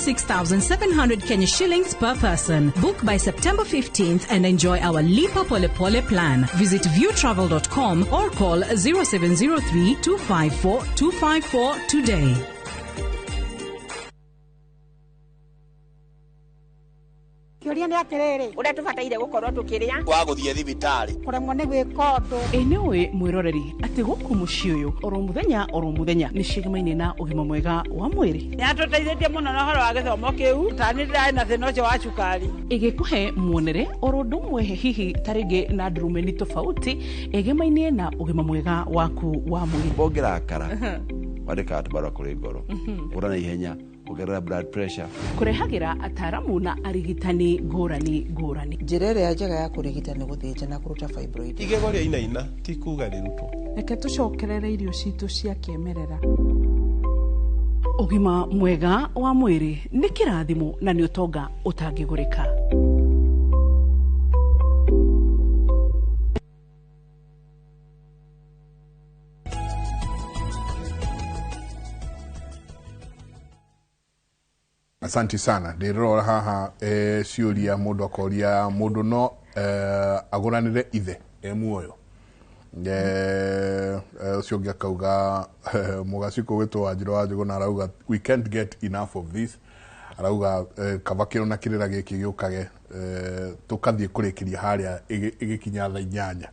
Kenya shillings per person. Book by September 15th and enjoy our Lipa Pole Pole plan. Visit viewtravel.com or call 0703 254 254 today. Kĩũria nĩ atĩrĩrĩ, ũrĩa tũbataire gũkorwo tũkĩrĩa wa gũthiĩ thibitarĩ kũremwo nĩ gwĩka ũndũ. Ĩ nĩ ũĩ mwĩroreri atĩ gũkũ mũciĩ ũyũ oro mũthenya nĩ cigemaine na ũgima mwega wa mwĩrĩ. Nĩ atũteithĩtie mũno na ũhoro wa gĩthomo kĩu, tani ndĩrarĩ na thĩna ũcio wa cukari. Ĩgĩkũhe muonere oro ũndũ ũmwe hihi ta rĩngĩ na ndurumeni tofauti ĩgemaine na ũgima mwega waku wa mwĩrĩ. Ũngĩrakara wandĩkaga tũbarũa kũrĩ ngoro ũra na ihenya ongerera blood pressure. Kũrehagĩra ataaramu na arigitani ngũrani ngũrani. Njĩra ĩrĩa njega ya kũrigita nĩ gũthĩnja na kũruta fibroid. Igego rĩa inaina ti kuga rĩrutwo. Reke tũcokerere irio citũ cia kĩmerera. Ũgima mwega wa mwĩrĩ nĩ kĩrathimo na nĩ ũtonga ũtangĩgũrĩka. Asanti sana. Ndĩrora haha ciũria mũndũ akoria mũndũ no agũranĩre ithe e muoyo. Ũcio ũngĩ akauga mũgacikũ gwĩtwo Wanjirũ wa Njũgũna arauga we can't get enough of this. Arauga kaba kĩro na kĩrĩra gĩkĩ gĩũkage tũkathiĩ kũrĩkĩria harĩa ĩgĩkinya thaa 8.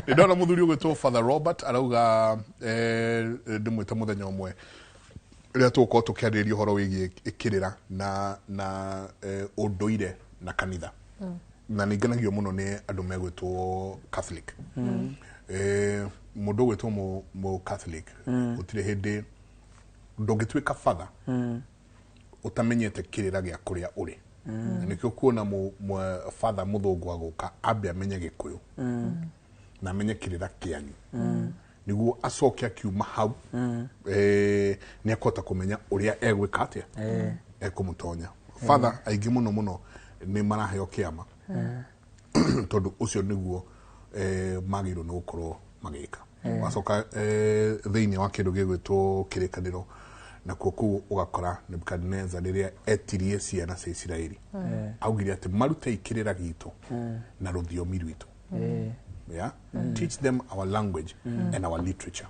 Ndĩrona mũthuri ũgwĩtwo Father Robert arauga ndĩmwĩte mũthenya ũmwe rĩrĩa tũgũkorwo tũkĩarĩrĩria ũhoro wĩgiĩ kĩrĩra na ũndũire na kanitha. Na nĩ ngenagio mũno nĩ andũ megwĩtwo Catholic. Mũndũ ũgwĩtwo mũ Catholic gũtirĩ hĩndĩ ndũngĩtuĩka father ũtamenyete kĩrĩra gĩa kũrĩa ũrĩ. Na nĩkĩo kuona father mũthũngũ agũka ambe amenye Gĩkũyũ na amenye kĩrĩra kĩanyu niguo acoke akiuma hau nĩ akũhota kũmenya ũrĩa egwĩka atĩa ekũmũtonya. Father aingĩ mũno mũno nĩ maraheo kĩama tondũ ũcio nĩguo magĩrĩirwo nĩ gũkorwo magĩka. Wacoka thĩinĩ wa kĩndũ gĩgwĩtwo kĩrĩkanĩro nakuo kũu ũgakora Nebukadneza rĩrĩa etirie ciana cia Isiraeli augire atĩ marute kĩrĩra gitũ na rũthiomi rwitũ. Yeah? Teach them our language and our literature.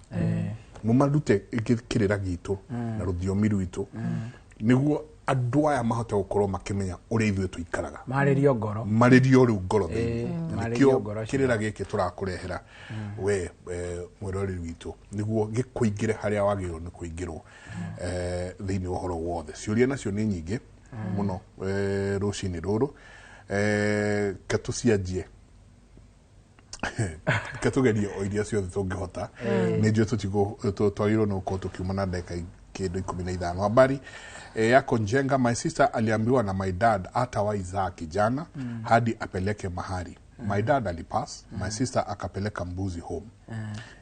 Mumarute kĩrĩra gitũ na rũthiomi rwitũ nĩguo andũ aya mahote gũkorwo makĩmenya ũrĩa ithuĩ tũikaraga. Marĩrio ngoro. Marĩrio rĩu ngoro thĩinĩ. Nĩkĩo kĩrĩra gĩkĩ tũrakũrehera we mwĩroreri witũ nĩguo gĩkũingĩre harĩa wagĩrĩirwo nĩ kũingĩrwo thĩinĩ wa ũhoro wothe. Ciũria nacio nĩ nyingĩ mũno rũcinĩ rũrũ. Ke tũcianjie ketugerie o iria ciothe tũngĩhota. Nĩ njũĩ twagĩrĩirwo nĩ gũkorwo tũkiuma na ndagĩka kĩndũ 15. Habari yako Njenga, my sister aliambiwa na my dad atawaizaa kijana hadi apeleke mahari. My dad alipass, my sister akapeleka mbuzi home.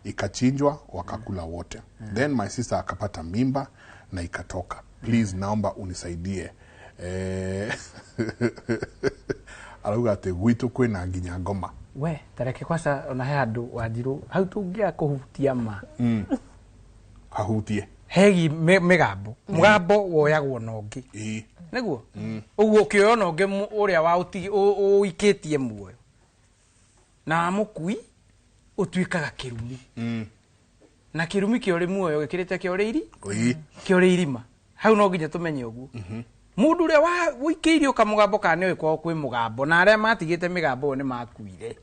Ikachinjwa wakakula wote. Then my sister akapata mimba na ikatoka. Please naomba unisaidie. Arauga atĩ gwitũ kwĩna nginya ngoma. We tareke kwasa ona he handũ Wanjirũ hau tũngĩaga kũhutia ma hahutie hegi mĩgambo mũgambo woyagwo na ũngĩ nĩguo ũguo ũkĩoywo na ũngĩ ũrĩa wa ũikĩtie muoyo na mũkui ũtuĩkaga kĩrumi na kĩrumi kĩa ũrĩ muoyo gĩkĩrĩte kĩa ũrĩ kĩa ũrĩ irima hau no nginya tũmenye ũguo. Mũndũ ũrĩa wũikĩirio kamũgambo kana nĩũĩ kwao kwĩ mũgambo na arĩa matigĩte mĩgambo ĩyo nĩ makuire.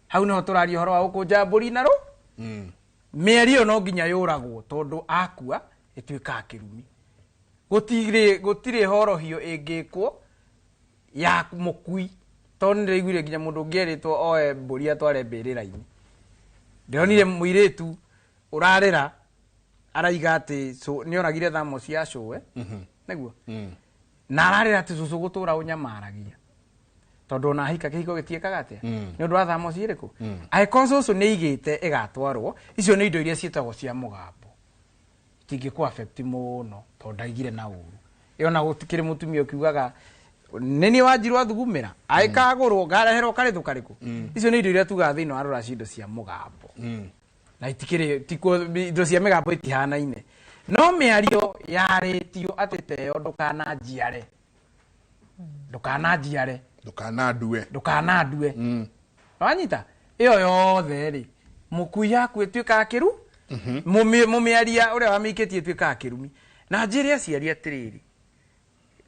Hau nĩho tũraria ũhoro wa gũkũnja mbũri na rũ mĩario ĩyo no nginya yũragwo tondũ akua ĩtuĩkaga kĩrumi. Gũtirĩ horohio ĩngĩkwo ya mũkui tondũ nĩndĩraiguire nginya mũndũ ũngĩ erĩtwo oe mbũri atware mbĩrĩra-inĩ. Ndĩronire mũirĩtu ũrarĩra araiga atĩ nĩoragire thamo cia cũwe nĩguo na ararĩra atĩ cũcũ gũtũra ũnyamaragia tondũ ona ahika kĩhiko gĩtiĩkaga atĩa nĩ ũndũ wa thamo cirĩkũ. Angĩkorwo cũcũ nĩ aigĩte ĩgatwarwo, icio nĩ indo iria ciĩtagwo cia mũgambo itingĩkũ affect mũno tondũ ndaigire na ũru. Ĩyo na gũtikĩrĩ mũtumia ũkiugaga nĩ niĩ Wanjirũ athugumĩra agĩkagũrwo ngareherwo karĩthũ karĩkũ. Icio nĩ indo iria tugaga thĩinĩ wa rũracio indo cia mũgambo na itikĩrĩ indo cia mĩgambo itihanaine. No mĩario yarĩtio atĩ teyo ndũkananjiare ndũkananjiare ndũkanandue ndũkanandue wanyita ĩyo yothe rĩ mũkui yaku ĩtuĩkaga kĩru mũmĩaria ũrĩa wamĩikĩtie ĩtuĩkaga kĩrumi. Na njĩre aciari atĩrĩrĩ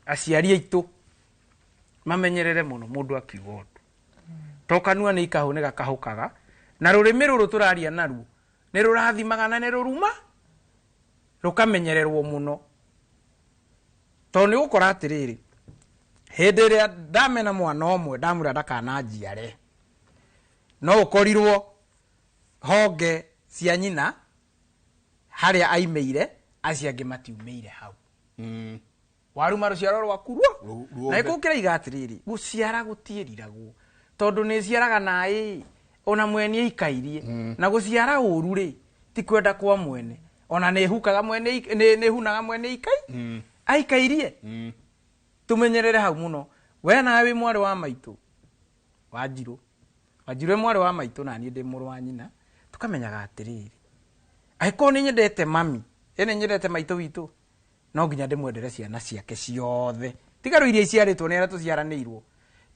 Aciari aitũ mamenyerere mũno mũndũ akiuga ũndũ. To kanua nĩ ikahũ nĩ gakahũkaga na rũrĩmĩ rũrũ tũraria naruo nĩ rũrathimaga na nĩ rũruma rũkamenyererwo mũno. Tondũ nĩ ũgũkora atĩrĩrĩ, hĩndĩ ĩrĩa ndamena mwana ũmwe ndamwĩra ndakananjiare, no ũkorirwo honge cia nyina harĩa aimĩire acio angĩ matiumĩire hau. Waruma rũciaro rwaku ruo na gũkĩra atĩrĩrĩ, gũciara gũtiĩriragwo tondũ nĩ ciaraga naĩ ona mwene aikairie na gũciara ũru rĩ ti kwenda kwa mwene ona nĩ hukaga mwene nĩ hunaga mwene aikai aikairie. Tumenyerere hau mũno. We nawe wĩ mwarĩ wa maitũ Wanjirũ, Wanjirũ mwarĩ wa maitũ na niĩ ndĩ mũrũ wa nyina, tukamenyaga atĩrĩrĩ, angĩkorwo nĩ nyendete mami, ĩ nĩ nyendete maitũ witũ, no nginya ndĩmwendere ciana ciake ciothe tiga rĩu iria iciarĩtwo nĩ arĩa tũciaranĩirwo,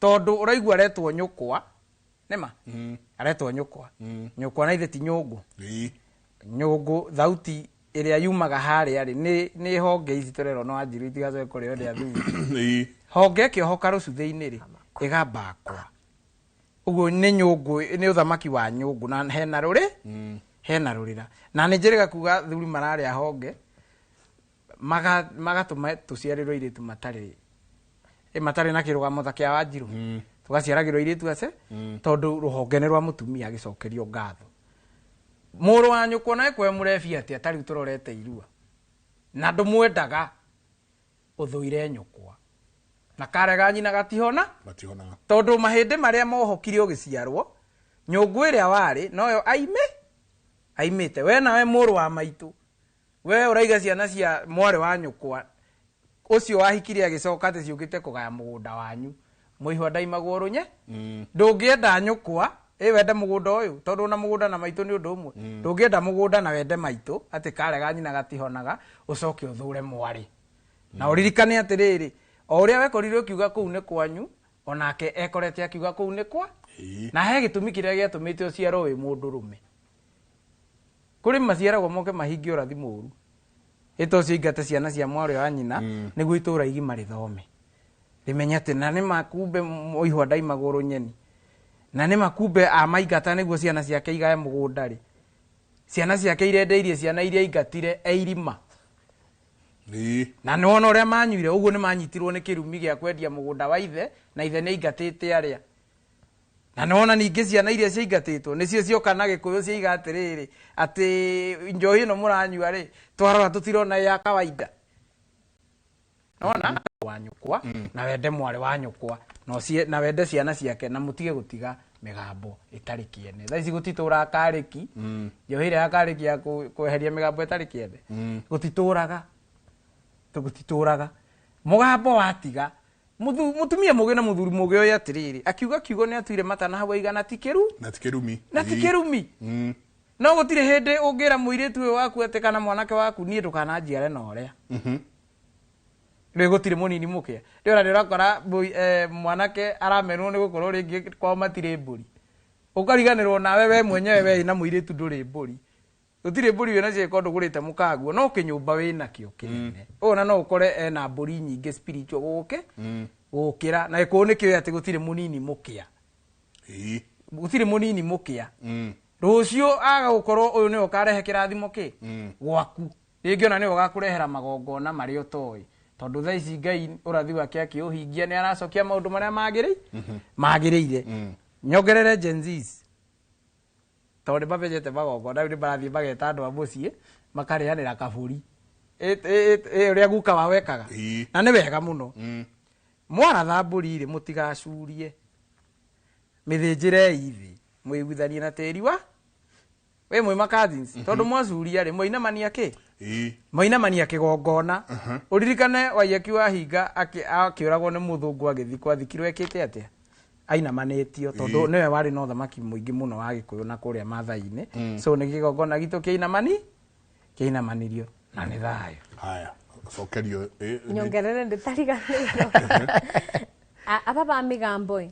tondũ ũraigua aretwo nyũkwa nĩma aretwo nyũkwa nyũkwa na ithe ti nyũngũ. Nyũngũ thauti ĩrĩa yumaga harĩa rĩ nĩ honge ici tũrerwo no Wanjirũ itigacoke kũrĩo nĩ athuri. Honge ĩkĩohoka rũcuthĩ-inĩ rĩ ĩgambakwa ũguo nĩ nyũngũ, nĩ ũthamaki wa nyũngũ na hena rũrĩ hena rũrĩra. Na nĩ njĩrĩga kuga thuri mararĩa honge magatũma tũciarĩrwo airĩtu matarĩ na kĩrũgamo ta kĩa Wanjirũ, tũgaciaragĩrwo airĩtu ace tondũ rũhonge nĩ rwa mũtumia agĩcokerio ngatho. Mũrũ wa nyũkwa nawe kwe mũrebi atĩa ta rĩu tũrorete irua na ndũmwendaga ũthũire nyũkwa na karega nyina gatihona tondũ mahĩndĩ marĩa mohokire ũgĩciarwo nyũngũ ĩrĩa warĩ noyo aimĩte. We nawe mũrũ wa maitũ, we ũraiga ciana cia mwarĩ wa nyũkwa ũcio wahikire agĩcoka atĩ ciũkĩte kũgaya mũgũnda wanyu mũihwa ndaimagwo rũnye. Ndũngĩenda nyũkwa ĩ wende mũgũnda ũyũ tondũ na mũgũnda na maitũ nĩ ũndũ ũmwe. Ndũngĩenda mũgũnda na wende maitũ atĩ karega nyina gatihonaga ũcoke ũthũre mwarĩ. Na ũririkane atĩrĩrĩ, o ũrĩa wekorire ũkiuga kũu nĩ kwanyu onake ekorete akiuga kũu nĩ kwa, na he gĩtũmi kĩrĩa gĩatũmĩte ũciarwo wĩ mũndũrũme. Kũrĩ maciaragwo moke mahingie ũrathi mũũru ĩta ũcio ingate ciana cia mwarĩ wa nyina nĩguo itũũra igima rĩthome rĩmenye atĩ na nĩ makumbe mũihwa ndaimagwo rũnyeni na nĩ makumbe amaingata nĩguo ciana ciake igae mũgũnda rĩ, ciana ciake irendeirie ciana iria ingatire eirima. Na nĩ wona ũrĩa manyuire ũguo nĩ manyitirwo nĩ kĩrumi gĩa kwendia mũgũnda wa ithe na ithe nĩ aingatĩte arĩa. Na nĩ wona ningĩ ciana iria ciaingatĩtwo nĩcio cioka na Gĩkũyũ ciaiga atĩrĩrĩ atĩ njohi ĩno mũranyua rĩ twarora tũtirona ya kawaida. Nona wa nyũkwa na wende mwarĩ wa nyũkwa na wende ciana ciake na mũtige gũtiga mĩgambo ĩtarĩ kĩene. Thaa ici gũtitũraga karĩki, njohi ĩrĩa ya karĩki ya kweheria mĩgambo ĩtarĩ kĩene gũtitũraga, gũtitũraga. Mũgambo watiga mũtumia mũgĩ na mũthuri mũgĩ oĩ atĩrĩrĩ akiuga kiugo nĩ atuire mata na hau aiga na ti kĩru na ti kĩrumi na ti kĩrumi. No gũtirĩ hĩndĩ ũngĩra mũirĩtu ũyũ waku atĩ kana mwanake waku niĩ ndũkananjiare na ũrĩa rĩu gũtirĩ mũnini mũkĩa. Rĩu ona nĩ ũrakora mwanake aramenwo nĩ gũkorwo rĩngĩ kwao matirĩ mbũri, ũkariganĩrwo nawe we mwenyewe we na mũirĩtu ndũrĩ mbũri, gũtirĩ mbũri wĩna cio ĩkorwo ndũgũrĩte mũkaguo no kĩnyũmba wĩnakĩo kĩnene. Ũna no ũkore ena mbũri nyingĩ spiritual gũke gũkĩra na gĩkũyũ nĩkĩũĩ atĩ gũtirĩ mũnini mũkĩa, gũtirĩ mũnini mũkĩa. Rũciũ aga gũkorwo ũyũ nĩwe ũkarehe kĩrathimo kĩ gwaku, rĩngĩ ona nĩwe ũgakũrehera magongona marĩa ũtoĩ tondũ thaa ici Ngai ũrathi wake akĩũhingia nĩ aracokia maũndũ marĩa magĩrĩire. Nyongerere Gen Zs tondũ nĩ mamenyete magongona rĩu nĩ marathiĩ mageta andũ a mũciĩ makarĩanĩra kabũri ũrĩa guka wao ekaga na nĩ wega mũno. Mwaratha mbũri rĩ mũtigacurie, mĩthĩnjĩrei thĩ mwĩiguithanie na tĩri wa we mwĩ ma cousins tondũ mwacuria rĩ mwainamania kĩ mwainamania kĩgongona. Ũririkane Waiyaki Wahinga akĩũragwo nĩ mũthũngũ agĩthikwo athikirwo ekĩte atĩa? Ainamanĩtio tondũ nĩwe warĩ na ũthamaki mũingĩ mũno wa Gĩkũyũ na kũrĩa Maathai-inĩ. So nĩ kĩgongona gitũ kĩinamanirio na nĩ thayũ. Haya cokerio nyongerere ndĩtariganĩirwo. Aba ba mĩgambo ĩ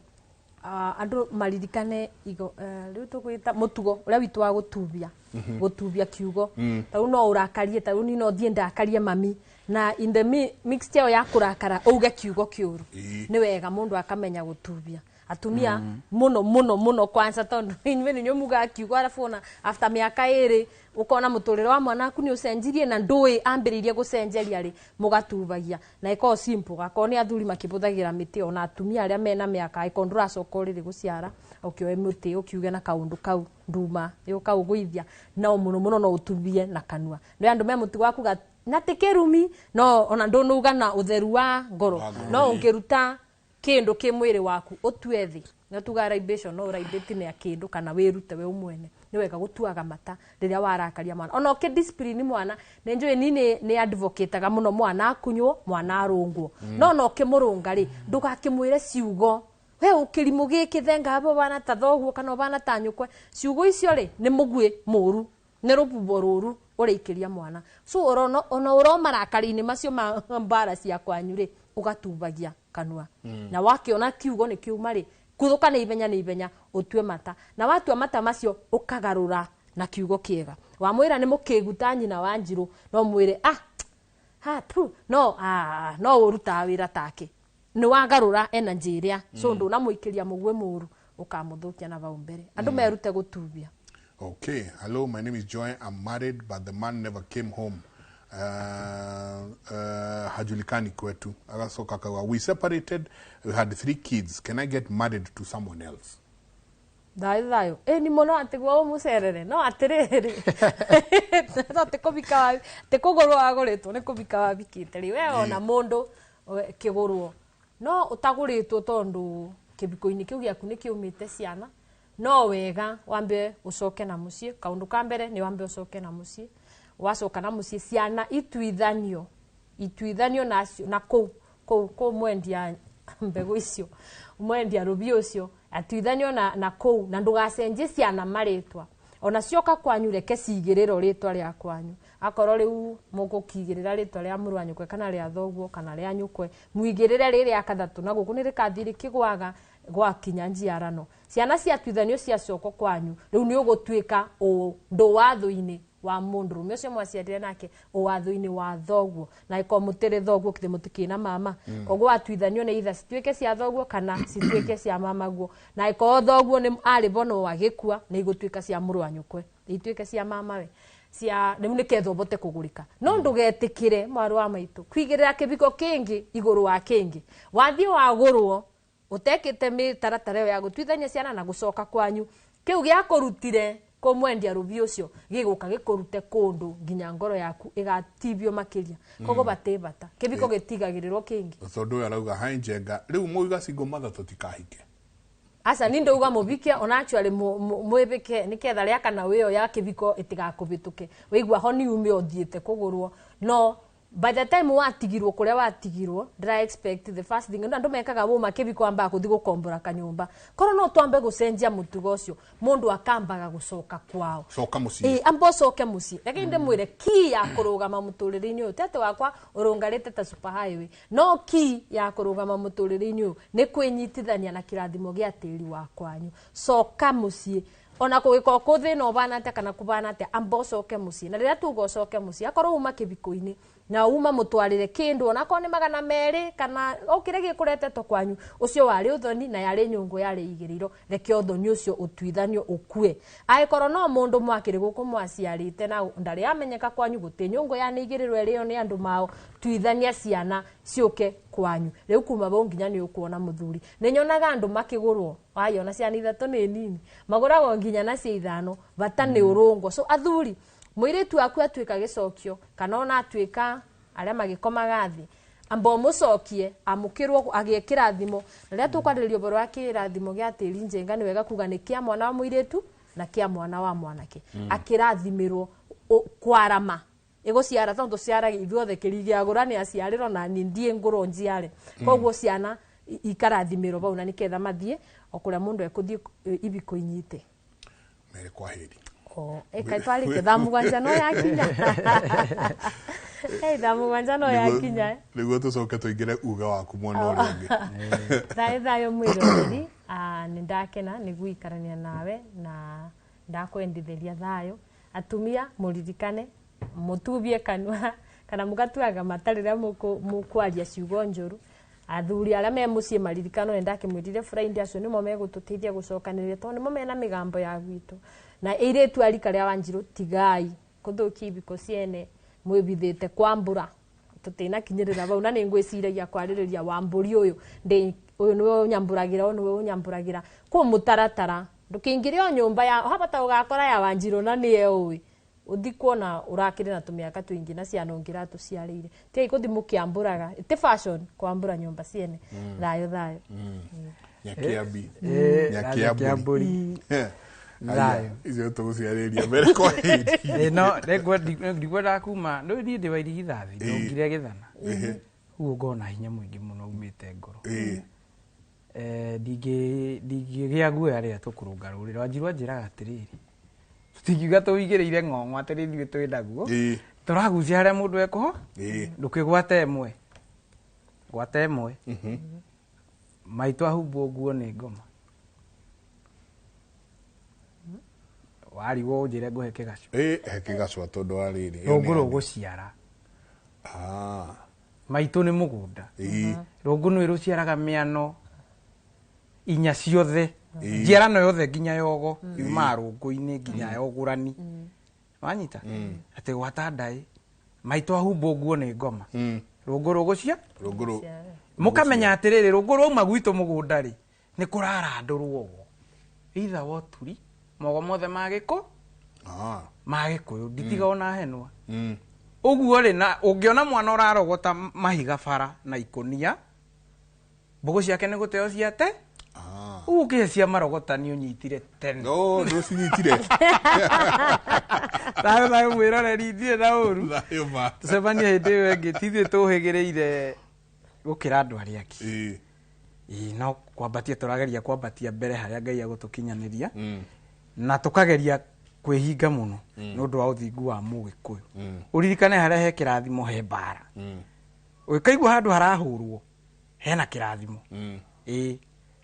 Andu maririkane igo riu tugwita mutugo uria witu wa gutubia. Gutubia kiugo. Tau no urakarie tau ni no thie ndakarie mami na in the mixture ya kurakara uge kiugo kiuru. Ni wega mundu akamenya gutubia. Atumia muno muno muno kwanza tondu inywe ni muga kiugo arafu ona after miaka 2 ukona muturire wa mwana aku ni ucenjirie na ndui ambiririe gucenjeria ri mugatubagia na iko simple gako ni athuri makibuthagira miti ona atumia aria mena miaka iko nduracoka riri guciara ukioe muti ukiuge na kaundu kau nduma yukauguithia no muno muno no utubie na kanua no andu me mutu waku na tikirumi no ona ndunuga na utheru wa ngoro no ungiruta kindu ki mwiri waku utue thi na tuga libation no libate na kindu kana wirute we umwene ni wega gutuaga mata riria warakaria mwana ona uki discipline mwana ni njui ni ni advocateaga muno mwana akunywo mwana arungwo no no ukimurunga ri ndugakimwire ciugo we ukirimu giki thenga abo bana ta thoguo kana bana ta nyukwe ciugo icio ri ni mugwe muru ni rububo ruru urikiria mwana so orono ona uro marakari-ini macio ma mbara cia kwanyu ri ugatubagia kanua. Na wakiona kiugo ni kiuma ri kuthuka ni ibenya utue mata na watua mata macio ukagarura na kiugo kiega wamwira ni mukiguta nyina wa Njiru no mwire ah ha tu no ah no uruta wira take ni wagarura energy iria so nduna muikiria mugwe muru ukamuthukia na vau mbere andu merute gutubia. Okay, hello, my name is Joy. I'm married but the man never came home. Hajulikani kwetu. Agasoka kawa. We separated, we had 3 kids. Can I get married to someone else? Thayo thayo. Ni mono atigwa umucerere. No atiriri. No tikubika tikugurwo aguritwo ni kubika wabikite ri. We ona mundu kigurwo. No utaguritwo tondu kibiko-ini kiu giaku ni kiumite ciana. No wega wambe ucoke na mucii. Kaundu ka mbere ni wambe ucoke na mucii. Wacoka na mucii ciana ituithanio nacio na kuu mwendia mbegu icio mwendia rubi ucio atuithanio na kuu na ndugacenjie ciana maritwa ona cioka kwanyu reke cigiriro ritwa ria kwanyu akorwo riu mugukigirira ritwa ria mũrũ wa nyũkwe kana ria thoguo kana ria nyũkwe muigirire riria kathatu na guku ni rikathii rikigwaga gwakinya njiarano ciana ciatuithanio ciacoko kwanyu riu ni ugutuika undu watho-ini wa mundu rume ucio mwaciarire nake watho-ini wa thoguo na iko mutire thoguo kithe mutikina mama koguo atuithanio ni itha cituike cia thoguo kana cituike cia mama guo na iko thoguo ni ari bono wagikua ni igutuika cia mũrũ wa nyũkwe ituike cia mama we cia riu niketha ubote kugurika no ndugetikire mwarĩ wa maitu kwigirira kibiko kingi iguru wa kingi wathie wagurwo utekite mitaratara ya gutuithania ciana na gucoka kwanyu kiu giakurutire kumwendia rubi ucio giguka gikurute kundu nginya ngoro yaku igatibio makiria kogo bate bata kibiko gitigagirirwo kingi tondu arauga hai Njenga riu muiga single mother tutikahike aca ni ndauga mubike ona actually mwibike niketha ria kana wio ya kibiko itigakubituke wigua ho ni ume uthiite kugurwo no by the time watigirwo kuria watigirwo ndira expect the first thing andu mekaga wuma kibiko amba kuthi gukombora kanyumba korwo no twambe gucenjia mutugo ucio mundu akambaga gucoka kwao coka mucii amba ucoke mucii lakini ndimwire ki ya kurugama muturire-ini uyu tete wakwa urungarite ta super highway no ki ya kurugama muturire-ini uyu ni kwinyitithania na kirathimo gia tiri wa kwanyu coka mucii ona kugiko kuthina ubana atia kana kubana atia amba ucoke mucii na riria tuga ucoke mucii akorwo uma kibiko-ini na uma mutwarire kindu ona korwo ni 200 kana okire gikuretetwo kwanyu ucio wari uthoni na yari nyungu yari igiriro reke uthoni ucio utuithanio ukue aikorwo no mundu mwakiri guku mwaciarite na ndari amenyeka kwanyu guti nyungu yani igirirwo irio ni andu mao tuithania ciana ciuke kwanyu riu kuma vau nginya ni ukuona muthuri ni nyonaga andu makigurwo wayona ciana 3 ni nini maguragwo nginya na cia 5 bata ni urungwo so athuri muiritu aku atuika gicokio kana ona atuika aria magikomaga thi amba mucokie amukirwo agie kirathimo riria tukwariria uboro wa kirathimo gia tiri Njenga ni wega kuga ni kia mwana wa muiritu na kia mwana wa mwanake akirathimirwo kwarama iguciara tondu ciaragia ithuothe kirigiagura ni aciarirwo na ni ndie nguru njiare koguo ciana ikarathimirwo vau na niketha mathie o kuria mundu ekuthie ibiko inyite mere kwa heri ekaitwarike thaa 7 no yakinya. Hey, thaa 7 no yakinya. Nĩguo tũcoke tũingĩre uga waku mwena ũrĩa ũngĩ. Thayũ thayũ mwĩroreri, nĩ ndakena nĩ gũikarania nawe na ndakwendithĩria thayũ. Atumia mũririkane mũtubie kanua kana mũgatuaga mata rĩrĩa mũkwaria ciugo njũru. Athuri arĩa me mũciĩ maririkano nĩ ndakĩmwĩrire Friday acio nĩmo megũtũteithia gũcokanĩrĩria tondũ nĩmo mena mĩgambo ya gwitũ. Na airĩtu a rika rĩa Wanjirũ tigai kũthũkia ibiko ciene mwĩbithĩte kwambũra tũtinakinyĩrĩra vau na nĩ ngwĩciragia kwarĩrĩria wambũri ũyũ ndĩ ũyũ nĩwe ũnyambũragĩra ũyũ nĩwe ũnyambũragĩra kũ mũtaratara ndũkĩingĩre o nyũmba ya habata ũgakora ya Wanjirũ na nĩye ũĩ ũthi kuona ũrakĩrĩ na tũmĩaka tũingĩ na ciana ũngĩ ratũciarĩire tigai kũthi mũkĩambũraga ti fashion kwambũra nyũmba ciene. Thayũ thayũ. Nyakiambi. Nyakiambũri. Thayũ. Icio tũgũciarĩria mbere kwa hĩndĩ. No ndikwendaga kuma nĩ niĩ ndĩ wa irigithathi ndongire gĩthana ũguo ngona hinya mũingĩ mũno umĩte ngoro. Ndingĩgĩa guoya rĩrĩa tũkũrũnga rũrĩrĩ. Wanjirũ anjĩraga atĩrĩrĩ, tũtingiuga tũigĩrĩire ng'ong'o atĩ ithuĩ twĩ naguo, tũragucia harĩa mũndũ ekũho ndũkĩgwate ĩmwe gwata ĩmwe maitũ ahumbwo nguo nĩ ngoma warigwo ũnjĩre ngũhe kĩgaco. He kĩgaco tondũ wa rĩrĩ rũngũ rũgũciara. Maitũ nĩ mũgũnda. Rũngũ nĩ rũciaraga mĩano inya ciothe njiarano yothe nginya yogo yumaga rũngũ-inĩ nginya yogũrani. Wanyita atĩ gwata ndaĩ maitũ ahumbwo nguo nĩ ngoma rũngũ rũgũcia mũkamenya atĩrĩrĩ rũngũ rwauma gwitũ mũgũnda rĩ nĩ kũrarandũrwo ogo either woturi mogo mothe ma gĩkũ ma gĩkũyũ nditiga ona henwa ũguo rĩ na ũngĩona mwana ũrarogota mahiga bara na ikũnia mbũgũ ciake nĩ gũteo ciate ũguo ũkĩhe cia marogota nĩ ũnyitire tene. No ndũcinyitire. Thayũ thayũ mwĩroreri ndirĩ na ũru tũcemanie hĩndĩ ĩyo ĩngĩ ti ithuĩ tũhĩgĩrĩire gũkĩra andũ arĩa angĩ. No kwambatia tũrageria kwambatia mbere harĩa Ngai agũtũkinyanĩria na tũkageria kwĩhinga mũno nĩ ũndũ wa ũthingu wa mũgĩkũyũ. Ũririkane harĩa he kĩrathimo he mbara. Ũngĩkaigua handũ harahũrwo hena kĩrathimo.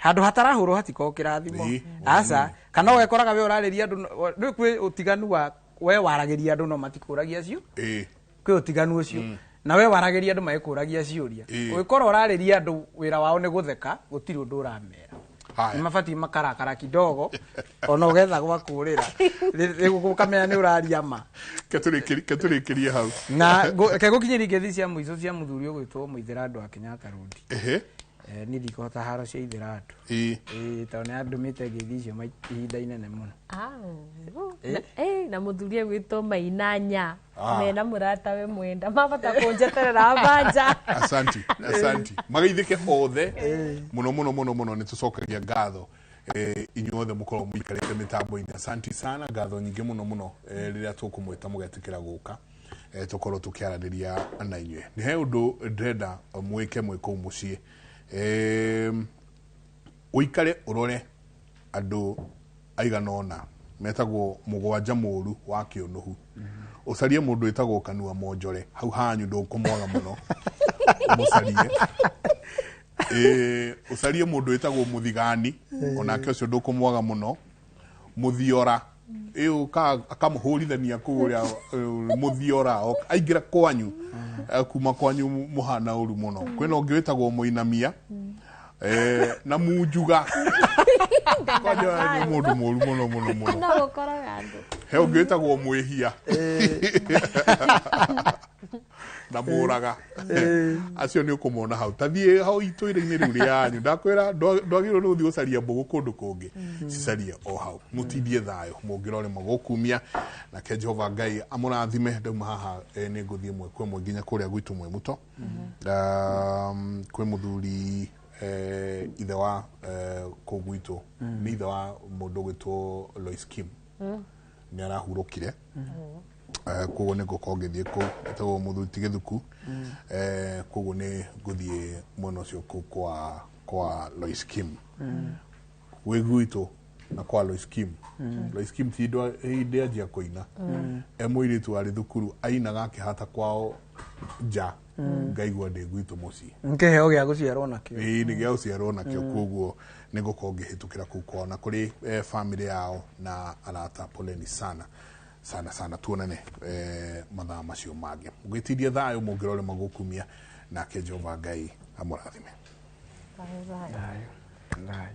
Handũ hatarahũrwo hatikoragwo kĩrathimo. Aca kana ũgekoraga we ũrarĩria andũ nĩ kwĩ ũtiganu wa we waragĩria andũ no matikũragia cio. Kwĩ ũtiganu ũcio na we waragĩria andũ magĩkũragia ciũria. Ũngĩkorwo ũrarĩria andũ wĩra wao nĩ gũtheka gũtirĩ ũndũ ũramera. Nĩ mabatiĩ makarakara kidogo ona ũgetha gwa kũrĩra ũkamenya nĩ ũraria ma. Ketũrĩkĩrie hau na reke gũkinyĩria ngeithi cia mũico cia mũthuri ũgwĩtwo Mũithĩra wa Kenyatta Road. Niĩ ndikũhota haro cia Ithĩra andũ tondũ nĩ andũmĩte ngeithi icio ihinda inene mũno. Na mũthuri egwĩtwo Mainanya mena mũratawe mwenda mabata kũnjeterera banja. Asanti asanti mageithĩke othe mũno mũno mũno mũno nĩ tũcokagia ngatho inyuothe mũkorwo mũikarĩte mĩtambo-inĩ. Asanti sana ngatho nyingĩ mũno mũno rĩrĩa tũkũmwĩta mũgetĩkĩra gũka tũkorwo tũkĩaranĩria na inyuĩ. Nĩ he ũndũ ndĩrenda mwĩke mwĩ kũu mũciĩ. Ũikare ũrore andũ aigana ũna metagwo mũgwanja mũru wa kĩũnũhu. Ũcarie mũndũ wĩtagwo Kanua Monjore hau hanyu ndũkũmwaga mũno mũcarie. Ũcarie mũndũ wĩtagwo Mũthigani onake ũcio ndũkũmwaga mũno. Mũthiora akamũhũrithania kũu ũrĩa Mũthiora aingĩra kwanyu kuma kwanyu mũhana ũru mũno. Kwĩna ũngĩ wĩtagwo Mũinamia na Munjuga kwanyu nĩ mũndũ mũru mũno mũno mũno. No gũkoraga andũ. He ũngĩ wĩtagwo Mwĩhia na Mũraga acio nĩ ũkũmona hau. Tathiĩ hau itũĩra-inĩ rĩu rĩanyu ndakwĩra ndwagĩrĩirwo nĩ gũthiĩ gũcaria mbũgũ kũndũ kũngĩ cicarie o hau mũtindie thayũ mũngĩrore magũkumia nake Jehova Ngai amũrathime. Ndauma haha nĩ ngũthiĩ ĩmwe kwa ĩmwe nginya kũrĩa gwitũ mwĩ mũto kwĩ mũthuri ithe wa kũu gwitũ nĩ ithe wa mũndũ ũgwĩtwo Lois Kim nĩ arahurũkire koguo nĩ ngũkorwo ngĩthiĩ kũu etagwo mũthuri ti Gĩthuku koguo nĩ ngũthiĩ mwena ũcio kũu kwa Lois Kim wĩ gwitũ Na kwa Lois Kim. Lois Kim ti hĩndĩ anjia kũina, e mũirĩtu warĩ thukuru ainaga akĩhata kwao nja, ngaigua ndĩ gwitũ mũciĩ. Nkĩheo gĩa gũciarwo nakĩo. Ĩĩ, nĩ gĩa gũciarwo nakĩo. Koguo nĩ ngũkorwo ngĩhĩtũkĩra kũu kwao na kũrĩ family yao na arata, poleni sana sana sana. Tuonane mathaa macio mangĩ. Ngwĩtirie thayũ mũngĩrore magũkumia nake Jehova Ngai amũrathime. Thayũ, thayũ. Thayũ thayũ.